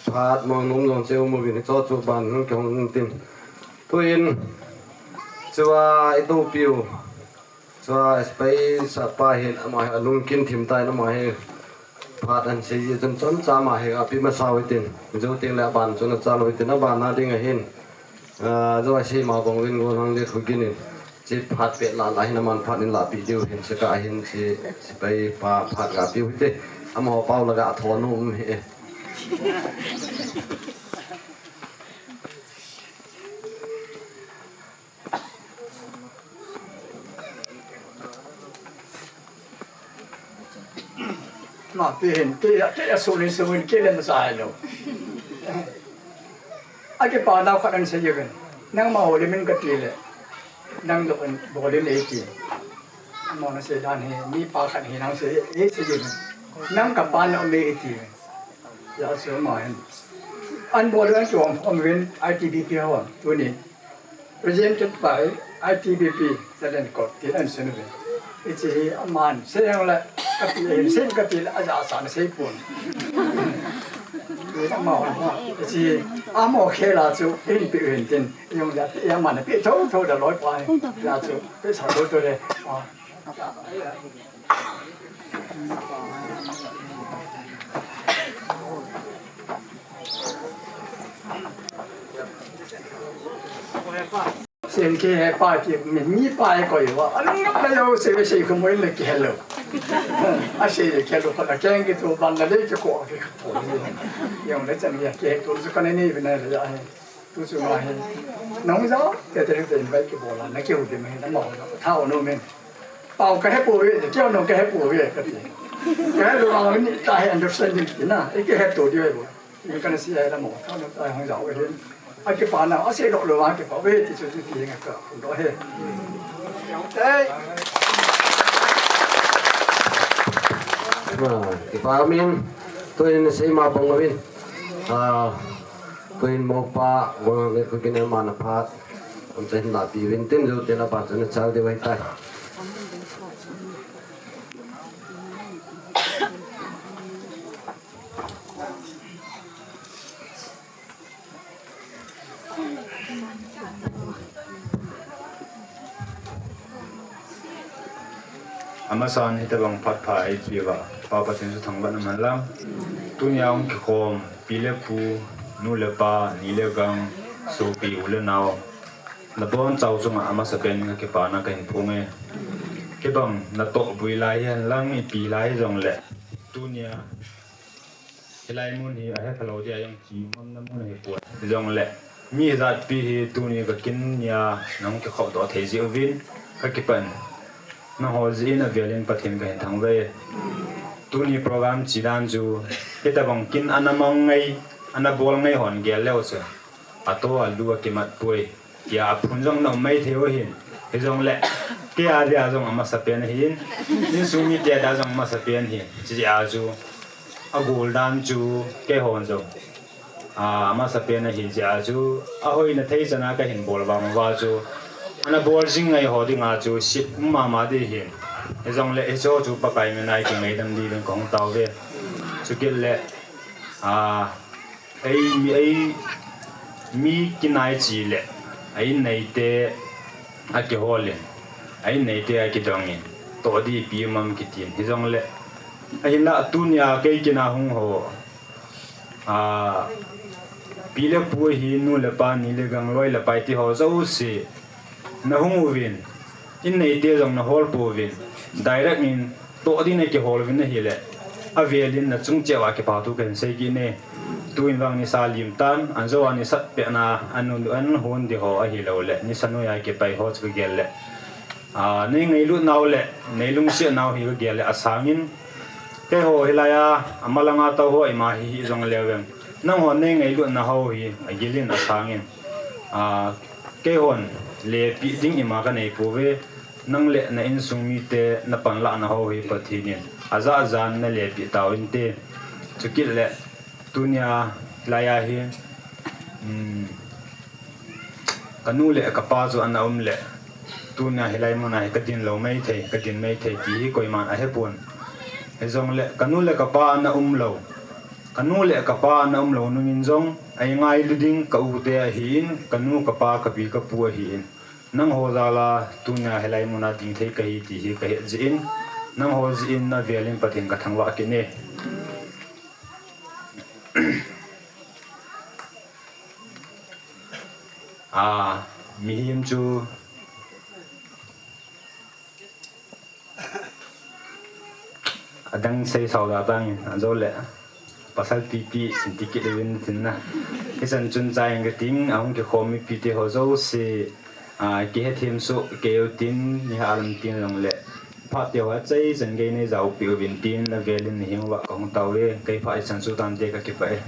phat mong nom jong cheu mo vin, cho chu ban, hung kihong tin. Tuin, chua i topiu, chua space a pa hin, ama hi alung kin thim tai, ama hi phat an sei ji chun chomcha ama hi api masa utin. Jou teng le aban chun acha lou utin, aban na ding ahin. Ah, jo a sei ma bang vin go lang le khu ginin. Chi phat pet la la hin aman phat in la pi diu hin, chi ka hin chi, chi pai pa phat ga piu hite. Amaho pau la ga tho nu um hi e. Mapi hin, kei, kei a suni suni, kei le masa lo. Akipa nau khat an sei uvin. Nangma houlim in kati le. Nang jong bol in eiti. Amahon asei dan hi, mipa khat hi nang sei, eisei uvin. Nang kapa na um e eiti. Hijeh chun ama hin. An bol uvin chu um uvin I T B P ho, tuni. Presented by I T B P, Talent Corp, tin an sei uvin. Hiche hi aman, sei le, kati, sei kati le, aja sa na sei pon. Hiche, amaho khel a chu, in pi in tin, jong le, aman, pi tho tho da loi pa, la chu, pi sa loi to le, a. Sen ke he pa ki mi, mipa he koi va. Alung na yo se ve se ko mo le ke hello. A se le ke lo ko na keng ke to ban la le ke ko ke ko. Yo le chan ya ke to su ka ne ni ve na le ya he. Tu chu ma he. Nong ja, te te te invite ke bola, na ke u de me, na mo, tha o no me. Pao ka he po ve, ke o no ka he po ve, ka ti. Ka he lo ma ni ta he understanding ti na, e ke he to de ve bo. Ni ka na si he la mo, tha no ta hong ja ve he. A ke pa na, a se lo lo a ke pa ve, ti chu ti ti he nga ka, do he. Hey. Kipa min, tu in sei ma bang win. Ah, Tuin mopa, gol nge ko kine mana phat. Am te na pi vin tin jo te na pa chana chal de wai tai. Amasan hitabang phat pha eipe uva, Pa Pathen chu thangvahna man lang. Tunia hung kikhom, pi le pu, nu le pa, ni le gang, sopi u le nao. Nabonchau chunga amasapen in kakipana kahin phong e. Kibang natoh bui lai hihen lang ipi lai hijongle. Tunia Hilai mun hi ahe khalou dia jong chi umna mun ahi poi. Jongle, mi jatpi hi tuni ka kin nia nahung kikhop doh thei jeh uvin, kakipah in. Nangho jeh in avel in Pathen kahin thangvah e. Tuni program chi dan chu, hitabang kin ana mang ngai, ana bol ngai hon gel leu chu. Ato alu akimat poi. Tia aphun jong na um maithei u ahin. Hijongle, kei a dia jong amasapen ahin. Insung mite a dia jong amasapen ahin. Chijeh a chu, agol dan chu, keihon jong. A, amasapen ahi jeh a chu, ahoina thei chana kahin bol vang uva chu. Ana bol jing ngai ho dinga chu, sip um mama di ahin. Hijongle, hicho chu Pakai mina ikingaidam diuvin kahung tao uve. Chukit le, a, Ei, mi, ei, mi kinai chi le, a inneite akihol in, a inneite akidong in, toh di ipi um am kitin. Hijongle, ahinla tunia kei kin a hung ho, a, pi le pu ahi, nu le pa, ni le gang, loi le pai ti ho jouse, nahung uvin, inneite jong nahol pouvin, direct in, toh din akihol uvin ahile, avel in nachung cheh uva kipa thu kahin sei kit e. Tuin vang nisa lim tan, anjo a nisat pehna, an, an hon di ho ahilou le, nisa noiya kipai ho chu kagel le. A, nei ngailut nau le, nei lungset nau hi kagel le, asang in, keiho hilai a, amalanga tou ho ima hi, hi jong leu vem. Nangho nei ngailut na ho hi, agil in asang in. A, keihon, lepeh ding ima kanei pouve. Nang le na insung mite na panlah na ho hi Pathen in ajah jan na lepeh tau inte. Chukit le tunia hilai a hi, um, kanu le kapa chu ana um le tunia hilai muna hi kadin lou maithei, kadin maithei ti hi koiman ahepon. Hijongle kanu le kapa ana um lou. Kanu le kapa ana um lou nungin jong, eingailu ding ka u te ahin, kanu, kapa, kapi, kapu ahin. Nangho jal a, tunia hilai muna ding thei kahi ti hi kahet jeh in, nangho jeh in avel in Pathen kathangvah kit e. A, mihem chu adang sei sao da tang in, ajo le pasal pipi in ti kit uvin tin na. Hichan chun chai ang kating, ahung kikhom mipi te ho jouse, a, kihethem soh kei u tin, ni ha lam tin jong le. Phat tio a chai chan gei nei jao piu vin tin na velin ni hing va kong tau e, kei pha i chan chu tan te ka kipa e.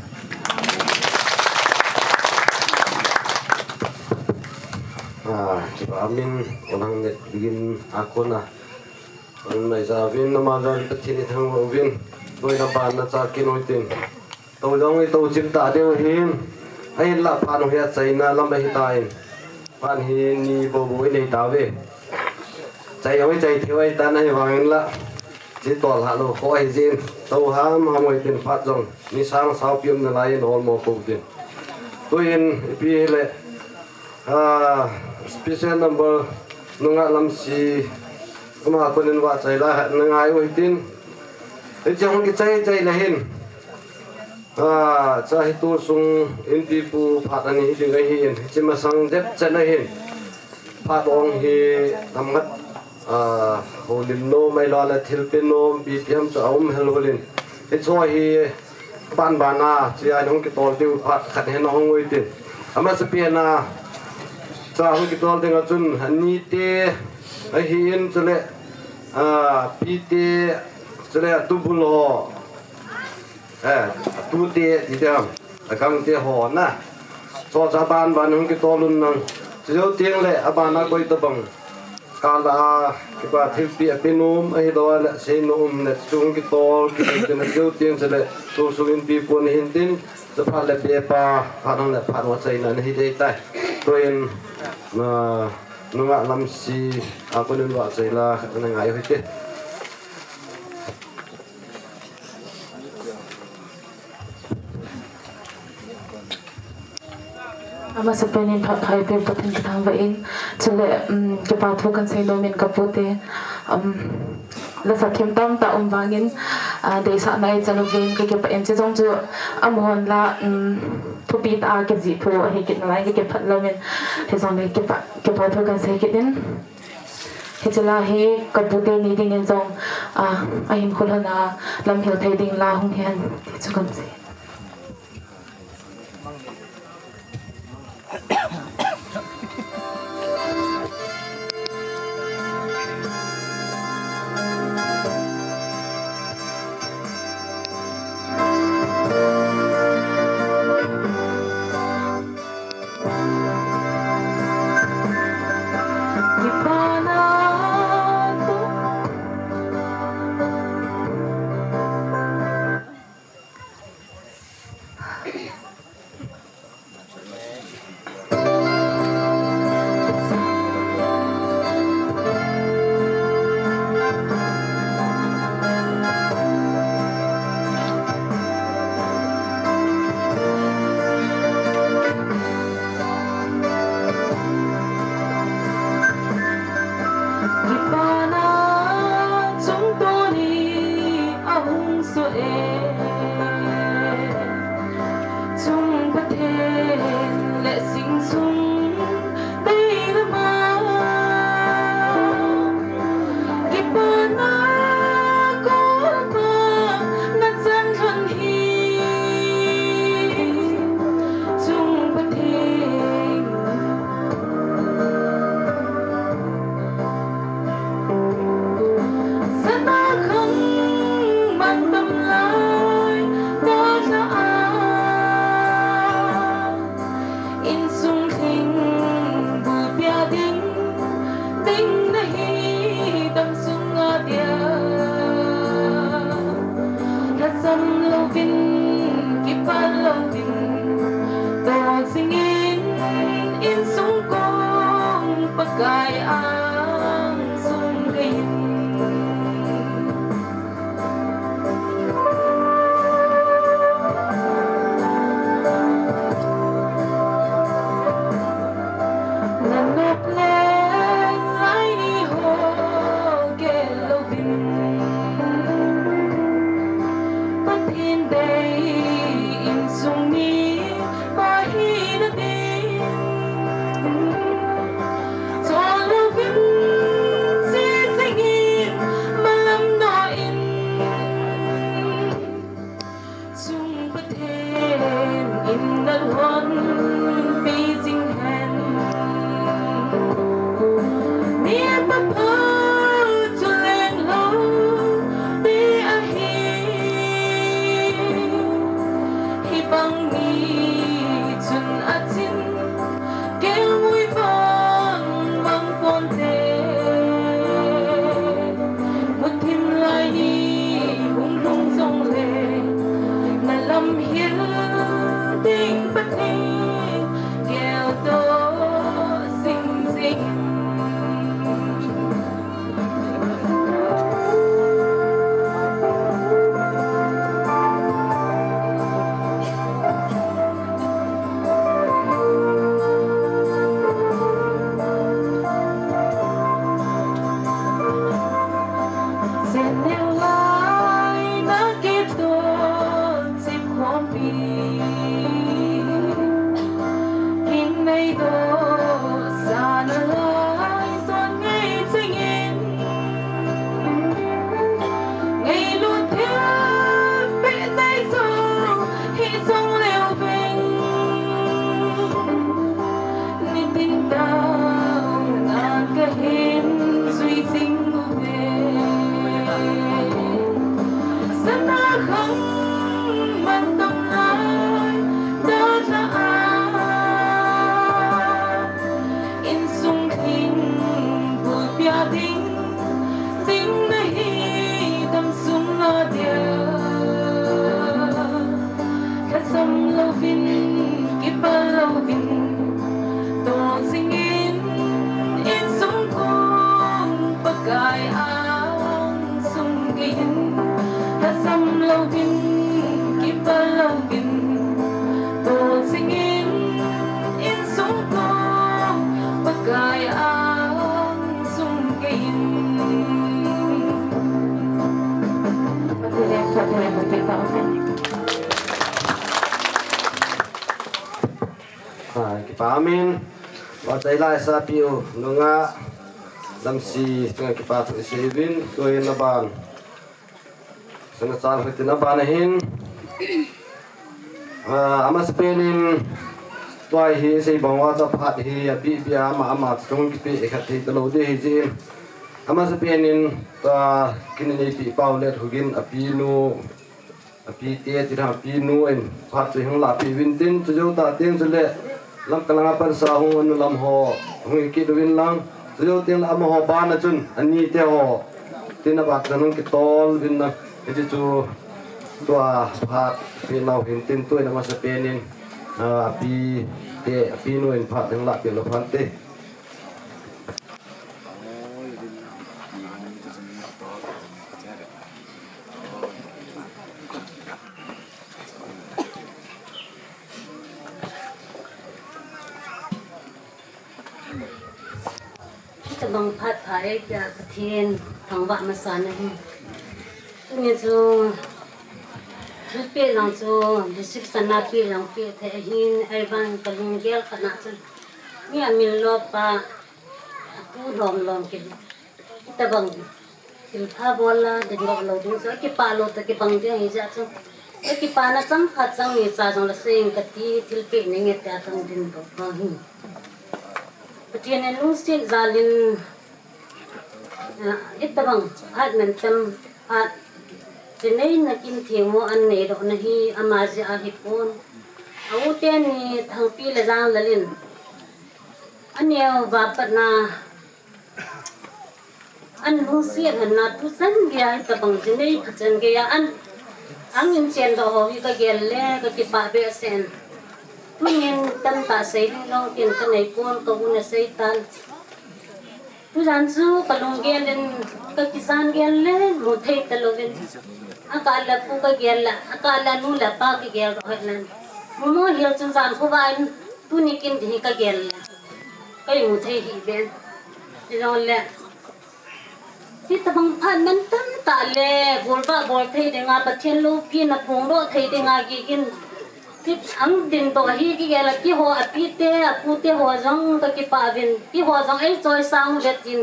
Ah, kipa min, onang net bigin akona. An mai ja vin, na ma ja vin, Pathen i thang lo vin. Noi na ban na cha kin oi tin. To jong i to chim ta deu hin. Ahin la phan hi a chaina lam ahi ta in. Phan hi ni bo bo i nei ta ve. Chai oi chai thei oi ta na hi vang in la. Chi tol ha lo kho ai jin. To ha ma moi tin phat jong. Ni sang sao pium na lai in ol mo ko tin. Tu in ipi le. Ah, special number nunga lamsi ama konin va chai la na ngai u hitin. Hiche hung kichai chai le hin. Ah, cha hi tu sung in pi pu phat ani hi ding ahi in. Hiche masang dep chan ahin. Phat ong hi tam ngat, ah, holim nom mai la le thilpeh nom pi piam cha um hel holin. Hicho hi Ban ban a, chia hung kitol diu phat khat hin hung ui tin. Ama sapi na, cha hung kitol ding a chun, ani te, ahi in chule, a, pi te, chule, a tubul ho, eh, a tu te, ti te ham, a kang te ho na. Cho cha ban ban hung kitol un nang. Chujou tiang le, a ban a koi tabang. Kala, kipa thilpeh a pe nom, ahi lo le, sei nom le, chung kitol, kitin a keu tin, se le, tu sung in pi pon hin tin, se phat le pe pa, phat hang le, phat wa chai na, na hi dei tai. Tu in, na, nunga lamsi, a ko nun wa chai la, na ngai hoi te. Amasa penin phat phai pen Pathen kathangvah in, chule, um, kipa thu kan sei nom in ka pu te, um, la sa thim tam ta um vangin, ah, deisahna i chan uvin ka kipah in, chujong chu amahon la, um, thupi ta a kijih thu ahi kit nalai ka kipah lom in, hijong le kipa, kipa thu kan sei kit in. Hiche la hi ka pu teni dingin jong, ah, ahin khulhon a lamhil thei ding la hung hen, ti chu kan sei. Kipana chungtoni ahung so e. Chung Pathen le sing sung tei lama. Kipana koma na chan lhon hi. Chung Pathen. Sana khang man tam lai ta sa a. Insung thing bu pia ding, ding na hi dam sung a dia. Lhasam louvin, kipat louvin, tol singin, insung kong Pakai angsung kahin. Nanop leng lai ni ho gel louvin. Pathen dei insung mi pa hina ding. Chol louvin, che jingin, malam noin. Chung Pathen in nalhonpi jing hen. Ni pa pa chu leng Ding, ding nahi dam sunga dia. Lhasam louvin, kipah louvin, tol jingin, insung kong Pakai angsung keiyin. Lhasam louvin, kipah louvin, tol jingin, insung kong Pakai angsung keiyin. Ah, kipa min. Wa chai lai sa piu nunga lamsi tunga kipa thu isei uvin, tuin aban. Sana chal khat in aban ahin. Ah, amasapen in tua hi sei bang uva chu phat hi abih bih a ama ama chung kipe khat thei talou ding ahi jin. Amasapen in tua kin in eipeh pau le hugin apinu, apite, ti dang apinu in phat chu hung lahpeh uvin tin, chujou tah teng chule Lamka langa pansa hung anu lam ho hung hi kit uvin lang. Chujou teng le amaho bana chun anite ho tin aban chun hung kitol uvin lang. Hiti chu tua phat peh nau hin tin, tuin amasapen in, ah, apite, apinu in phat hung lahpeh lou phante. Hitabang phat pha eipeh a Pathen thangvah masa nahi. Tuni chu thilpeh jong chu reception a peh jong peh thei ahin, ahivang kalunggel khat na chu mi amin lop a, atu lom lom kit. Hitabang thilpha bol a dingdoh lou ding chu, akipah lou toh kibang ding ahi jeh chun, akipana chang khat chang ni cha jong la sei inge kati, thilpeh nei nge tia kang dingdoh ahi. Pathen in lungset jal in, ah, hitabang phat mantam, phat chinei na kin themmo an neidoh na hi ama jeh ahi pon. A u teni Thangpi le Janglal in aneo va pat na an lungset henna tuchan geiya hitabang chinei phachan geiya an angin chendoh ho hi kagel le kakipah behseh in. Tunin tamtah sei ding jong kin kanei pon, ka un asei tan. Tujan chu kalunggel in kakijan gel le mu thei talouvin. Akah le pu kagel le, akah le nu le pa kagel doh hen. Mumo hel chun jan khovah in tuni kin hi kagel le. Kei mu thei hih ben. Hijongle hitabang phat mantam tah le, golvah bol thei dinga, Pathen loupina phongdoh thei dinga, gigin thil ang dingdoh hi kigel a, keiho apite, apute ho jong kakipah uvin, keiho jong eichoisang uve tin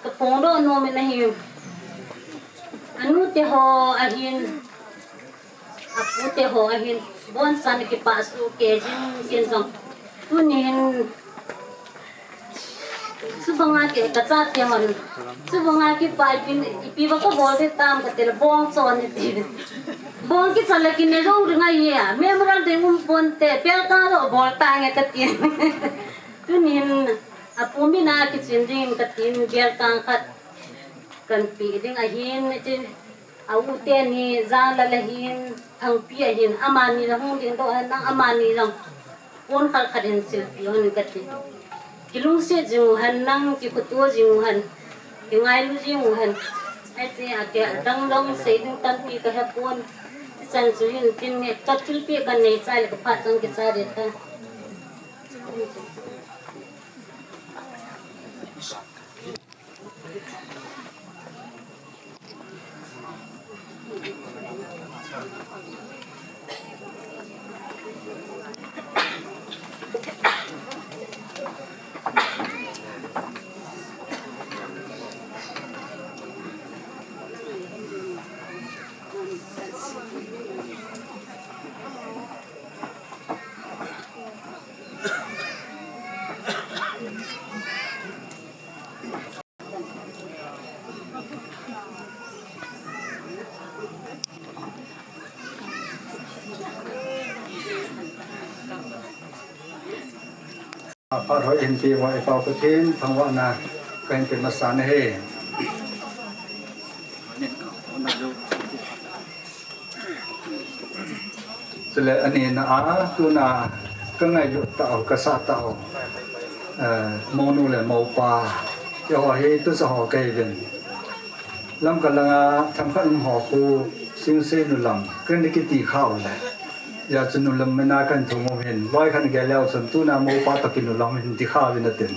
kaphongdoh nom in ahi. Anute ho ahin, apute ho ahin, bonchan kipah soh kei jing jing jong. Tunin, chubanga kei kachate hon, chubanga kipah ipin, ipi ba kabol ding tam katile, bong chon iti. Bong kichon le kinei jou ding ahi a, memorial ding um ponte, pelkang joh bol tange kati. Tunin, apu mina kichen ding katin, pelkang khat kanpeh ding ahin, tin. A u teni Janglal ahin, Thangpi ahin, amani la hung dingdoh hen lang, amani jong pon khat khat in silpeh un kati. Kilungset jing u hen lang, kikhutuh jing u hen, kingailu jing u hen. Ahi che a, kei adang jong sei ding tampi kahe pon. Chan chu hin tin ne, kathilpeh kanei chai le kaphat jong kicha ding ta. Phat hoi hin peh uva i Pau Pathen thangvahna Kahin pe masa nahi. Chule ani na a tuna ka ngailut tau, ka sa tau. Eh, monu le mopa. Keiho hi tusa ho kahi uvin. Lamka langa themkhat um ho khu Singse nu lam, kan kiti khau le. Hijeh chun nu lam mena kan thum um hin. Loi khan gel leu chun tuna mopa toh kinu lam hin ti kha uvin atin.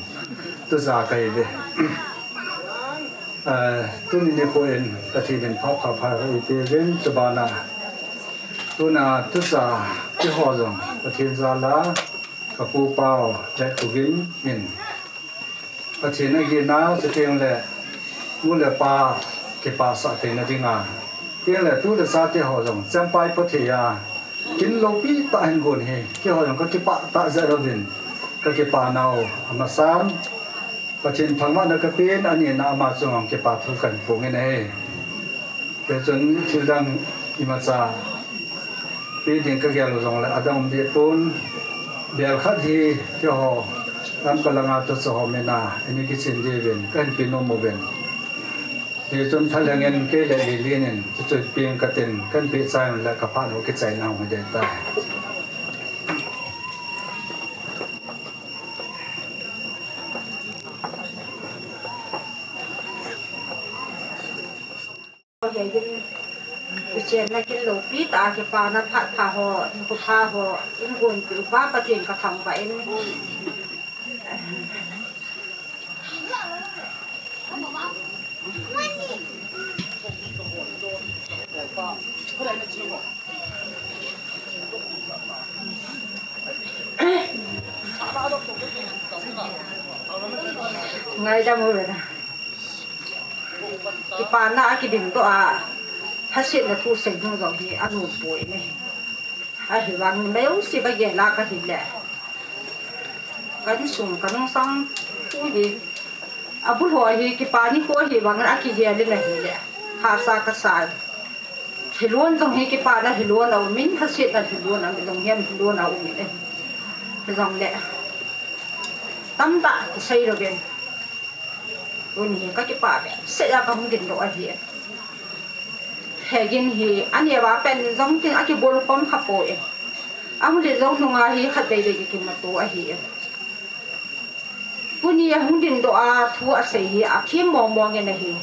Tusa kahi uve. Eh, tuni nikho in Pathen in phat pha pha kahin pe uvin chubana. Tuna tusa keiho jong Pathen jal a ka pu pau le ku gin in Pathen agin a, chuteng le nu le pa kipah sah theina dinga. Chuteng le tu le cha teho jong chempai pha thei a, kin loupi tah hin gon hi, keiho jong ka kipah tah jeh uvin, ka kipah nau amasan, Pathen thangvahna ka pen, ani na ama chunga kipah thu kahin phong in ahi. Hichun thil dang imacha pe ding ka gel u jongle adang um deh pon, bel khat hi keiho Lamka langa tusa ho mina eini kichen diuvin kahin pe nom uvin. Hichun thalheng in kei le Lilin in chuchu peng katin kahin pe chai le ka phat u kichai nau hi ding tai. Hegin, kichenna kin loupi tah a kipana phat pha ho, nikho pha ho, in gonpi uva Pathen ka thangvah in. Ngaidam uvin. Kipana a kiding toh a, lhasetna thu sei hung jong hi anom poi ne. Ahivang meiho si ka gel a ka hile. Ka insung ka nungsang thu hi. Abul ho hi kipa nikho ahivang a kigel in ahile. Hahsa ka sa. Lhilon jong hi kipana lhilon a um in, lhasetna lhilon a um in, lunghem lhilon a um in. Hijongle. Tamtah kisei lou vin. Tuni hi ka kipah behseh a ka hung dingdoh ahi. Hegin hi, aneo a pen jong tin a kibol khom kha poi. Ahung len jong nunga hi khatvei vei kikimuto ahi. Tuni a hung dingdoh a thu asei hi, athem mong mong in ahi.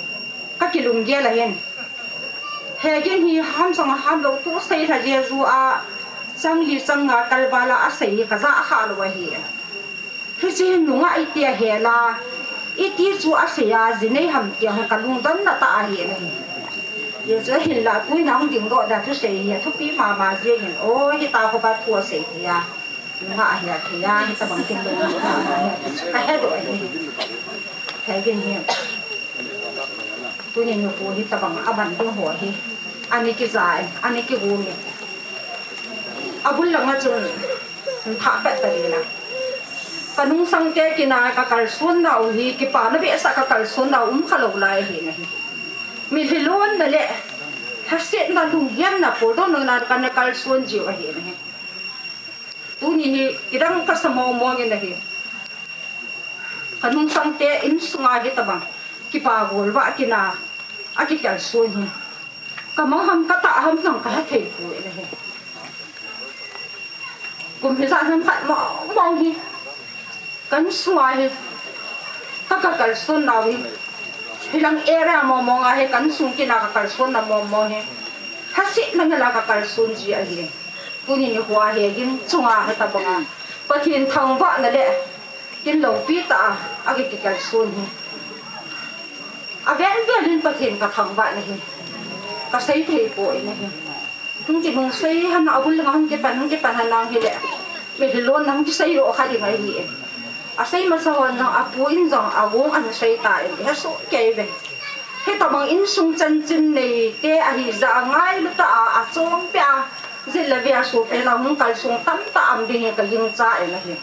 Ka kilunggel ahin. Hegin hi, ham jong a ham lou thu sei lha Jesu a, chang li chang nga kalval a asei hi, ka ja a kha lou ahi. Hiche nunga iti ahel a, iti chu asei a, jinei ham tia hung ka lungdonna tah ahi nahi. Hichu hinla tuin ahung dingdoh da thusei hi, athupi mama jengin, o, hita khopa thu asei thei a. Nunga ahel thei a, hitabang tin lou ka hedoh ahi. Hegin hi. Tuni nikho hitabang a ban ding ho hi. Ani kija e, ani kigong e. Abul langa chun, thah pet ta ding a. Ka nungsang te kin a ka kalson nau hi, kipana behseh a ka kalson nau um kha lou lai ahi nahi. Mi lhilon na le, lhasetna lunghemna puldon na ka na kalson jiu ahi nahi. Tuni hi, kidang ka sa mong mong in ahi. Ka nungsang te insunga hitabang, kipa golvah kin a, akikalson hi. Ka mang ham ka tah ham jong ka hethei poi nahi. Kum hijat ham khat mong mong hi. Ka insunga hi. Ka, ka kalson nau hi. Hilang area mong mong a hi ka insung kin a ka kalson na mong mong hi. Lhasetna ngel a ka kalson ji ahi. Tuni nikho a hegin chunga hitabang a. Pathen thangvahna le. Kin loupi tah a, aki, kikalson hi. Avel vel in Pathen ka thangvah nahi. Ka sei thei poi nahi. Hung kinung sei han abul langa hung kipan, hung kipan han nang hile. Mi lhilon na hung kisei lou kha ding ahi e. Asei masa hon jong, apu in jong, agong an sei ta in, he so kei ve. Hitabang insung chanchin nei te ahi ja a ngailu tah a, achom pia, jin le vei a sopi lang hung kalsong tamtah um ding hi ka gingcha in ahi.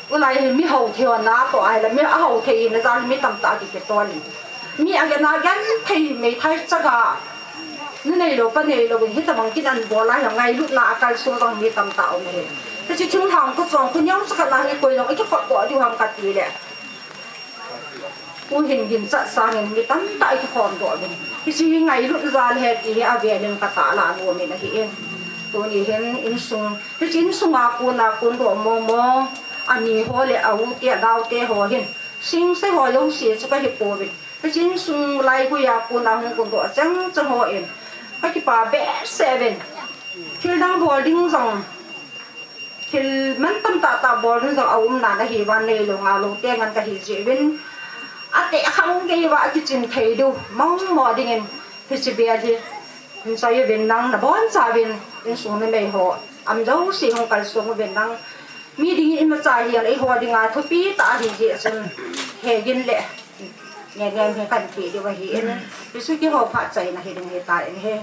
Ulai hi mi hao thei ho na toh ahile mi ahao thei na jal mi tamtah kikitol in. Mi agen agen thei meithai chaga. Nu neilou pa neilou in hitabang kin an bol a hi ngailutna a kalsong jong mi tamtah um e. Hiche thinglhang kachong khu neo chakhat na hi koi jong ikikot toh diu ham kati le. Tuhin ginchat sangin mi tamtah i kikhom doh uvin. Hiche hi ngailut jal ahi ti hi avelin ka tahlang nom in ahi in. Tuni hin insung, hiche insung a kon a kon doh mong mong, ani ho le a u te, a nao te ho hin. Singse ho jouse chu ka hi pouvin. Hiche insung laigui a kon a hung kon doh chang chang ho in. Ka kipa behseh uvin. Thil dang bol ding jong. Thil mantam tah tah bol ding jong a um nan ahi van nei lo nga lo te ngan ka hi jeh uvin. A te khang gei va kichin thei diu. Mong mo ding in hiche bel hi. Hin soi uvin nang na bon cha uvin insung numei ho. Am jouse hung kalsong uvin nang. Mi ding in imacha hi a eiho ding a thupi tah ahi jeh chun. He gin le. Nge nge hung kan ti diu ahi in. Hiche kihou phat chaina hi ding hi ta in he.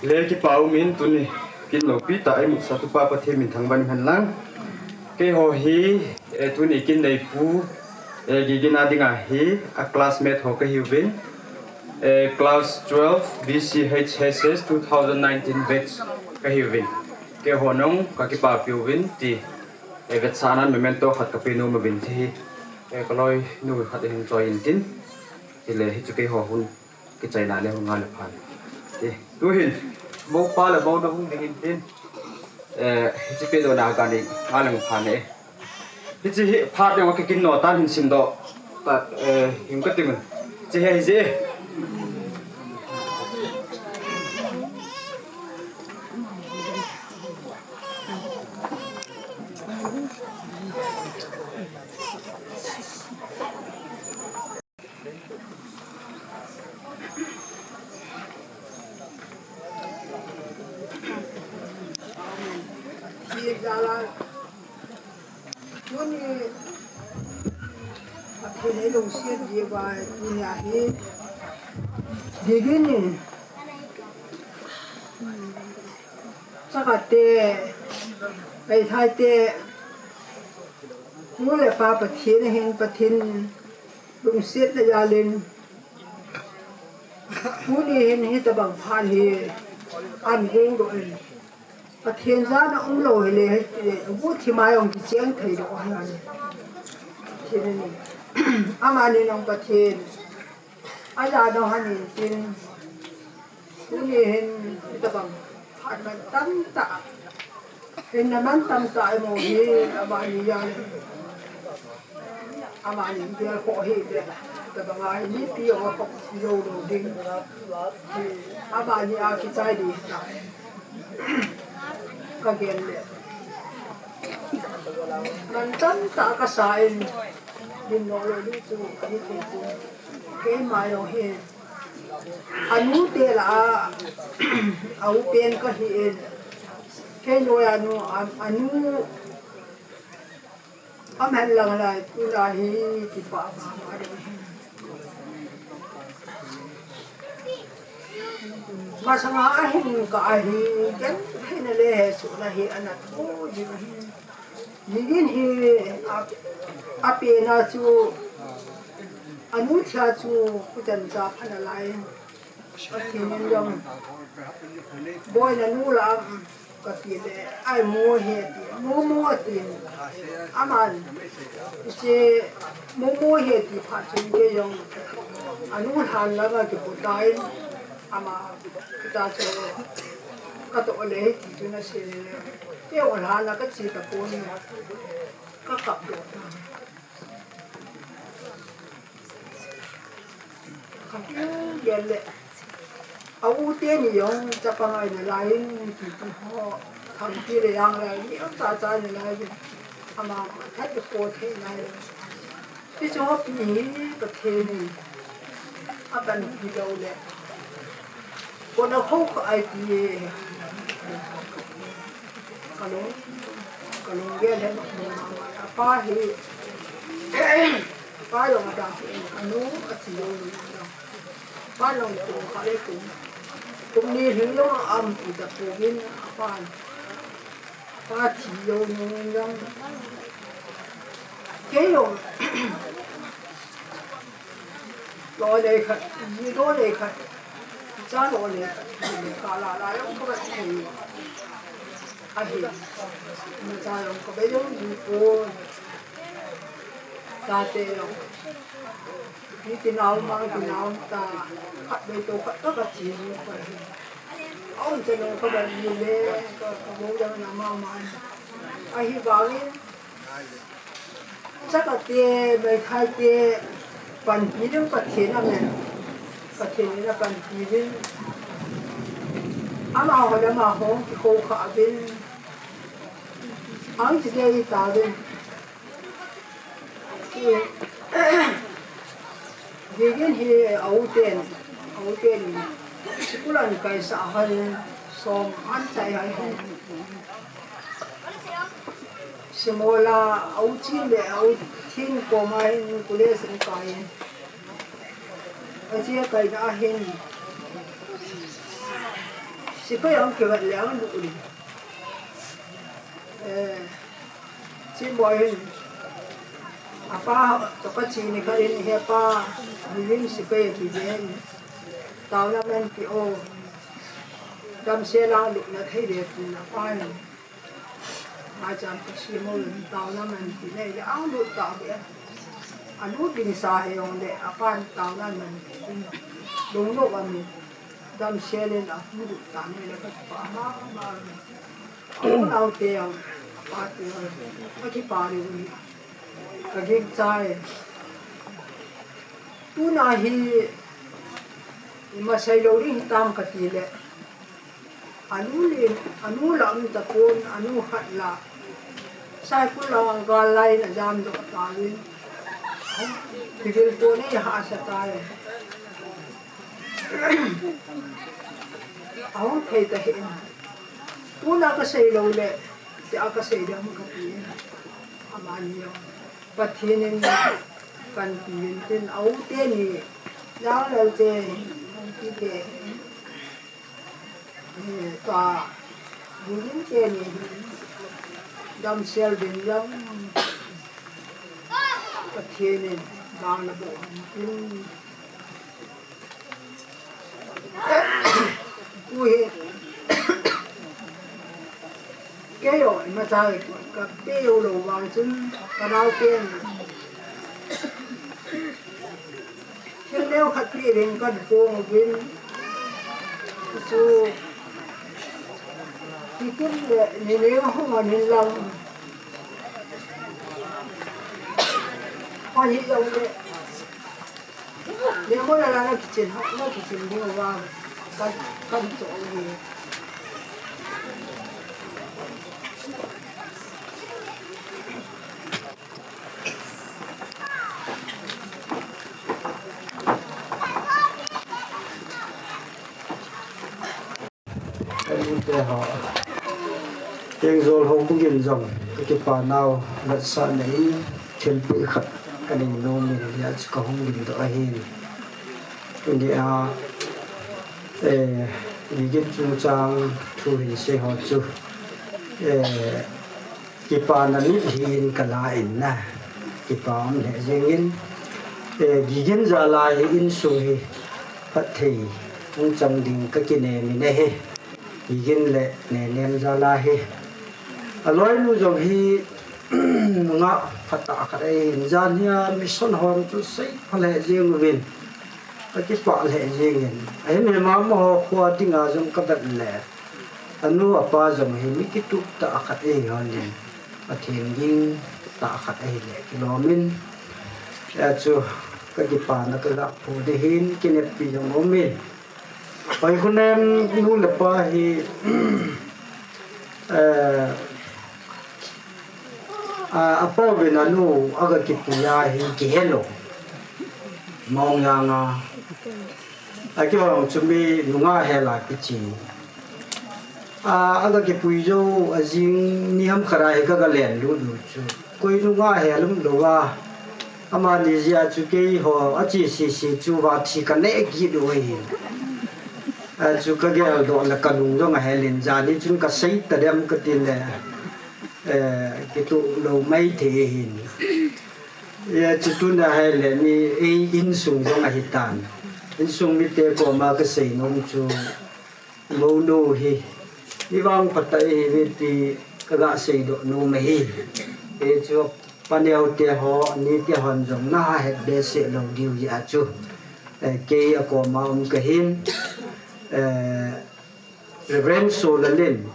Le kipa um in tuni kin loupi tah a imut sah tupa Pathen min thangvah in umhen lang. Keiho hi, eh, tuni kin neipu, eh, Gigin a dinga hi a classmate ho ka hiuvin. Eh, class twelve B C H S S two thousand nineteen batch ka hiuvin. Keiho nung ka kipapi uvin ti, eh, vetsahnan memento khat ka pe nom uvin ti hi. Eh, ka loinu khat in choi in tin. Ti le hichu keiho hun. Kichaina le hung ngai le phan. Eh, tuhin, mo pa le mo na hung ding in tin. Eh, hiche pe doh na ka nei, ngai le phan e. Hiche hi phat ding a kikin no tan hin sim doh. Ta, eh, hin ka ting. Hiche hi je. Tuni Pathen in lungset diuva tuni ahi. Gigin in. Chakate, Meitei te, nu le pa Pathen ahin, Pathen lungsetna jalin. Tuni hin hitabang phat hi an gong doh in. Pathen jana umlou hile, hiti le, bu thi mai ong kicheng thei doh ahi. Pathen in. Amani nong Pathen. Aja doh ahin tin. Tuni hin hitabang phat mantam tah. Hinna mantam tah imu hi amani jan. Amani gel ho hi de. Hitabang a hi mipi ho ho jou lou ding. Amani a kichai ding ta. Ka gel le. Mantam tah kasa in. Din no lo ding chu, ani tin chu. Keima jong hi. Anu te lah a, a u pen kahi in. Kei noiya nu, a, anu, aman lang lai, tu lah hi, kipa mama ding hi. Masanga ahin ka ahi, ken, hin le he su lah hi, ana tho, ding hi. Gigin hi a, a pena chu, anu thia chu, kuchan cha phana lai. Pathen in jong, boina nu lah a, kati le, ai mo he ti, mo mo ti. Aman, hiche, mo mo he ti phat chun kei jong, anu lhan langa kipu tan, ama, kita chu, katoh le, ti chu na se le. Kei jong lhan la kache tapon. Ka kap doh ta. Ka kap doh le. A u teni jong chapang a inalai in titi ho. Thangpi le Janglai ni jong chacha inalai in. Ama khat ko thei nai. Hichu pi hi Pathen in apanpi lou le. Kona kho ka ai ti e. Ka lung, ka lunggel he. Apa hi. Pa jong adang in, anu athi lou lou in jong. Pa jong kum khat le kum, kum ni lhing jong aum kit tapouvin, apan, apa thi lou lou in jong. Kei jong, loi le khat, ji loi le khat, cha loi le khat, ka la la jong ka ba thi. Ahi, imacha jong ka be jong ji pon. Chate jong. Ni tinau mang tinau ta. Khat be to khat ka ka chi ni pa hi. Aum cha jong ka ba ji le, ka, ka bo jong na ma ma. Ahi vangin. Chakate, meithaite, panpi ding Pathen amen. Pathen in apanpi ding. Amaho le amaho kikou kha uvin. Ang ti dei tauvin. Gigin hi a u ten, a u ten. School an kaisah hon, som an chai hon. Simola, a u Chin le a u Thin koma hin college in kai in. Ache kaina ahin. Sipai ang kivat le ang lut in. Eh, Chin boy hin. Apa, toka Chin ni karin he pa, milim sipai kiven. Taona man ki o. Damsel a lupna thei le tina pa hin. Maicham ka Simol in taona man ti nei le ang lut tave. Alut ding sa he jong le apan taona man ti. Lunglut amin. Damsel in alut ta nei le kapa mama. Amun aute jong, apate jong, akipa ding. Ka gingchai. Tuna hi, ima sei lou ding hitam kati le. Anu le, anu la um tapon, anu khat la. Saikul la gal lai na jam doh tauvin. Kivil pon ei hahsa tai. Ahung thei tahih in. Tuna ka sei lou le, tia ka sei ding kati. Amani jong. Pathen in panpi in tin a u teni. Jang lou te, ti te. Eh, ta, Bugin teni. Damsel ding jong. Pathen in, bang na bo. Tin. Ku hi. Kei jong, imacha ka pe u lou vang chun, ka nau pen. Thil neo khat pi ding kan pong uvin. Chu. Tikin le, ni neo hung an hin lang. Koi hi jong le. Lemon ala na kitchen, na kitchen ding uva. Kan, kan cho uve. Ka nute ho. Kengjol Houbung in jong, ka kipa nau, vetsahna in, thilpeh khat, ka nei nom in, hia chu ka hung lim doh ahin. Nge a, eh, Gigin chungchang thu hin sei ho chu, eh, kipana mitlhi in ka la in na, kipa um lheh jeng in, eh, Gigin jal a hi insung hi phatthei hung chang ding ka kinem in ahi. Gigin le Nenem jal a hi. Aloinu jong hi nungah phatah khat ahin, jan hia mission hon chu sei pha lheh jeng uvin. Ka kipah lheh jeng in. Ahin mama ho khoa dinga jong ka vet le. Anu apa jong hi mi kitup tah khat ahi hon in. Pathen ging tah khat ahi le kilom in. Hia chu ka kipana ka ga phu ding ahin, kineppi jong um in. Hoi, Khunem nu le pa hi, eh, a, apa uvin anu aga kipui a hi kihe lou. Mongjang a. Akihong chu mi nungah hel a kichi. A, aga kipui jou, ajing ni ham khat a hi ka ga len lut lut chu. Koi nungah hel um lou a. Amani jeh a chu keiho, achi sisi chu va thi kaneh kit u ahi. Achu kageldoh le kalung jong ahel in, jani chun kasei tadem kati le, eh, kituh lou maithei ahin. Achu tuna ahel le mi ei insung jong ahitan. Insung mite koma kasei nom chu, mounu hi, ivangphat a ihiuve ti kaga seidoh nom ahi. Hichu paneo teho, nite hon jong nahet behseh lou diu jeh a chu, eh, kei akoma um kahin, eh, Reverend Solal in,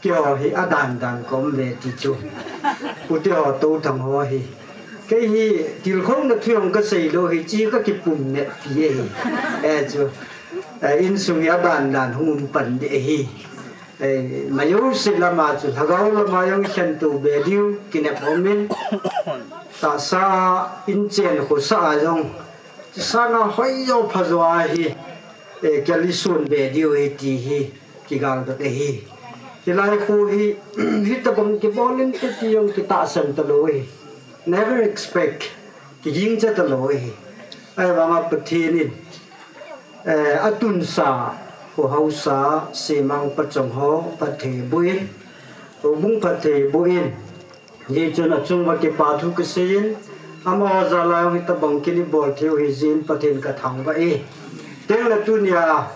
keiho hi adan dan kaum uve ti chu, Pu teho, Touthang ho hi, kei hi tilkhouna thu jong kasei lou hi, chi kakipum neh pi ahi. Achu, eh, insung hi adan dan hung um pan ding ahi. Eh, majouse lama chu lhagao lama jong khentou be diu kinep um in, tahsa a inchen khosah a jong, chusanga hoijo phajo ahi, eh, kilisun be diu ahi ti hi kigaldoh ahi. Hilai kho hi, hitobang kibol inte ti jong kitahsan talou ahi. Never expect, kigingcha talou ahi. Ahivanga Pathen in, eh, atunsa, kho haosa, semang pachong ho phatthei boh in, houbung phatthei boh in, hijeh chun achunguva kipa thu kasei in, amaho jal a jong hitobang kin ibol theiu ahi jeh in Pathen kathangvah e. Tengle tunia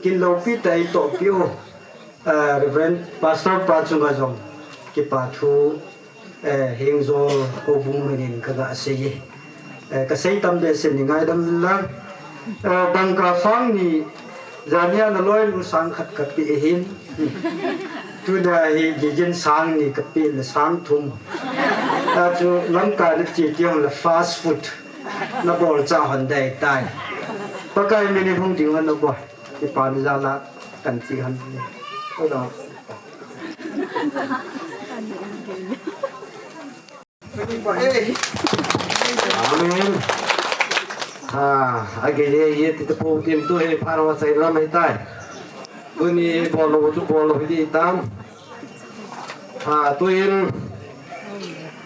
kin loupi tah a eitohpi u, eh, Reverend Pastor pa chunga jong kipa thu, eh, Hengjol houbung minin kaga sei e. Eh, kasei tam behseh in ngaidam lang. Eh, dangka sang ni, jania naloinu sang khat kapeh ahin. Tunia hi Gigin sang ni kapeh le sang thum. Achu lamkai nache ti hon le fast food nabol cha hon dei tai. Pakai minin hung ding hon nabol. Kipa na jal a kan che hon. Oi da. Amen. Ha, age ye ye ti te po tim tu he pharo sai lam ahitai. Tuni bol lou chu bol lou hi di tan. Ha, tuin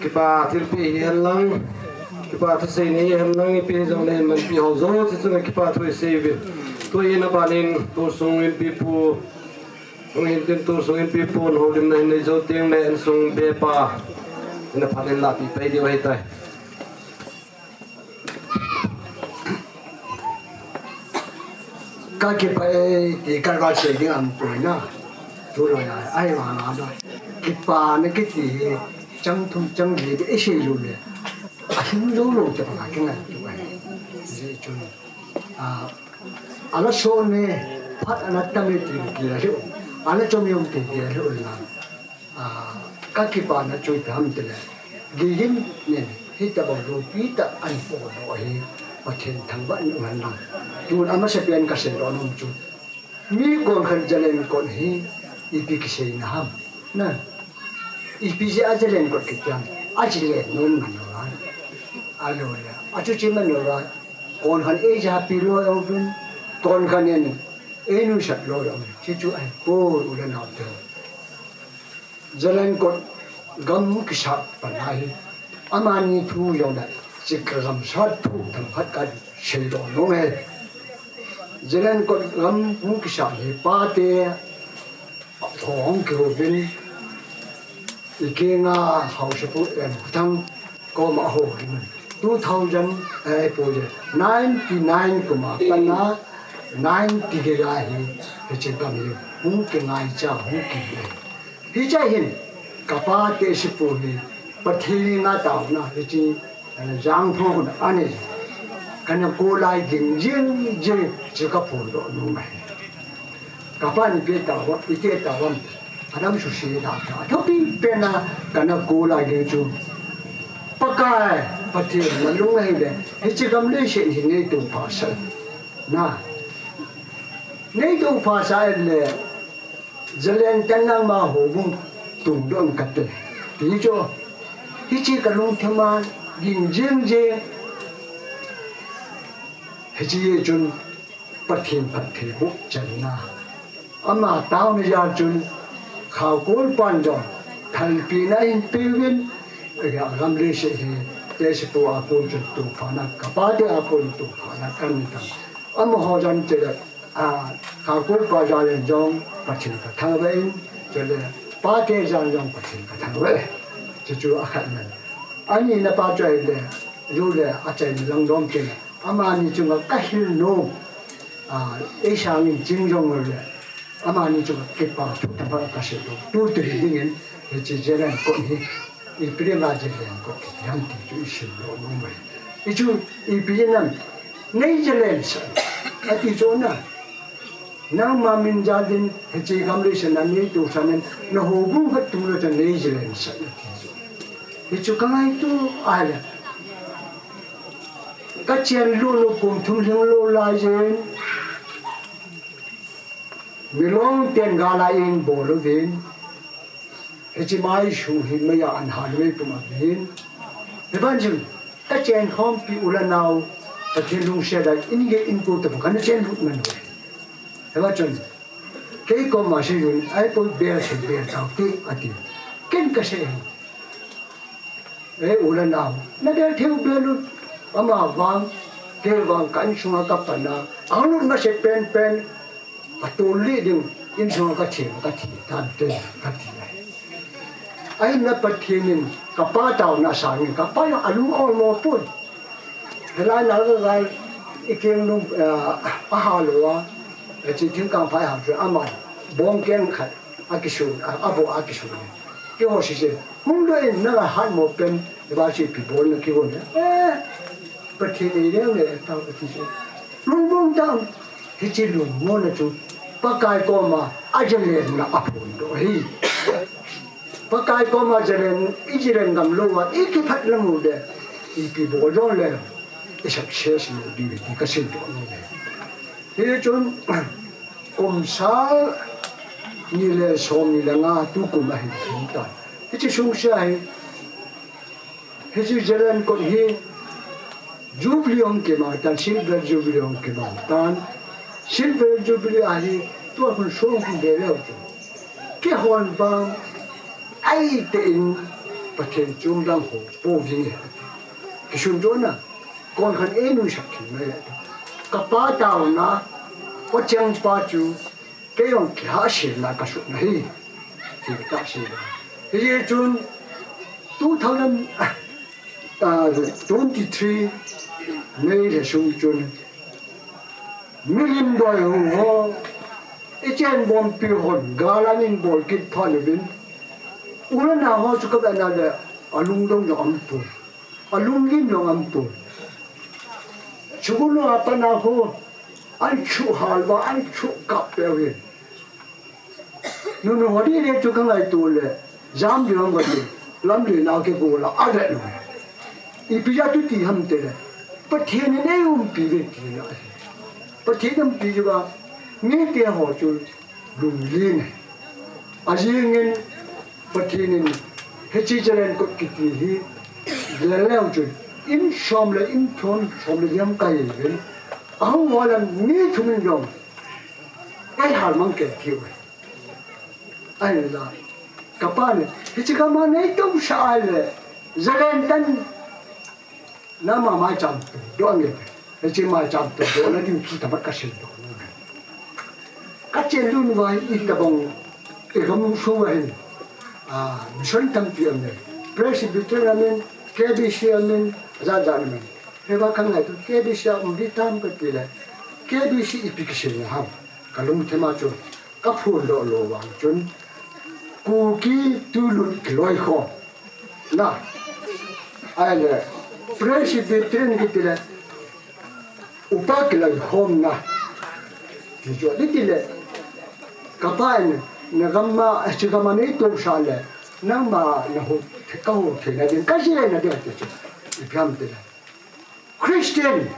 kipa thilpeh hi hen lang, kipa thusei ni hi hen lang, ipi jong le manpi ho jouse chunga kipa thu isei uve. Tuin abanin tusung inpipu, hung hin tin tusung inpipu houlimna hin nei jou teng le insung bepa in aphat in lahpi pai diu ahitai. Kakipah e ti kaga sei ding aumpoi na. Tulai a, ahivang a na. Kipana kiti hi chang thum chang li isei lou le, ahing jou lou te banga kingaito ahi. Hijeh chun, a, ala so ne, phat ana tam e ti kila lheh u, ala chom e ti kila lheh u na. A, kakipana chu ipi ham tile, Gigin nin hitobang loupi tah ahin podoh hi Pathen thangvah in um hen lang. Tun amasapen kasei doh nom chu, mi konkhat Zalen kot hi ipi kiseina ham, na, ipi jeh a Zalen kot kiti ham, ajalen nom man uva, ahilou le achuche man uva, konkhat in eijapi lou jong uvin, konkhat in einuisat lou jong uvin, chuchu ahipoi u le nao te. Zalen kot gam kisat pan ahi. Amani thu jong le, chika gamsat thu themkhat kasei doh nom e. Zalen kot gam hung kisat hi pate hung kihouvin, ikenga haosapu Enkhothang koma houin, two thousand, eh, ipi je, ninety nine kum a pat a, ninety gei a hi, hiche gam hi hung kingaicha, hung kile. Hiche hin, kapa tehsepu hi, Pathen henga taona, hiche, eh, jangthong ana nei. Kana kol lai jing jing jing, chu kaphondoh nom ahi. Kapan ipi taovem, iti taovem, adam suse da ta. Athupi pen a kana kol lai jing chu, Pakai Pathen nalung ahile, hiche gam leiset hi neitoh phasah in, na, neitoh phasah in le, Zalen ten nangma houbung tungdoh in kate, ti chu, hiche kalungthim a ging jing jing. Hiche jeh chun Pathen phattheiboh channa, ama taona jal chun, Khaokol pan jong thalpina ahin peuvin, agam leiset hi Te sipu a kon chun tuphat na, ka pate a kon tuphat na kan ni tam. Amaho jan chule, a, ka kon pa jan le jong Pathen ka thangvah in, chule pate jan jong Pathen ka thangvah e. Chuchu akhat nan. Ani na pa chu ahile, ju le achaina lang dom kei na. Amani chunga ka hil nom. A, ei sangin ching jong le. Amani chunga kipa thu tamtah ka sei nom. Tu te dingin, hiche Zalen kot hi. Ipi dinga Zalen kot kiti ham ti chu i sim lou nom e. I chu ipi dinam, nei Zalen sah. Ati chu na. Nangma min jal in hiche gam leiset a nei tousah in, na houbung khat tung lou chun nei Zalen sah ati chu. Hichu ka ngaito a le. Ka chen lut u kum thum lhing lou lai jeng. Milong ten gal a eibol uvin. Hiche mai su hi mei a an hal mei pum a vin. Hiban chun, ka chen khompi u le nau, Pathen lungset a in gei in ko te bu kana chen lut man u. Hiba chun, kei koma sei un, ai ko bel sei bel tau te, ati. Ken ka sei. E, u le nau, na bel thei u bel u, ama vang, kei vang ka insunga ka pan a, ahung lut ma se pen pen, atol lih ding, insunga ka thi, ka thi, tan te, ka thi. Ahin la Pathen in, ka pa taona sangin, ka pa jong alung ol mo poi. Hilai na ka gal, i keng lung, a, a ha lou a, e, chi thing kang phai ha chu, ama, bong keng khat, a kisun, a, a bo a kisun. Keiho sese. Hung lou in na hat mo pen, ba si pi bol na kihon. Eh, Pathen ei leu le, tao ka ti se. Lungmong tam, hiche lungmong na chu, Pakai koma, a Zalen na a phondoh ahi. Pakai koma Zalen, i Zalen gam lou a, i kiphat lang u le, ipi bol jong le, i success lou ding ti ka seidoh nom e. Hichun, kum sang ni le som ni le nga tukum ahin lhing tan. Hiche sung sea hi, hiche Zalen kot hi Jubilee hung kimang tan, Silver Jubilee hung kimang tan. Silver Jubilee ahi, tua khun song khun be leu chu. Keihon vang, ahi te in Pathen chom dang ho, po ving e. Kisun jo na. Kon khan ei nuisak thei mai a. Ka pa taona, o cheng pa chu, kei jong kihahsel na ka sut na hi. Ti ka sei. Hichun, two thousand, ah, twenty-three, May le sung chun, milim doi hung ho, i chen bompi hon, gal a min bol kit pha le vin. U le nao ho chu ka be na le, alungdong jong um poi. Alunglim jong um poi. Chukulu a pat na ho, an chu hal va, an chu kap pe vin. Nunu ho di le chu ka ngaito le, jam di ham ka ti, lam di na ke ko la, a le no. Ipi ja tu ti ham te le, Pathen in ei umpi ve ti na. Pathen umpi va, mi te ho chu, lungli ne. Ajing in, Pathen in, hiche Zalen kot kiti hi, le leu chu, in som le, in thon som le, yam kai ve. Ahung ho le, mi thum in jong, ei hal mang ke ti ve. Ahinla, ka pa ne, hiche ka ma nei tousah a le, Zalen tan, nangma maicham tu doh nge, hiche maicham tu doh na ding thu thamat ka seidoh nom e. Ka chen lut uva hi itobang, i gam sung uva hin, a, mission tampi um e. Presbyterian amin, K B C amin, jat jat amin. Hiva ka ngaito, K B C a um di tam ka ti le, K B C ipi kisei na ham, ka lungthim a chu. Ka phondoh lou vang chun, Kuki tulut kiloikhom na. Ahile, Presbyterian kiti le, upa kiloikhom na. Ti chu, ti le, ka pa in, na gam a, hiche gam a nei tousah le, nangma na ho, ka ho thei na ding, ka ji le na ding, ti chu. Ipi ham ti le. Christian,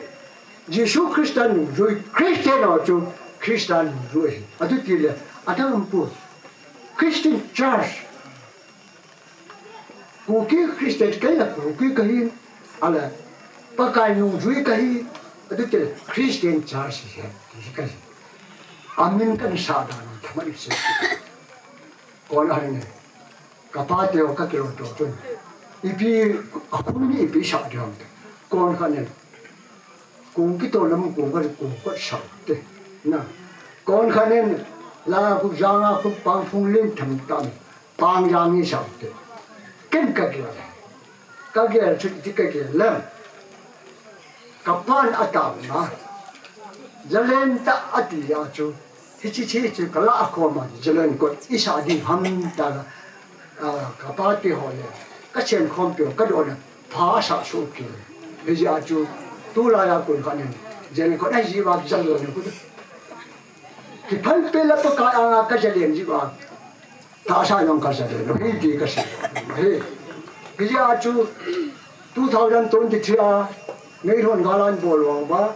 Jesu Christa nungjui, Christian ho chu Christa nungjui ahi. Atu ti le, adang um poi. Christian Church. Kuki Christian kahi la, Kuki kahi, ahile, Pakai nungjui kahi, atu ti le, Christian Church hi, hi kahi. Amin kan sa dan, thaman se. Kon ahi ne. Ka pa te ho ka kiloi to chun. Ipi, akhun ni ipi sa diam te. Kon khat nin. Kong kito lam kong khat kong khat sa te. Na. Kon khat nin. La ku janga ku pang phung ling tham tam. Pang jang ni sa te. Ken ka gel. Ka gel chu ti ka gel lam. Ka pan atam na. Jalen ta ati ya chu. Hichi chi chu ka la a ko ma. Jalen ko isa di ham ta. Ah, ka pa ti ho le. Ka chen khom pio ka do na. Pha sa su ki. Hiji a chu. Tu la ya kun khat nin. Jalen ko ai ji wa jal lo ni ku. Ki phal pe la pa ka anga ka jalen ji wa. Tahsa jong ka sa de lo, hi ti ka sa. Hi. Kija chu two thousand twenty-three a, Meitei galan bol vang ba,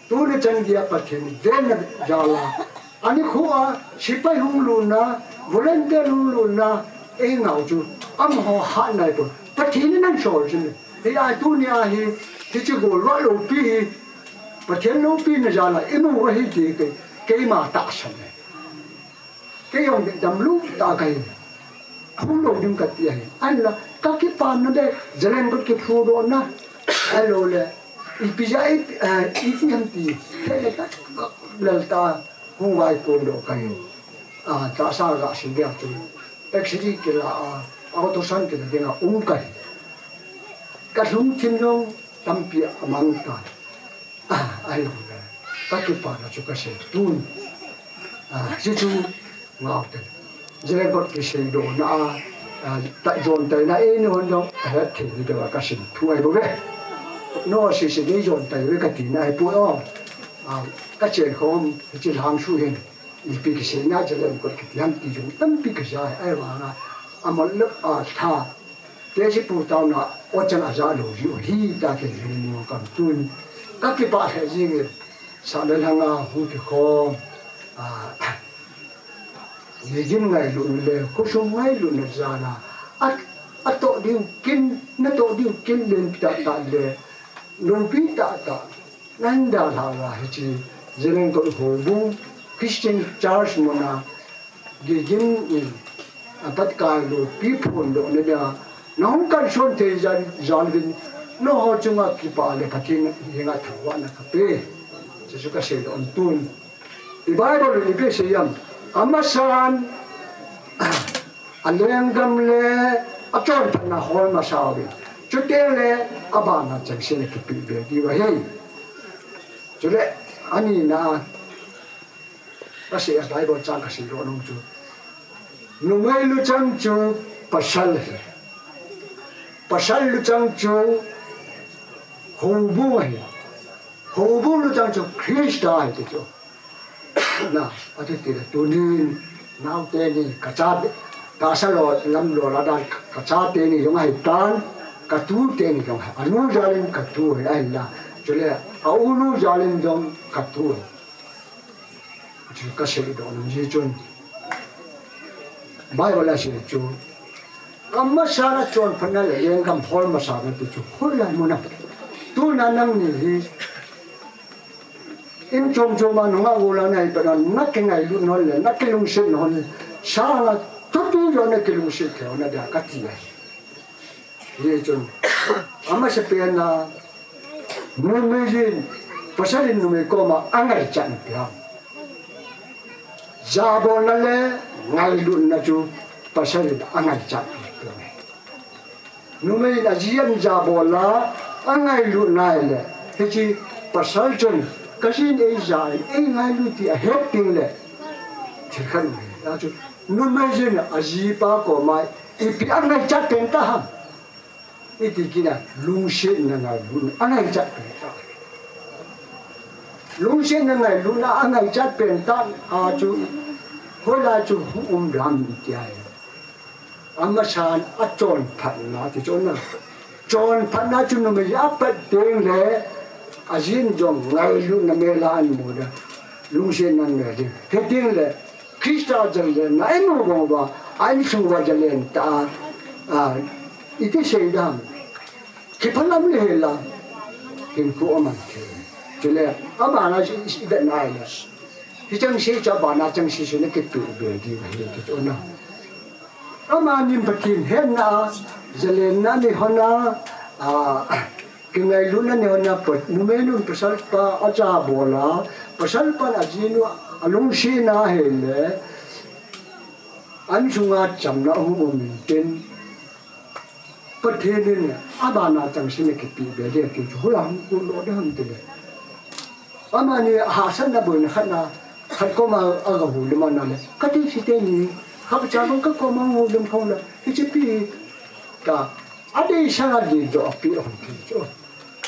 tuni chan dia Pathen, den na jala. Ani khu a, sipai hung luna, volunteer hung luna, ei ngau chu, amaho ha nai po. Pathen in nang sol sin. Hi a tuni a hi, hi chi go lo lo pi hi, Pathen lo pi na jala, inu wa hi ti ke, keima tahsa ne. Kei jong dam lu ta ka hi. Hung lo ding ka ti ahi. An la, ka kipan na de, Jalen ko ki phu do na. Alo le, ipi ja, i, eh, ipi ham ti. He le ka, lal ta, hung vai ko do ka hi. Ah, tahsa ga si dia tu. Taxi ki la, ah, auto san ki la ding a um ka hi. Ka lungthim jong tampi a mang ta. Ah, ai lo le. Ka kipana chu ka sei tun. Ah, chu chu ngau te. Jalen ko ki sei do na, ah, ta jon tai na e ni hon jong, eh, thei ni de wa ka sei thu ai bo ve. No si si ni jon tai ve ka ti na ai pu o. Ah, ka chen khom, chi lang su hin. Ipi ki sei na Jalen ko ki ti ham ti jong tampi ka ja ai wa na. Amol le, ah, tha. Te si pu tau na, o chan a ja lo ji o hi ta ke ji mo kam tun. Ka kipa he ji nge, sa le langa hu ki khom. A, ye jin ngailu le, khosung ngailu na ja na. A, a to diu kin, na to diu kin len ta ta le, lo pi ta ta. Nan da la la hi chi, Jalen ko ho bu, Christian Church mo na, Gigin in, a pat kai lo pi phon do ne da. Na hung kan son thei jan, jan vin. No ho chunga kipa le Pathen henga thangvahna ka pe. Jesu ka sei do an tun. I Bible in ipi sei yam. Amasan, a lenggam le, a chonphatna hol masa uvin. Chuteng le, a bana chengse le kipe be diu ahi. Chule, ani na, Ka sei a Bible chang ka sei lo nung chu. Numei luchang chu pasal ahi. Pasal luchang chu houbung ahi. Houbung luchang chu Christa ahi ti chu. Na, ati ti le tunin naote ni ka cha, tahsa lo lam lo la dan ka chate ni jong ahi tan, ka tute ni jong ahi. Anu jalin ka tu ahi la. Chule, a unu jalin jong ka tu ahi. Chu ka sei do nung ji chun. Bible a sei chu. Ka masa na chonphatna le lenggam hol masa na ti chu. Hol lai mo na. Tuna nang ni hi. In chom chom a nunga u la na hi pa na, na kingailut non le, na kilungset non le. Sa na tu tu yo na kilungset thei na da ka ti ai. Hichun, amasapen a, numei jin, pasal in numei koma angaichat na pia. Jabolna le ngailutna chu pasal in angaichat na pia. Numei in aji ahin jabolna, angailutna le, hichi pasal chun, kajin eija, eingailut ti ahet ding le, thil khat numei, achu, numei jin ajipa koma, Ipi angaichat pen ta ham. Iti kit a lungsetna ngailutna angaichat pen ta. Lungsetna ngailutna angaichat pen ta a chu hoilai chu hung um dam iti ai. Amasan achonphatna ti chu na. Chonphatna chu numei apat teng le ajin jong ngailutna mel a amu da. Lungsetna ngailutna. Hiti le Christa jalen na enu bang ba, a insung uva jalen ta, a, iti sei dam. Kiphalam le hela, hinkho aman thei. Chule, abana i, i, i bet na ai le. Hicheng sei cha bana cheng sei sei na kitu be di ba hi ti ona. Amanin Pathen hetna, Zalenna ni hon a, a, kingailutna ni hon a, pa, numei nun pasal pa acha bol a, pasal pan ajinu alungsetna ahile, an sunga chamna ahung um intin, Pathen in abana changseh in akipe be ding ati chu, hoilang hung kut lou ding ham tile. Amani hahsatna boina khat na, khat koma aga houlim ana le, kati site ni, khat cha bang kakoma houlim khong le, hiche pi ta, adei sanga di jo api hon ti chu.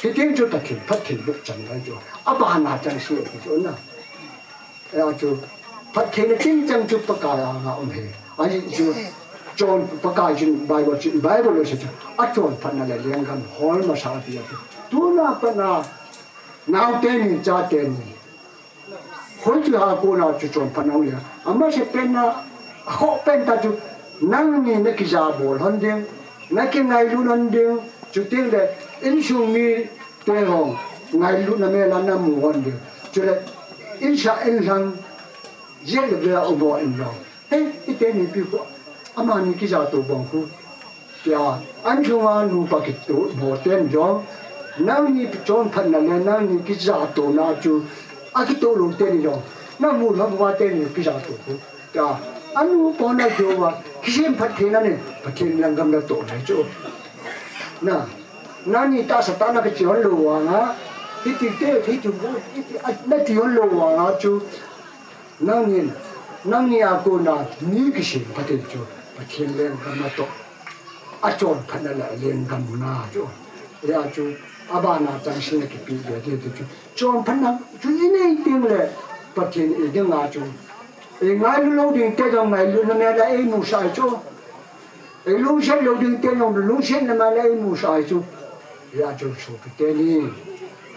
Hiti chu Pathen, Pathen buk chan lai chu. Abana changseh ati chu na. Hia chu, Pathen a chingchang chu Pakai anga um ahi. Ahi chu, chon Pakai chun Bible chu, Bible a chu, achonphatna le lenggam hol masa ati a chu. Tuna pat na, naote ni, chate ni. Hoi chu ha kona chu chonphatna um le. Amasapen na, akhoh pen ta chu, nangni nakija bol hon ding, nakingailut hon ding, chuteng le, insung mi te hon, ngailutna mel a namu hon ding. Chule, insung inlang, jet le bel a um hon ding. Hei, ite ni pi khu, amani kijato bang khu. Tia, an sunga nupa kitoh mo ten jong, nangni chonphatna le, nangni kijatona chu, akitoh lou ten jong, namu lhom uva ten kijato khu. Tia, anu pona jo uva, kisemphat theina ni, Pathen lenggam natoh nai chu. Na, nangni tahsa tah na kiti hon lou vanga, hiti te, hiti bu, hiti, a, nati hon lou vanga chu, nangnin, nangni a kona mi kisemphat in chu, Pathen lenggam natoh, achonphatna le lenggam na chu. Hia chu, abana changseh in akipe be ding ti chu. Chonphatna chu inei teng le, Pathen in eidinga chu. Eingailu lou ding te jong ngailutna mel a eimusah ahi chu. Eilungset lou ding te jong lungsetna mel a eimusah ahi chu. Hia chu sopite ni.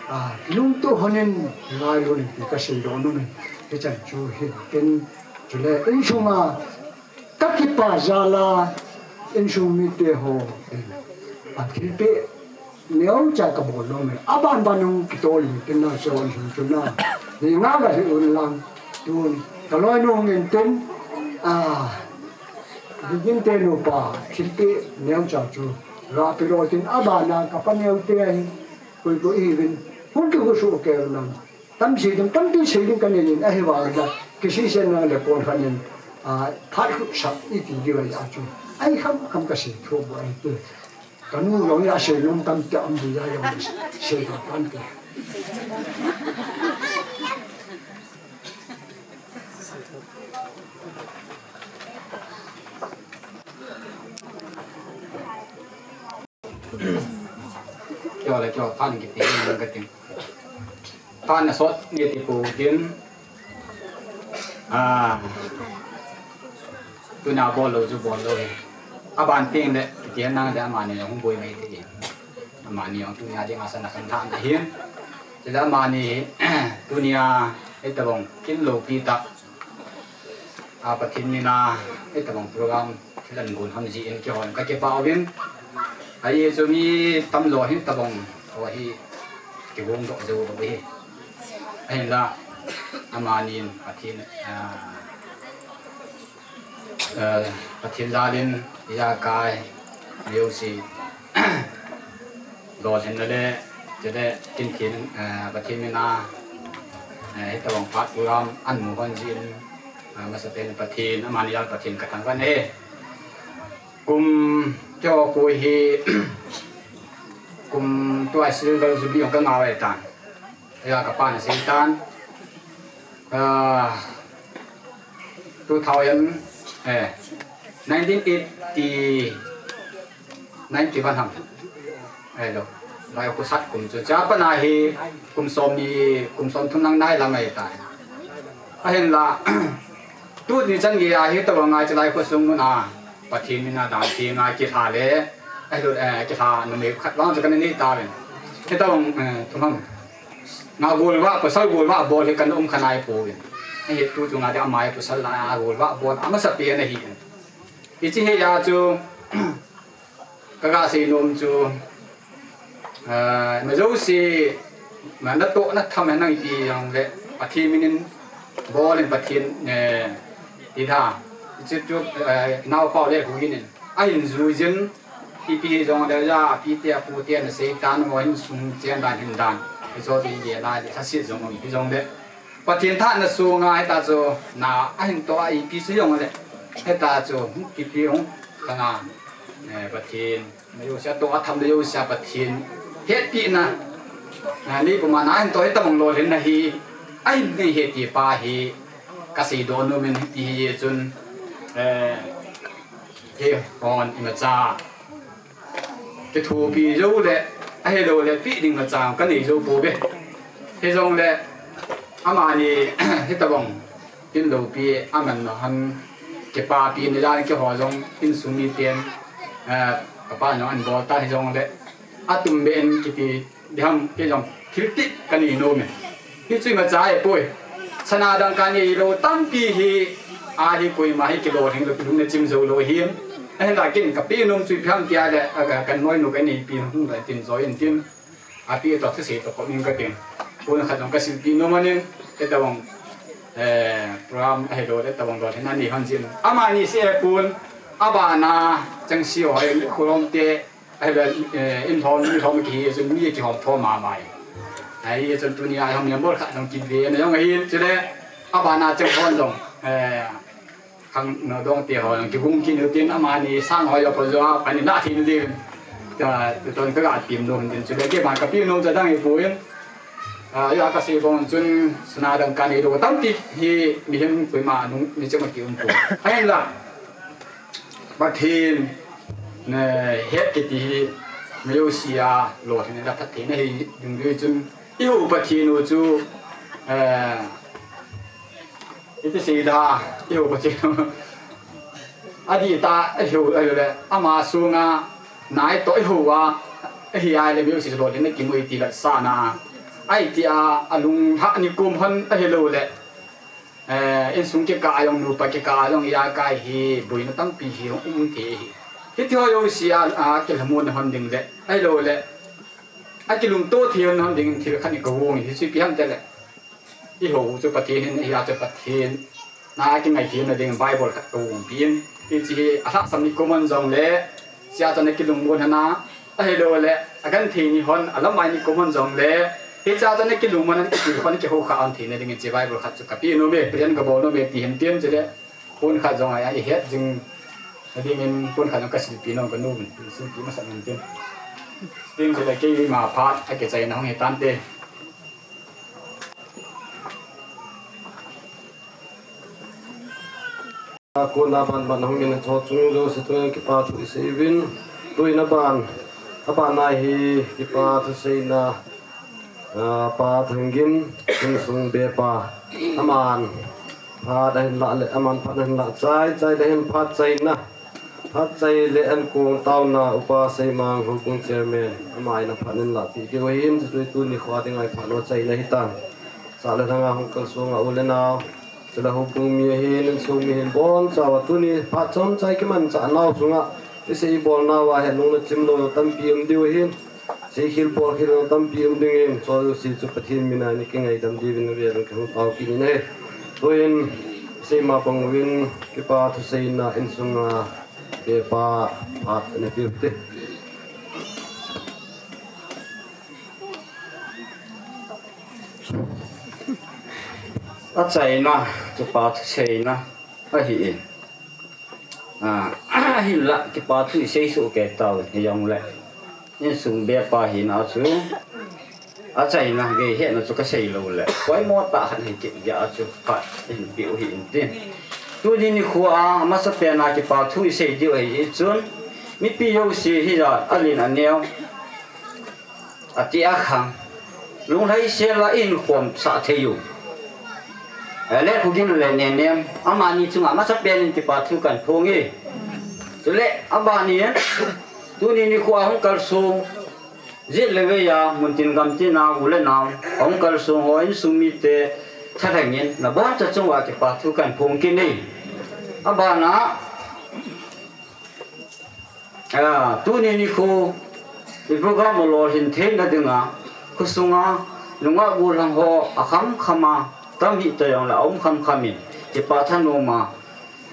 A, lungtup hon in ngailu in ti kasei doh nom e. Hichan chu hitin chule insunga kakipah jal a insung mite hon. A thilpeh neocha kabol nom e. Aban ban hung kitol intin na, chon hung chun na. Ni nga kahi un lang. Tun, kaloinu hung intin, a, Bigin te nupa, thilpeh neocha chu, ga pe lou tin, abana kapa neo te ahi, koi koi ihiuvin, hung kigo soh kei u lang. Tam sei ding, tampi sei ding kanei in, ahivang a, kiseisetna le kon khat in, a, phat khu sap iti diu ahi a chu. Ahi kham kham kasei thou bou ahi te. Kanu jong hi asei nom tamtah um ding ahi jong sei nom tamtah. Kio le kio, phan kiti, kati. Phan asot, nge ti pu tin. Ah. Tuna bol lou chu bol lou hi. Aban teng le, kiti nang le amani jong hung boi mai ti. Amani jong tunia dinga sana kan than ahin. Chule amani hi, tunia, hitabang, kin loupi tah. A, Pathen mina, hitabang program, thil ahin gon ham jeh in kihon kakipah uvin. Ahi chu mi tamjo hitabang, ho hi, kigong doh jou uve. Ahinla, amanin, Pathen, a, eh, Pathen jalin, ijakai, miu si, lolhinna le, chule, tin tin, eh, Pathen mina, eh, hitabang phat program, ahin mu hon jeh in, eh, amasapen Pathen, amani jal Pathen kathangvah e. Kum, kio koi hi, kum tua silver jubilee jong kangah e tan. Hia kapan asei tan. Ah, two thousand, eh, nineteen eighty, ninety-one ham. Eh, lo. Lai kusat kum chu. Japan a hi kum som ni, kum som thum lang nai lam ahi tai. Ahinla, tuni chan gei a hitabang ngai chalai khosung mun a. Pathen mina dan ti ngai kilha le. Ahi lo, eh, kilha numei khat vang chu kana nei tauvin. Hitabang, eh, thum ham. Nga golvah, pasal golvah bol hi kana um kha nai pouvin. Ahi tu chunga dia amai pasal la golvah bol amasapen ahi. Hiche hi a chu kaga sei nom chu, ah, ima jouse, ima natoh natham nang ipi jong le Pathen minin bol in Pathen, eh, ti da. Hiche chu, eh, naopa le hu in ahin jui jin Ipi hijongle ja, apite apute nasei tan, mo hin sung chen dan hin dan. Hijo ji ye lai le, thasit jong um hijongle. Pathen thahna sunga hita chu na ahin toh a ipi chu jongle. Hita chu kipi hung khanga. Eh, Pathen. Najouse toh a tham najouse Pathen. Hetpina. Na ni puma na ahin toh hitabang lolhinna hi. Ahin nei he ti pa hi. Kasei doh nom in ti hi chun. Eh, Hi hon imacha kithopi jou le, ahilou le, pi ding macha kanei jou pouve. Hijongle, amani hitabang, tin loupi aman na han, kipapi ni jan kiho jong, insung miten, eh, kapa jong ahin bol ta hijongle, atum be in kiti, Diham, kei jong thil tih kanei nom e. Hichu imacha ahipoi. Sana dangka neilou tampi hi, ahi koima hi kilolhing lou, kilungna chim jou lou ahin. Ahinla ken kape nom chu ipi ham tia le, a, ka, ka noinu kaneipi hung lai tin joi in tin. Api toh thusei toh kop in katin. Pon khat jong kasilpi nom anin, hitabang, eh, program ahilou le, hitabang lolhinna nei hon jin. Amani seh pon, abana, Changsi hoi, Kholom te, Ahile, eh, in lhom, mi lhom kihi, chun mi kihom thom mama e. Ahi, chun tuni a hom membol khat jong kive na jong ahi, chule, abana cheng hon jong, eh, khang no dong te ho jong kigong kit u tin, amani sang ho jong pho jo a, pani la thin din. Ka, ton ka ga pim nom tin, chule, keima kapi nom cha dang ipoi. Ah, ya kasei bang chun, sana dangka neilou tampi hi, mihem koima nung, mi chema kium poi. Ahinla, Pathen, eh, het kiti hi, mi jouse a, lolhinna phattheina hi, dungjuiya chun, ihou Pathen u chu, eh, iti seida, ihou Pathen u. Adih tah, ihou, ahile, ama sunga, nai toh ihou a, ahi ahile, mi jouse chu lolhinna kimu e ti vetsahna. Ahi tia, alunglhah nikum hon, ahilou le. Eh, insung kikah a jong, nupa kikah a jong, ijakai hi, boina tampi hi, um thei hi. Hiti ho jouse a, a, kilhamon hon ding le, ahilou le, akilungto thei hon ding thil khat ni kagong, hichu ipi ham tile. Ihou chu Pathen hin, ihia chu Pathen. Na kingai thei na ding Bible khat kagong pin. Hiche hi, alhahsam nikum hon jongle, Chea chun akilungmon hon a, ahilou le, agenthei ni hon, alamai nikum hon jongle, hichea chun akilungmon hon, kipil hon, kihoukhah hon theina dingin hiche Bible khat chu kape nom e, present kabol nom e, ti hin tin chule, pon khat jong a, ihet jing, adingin pon khat jong kasilpi nom kanu, silpi masat nom tin. Tin chule, keima phat, akichaina hung hitante. Kona ban ban hung in cho chung jouse chunga kipa thu isei uvin. Tuin aban, aban a hi kipa thu seina, ah, Pa Thanggin, insung bepa. Aman phat ahin lah le, aman phat ahin lah chai, chai le hin phat chaina. Phat chai le ankong taona Upa Seimang Houbung Chairman. Ama in aphat ahin lah peh diu ahin, chuti tuni khoa dinga phat lo chaina hitan. Sah le lhanga hung kalsong a u le nao. Chule houbung mi ahin, insung mi ahin, bonchauva tuni phat chomcha i kimanchah nau chunga, isei ibol nauva hin nungna chim lou tampi um diu ahin, seikhel bolkhel lou tampi um dingin, chujou se chu Pathen mina i kingaidam diuvin avel in kahung tao kit in ahi. Tuin, seima bang uvin, kipa thuseina insunga, bepa phat ana peh u hite. Achaina, kipa thuseina ahin. Ah, ahinlah, kipa thu isei soh kei tauvin, hijongle. Insung bepa hina chu. Achaina gei hetna chu kasei lou le. Poimo tah khat hi kit gei a chu phat in peh u hinte. Tuni nikhoa, amasapen a kipa thu isei diu ahi chun. Mipi jouse hijat, alen aneo. Ati akhang. Lunglhaisel a ihinkhom sah thei u. Eh, le Khogin le Nenem. Amani chunga amasapen in kipa thu kahin phong e. Chule, abani, tuni nikhoa hung kalsong. Jet le vei a, muntin gamtin a, u le nao. Hung kalsong ho, insung mite. Thalheng in, naboncha chunga kipa thu kahin phong kit e. Abana, Ah, tuni nikho, i program u lolhin theina dinga, khosunga, nungah gollhang ho, akham khama, tam hita jongle, aum kham khamin, kipa thanoma,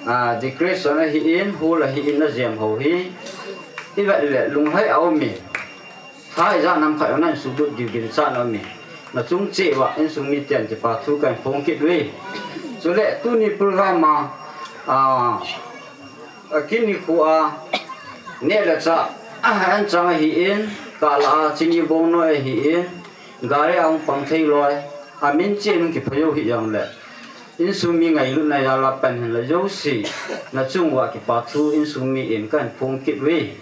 ah, decoration ahin, hall ahin, najem ho hi, i vet le lunglhai a um e. Tha ijat ham khat a na insung lut diu ginchat a um e. Na chung cheh uva insung miten kipa thu kahin phong kit uve. Chule tuni program a, a, a kini khu a neh le chah, a, anchang ahin, kah lah a chini bongnoi ahin, gari a hung pang thei loi, a min chen hung kipha jou hih jongle, insung mi ngailutna jal a pan hin la jouse, na chung uva kipa thu insung mi in kahin phong kit uve.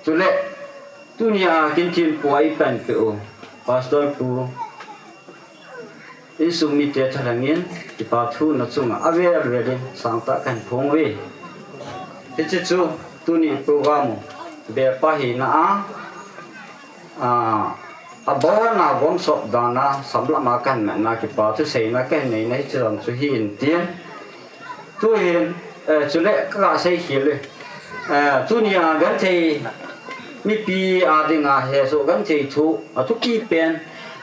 Chule, tuni a kin thempu a i panpeh u, Pastor pu, insung mite thalheng in, kipa thu na chung a, avel vel in, sangtah kahin phong uve. Hiche chu, tuni program u, belpa hina a, a, abon a gom sop dan a, samlam a kahin manna, kipa thu seina kahin neina, hiche jong chu hi in tin. Tuhin, eh, chule ka, ka sei khel e. Eh, tuni a genthei mipi a dinga hesoh genthei thu, a thupi pen,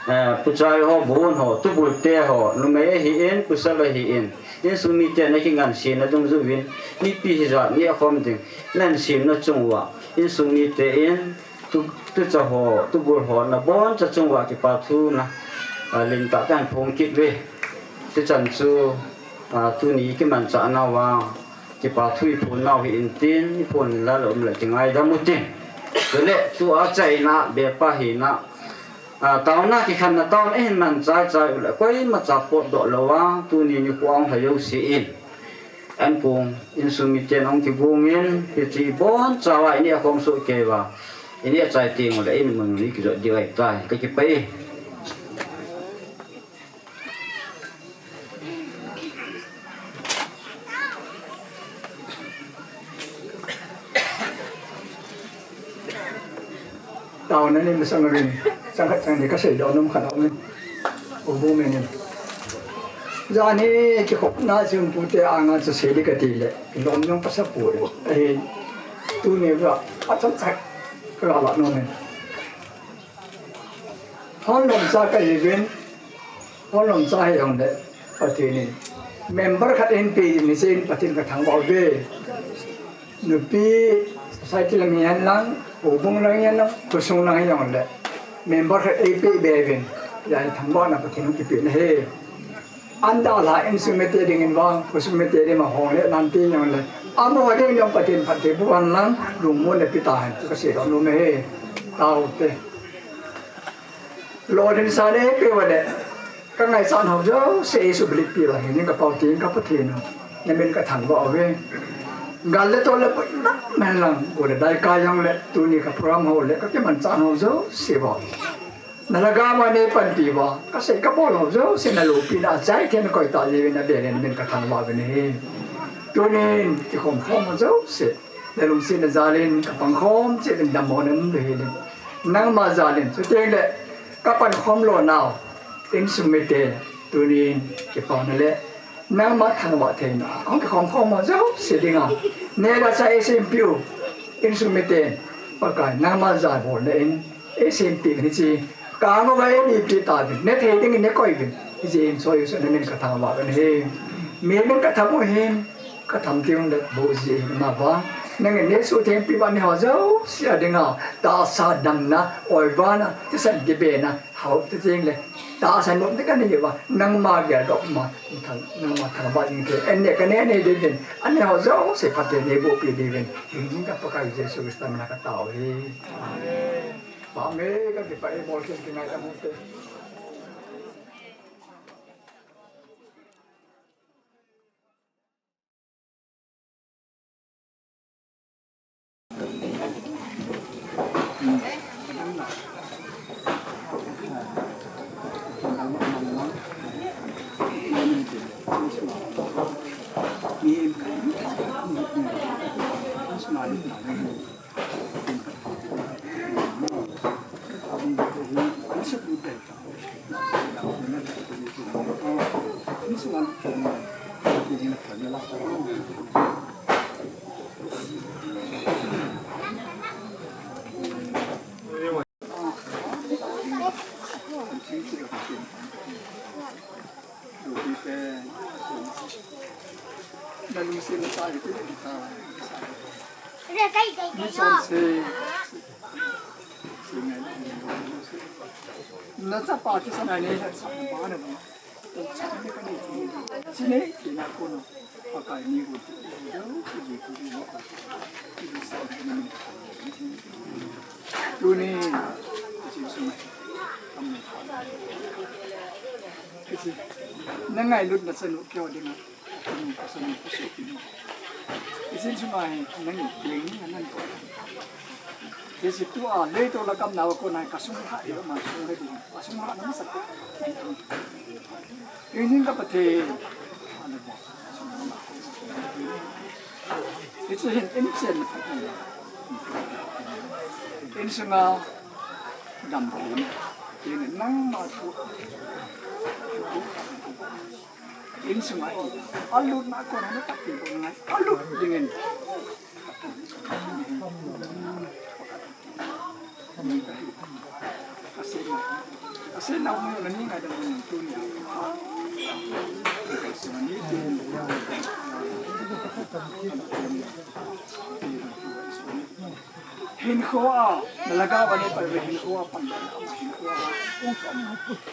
eh, Pu Chai ho, Pu Hun ho, tubul te ho, numei ahin, pasal ahin, insung mite na kingansena dungjuiyin, mipi hijat neh khom ding, na ngansena chung uva, insung mite in, tu, tucha ho, tubul ho, na boncha chung uva kipa thu na, a, lentah kahin phong kit uve. Chuchan chu, a, tuni kimanchah nauva, kipa thu i phong nau hi in tin, i phong in la le um le kingaidam u tin. Chule, tua chaina, belpa hina, a, taona kikhenna taona i hin man chai chai u le, koimacha potdoh louva, tuni nikho a hung lha jouse in. Ankong, insung miten hung kigong in, hiche boncha uva, i neh khom soh kei uva, i neh chai teng u le, i mun u kijot diu ahitai, ka kipah e. Taona nei masang uvin, chang khat chang ni ka seidoh nom khat aum in. U bu men in. Jan hi kikhopna chun pute anga chu sei ding kati le, lom jong kasa poi. Ahin, tuni uva, achom chai, ka la nom in. Hon lomcha kahiuvin, hon lomcha hijongle, Pathen in member khat eihin pe in hiche in Pathen kathangvah uve. Nupi society lam hihen lang, houbung lang hihen lang, khosung lang hijongle, member khat eipeh be uvin, hijeh a thangvahna Pathen in eipeh in ahi. Andalha insung mite dingin vang, khosung mite ding ma hong le nan ti jongle, amaho ding jong Pathen phatthei boh hen lang, lungmonna pe tahen, ti kaseidoh nom e, taote. Lolhinsa neipeh uva le, kangaichat ho jouse eisuhbilpeh uva, hiche ka pao tin ka Pathen u, namin kathangvah uve. Gal le tol le poi nam hen lang, go le dai ka jongle, tuni ka program ho le, kakimanchah ho jouse uva. Na lhagao a neipanpi uva, kasei kabol ho jouse na loupina a chai thei nakoi tah jeh uvin avel in namin kathangvah uvin ahi. Tunin kikhom khom ho jouse, na lungsetna jal in kapang khom cheh uvin dammo na um lou hel in. Nangma jal in, chuteng le kapan khom lou nau, insung mite, tunin kipana le nangma thangvah theina, hung kikhom khom ho jouse dinga, neh le chah eisempeh u, insung miten, Pakai, nangma jal bolna in, eisempeh uvin hiche, ka ngol uva eipeh tauvin, neh thei dingin neikoi uvin, hiche in soi u soi namin kathangvah uvin ahi. Mi min katham u hin, katham teng le boh jeh ahi, ama vang, nangin neisuhthengpeh uva neh ho jouse a dinga, tahsa damna, oivana, thisan kibena, hao ti jeng le, tahsa nopna kanei uva, nangma geldoh ma, thang, nangma thangvah jing thei, aneh kanei nei diuvin, aneh ho jouse phatthei neibohpeh diuvin, hingjing ka Pakai Jesu Christa mina katao e. Amen. Kakipah e, bolkhen kingaidam u hite. Ni chonse. Na chapa chu sa nai ni sa pa na ba. Sine, sine ko no. Pakai ni ko. Tuni, na ngailutna chanu kyo dinga. Ijin sunga hi nang i peng ni anan ko. Hiche tua leitol a kamnau a kona hi kasung ha i ma sung le ding. Kasung ha na masa. Ijin ka Pathen. Hiche hin inchen na Pathen. Insunga dam ko. Ijin nangma thu. Insunga hi, alutna a kona hi kati ko ngai, alut dingin. Asei na, asei na mo na ni ngai da mo tuni. Hinkho a, na lhagao a nei pan ve hinkho a pan ve, hinkho a.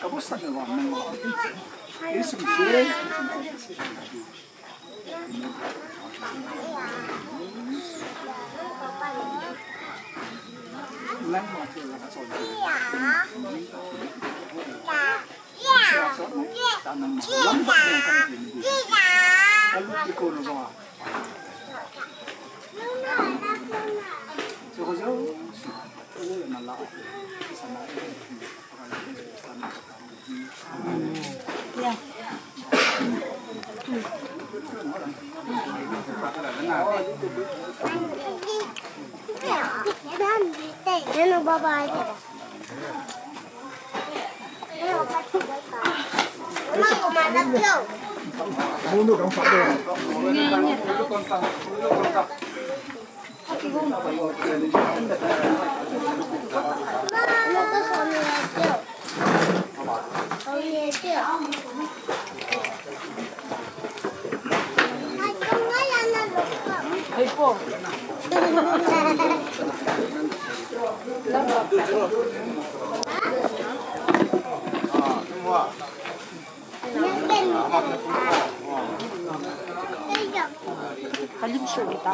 Ka bu san na wa, na wa. Isum se, isum se. Nang ma se la ka so. Kalim su kita.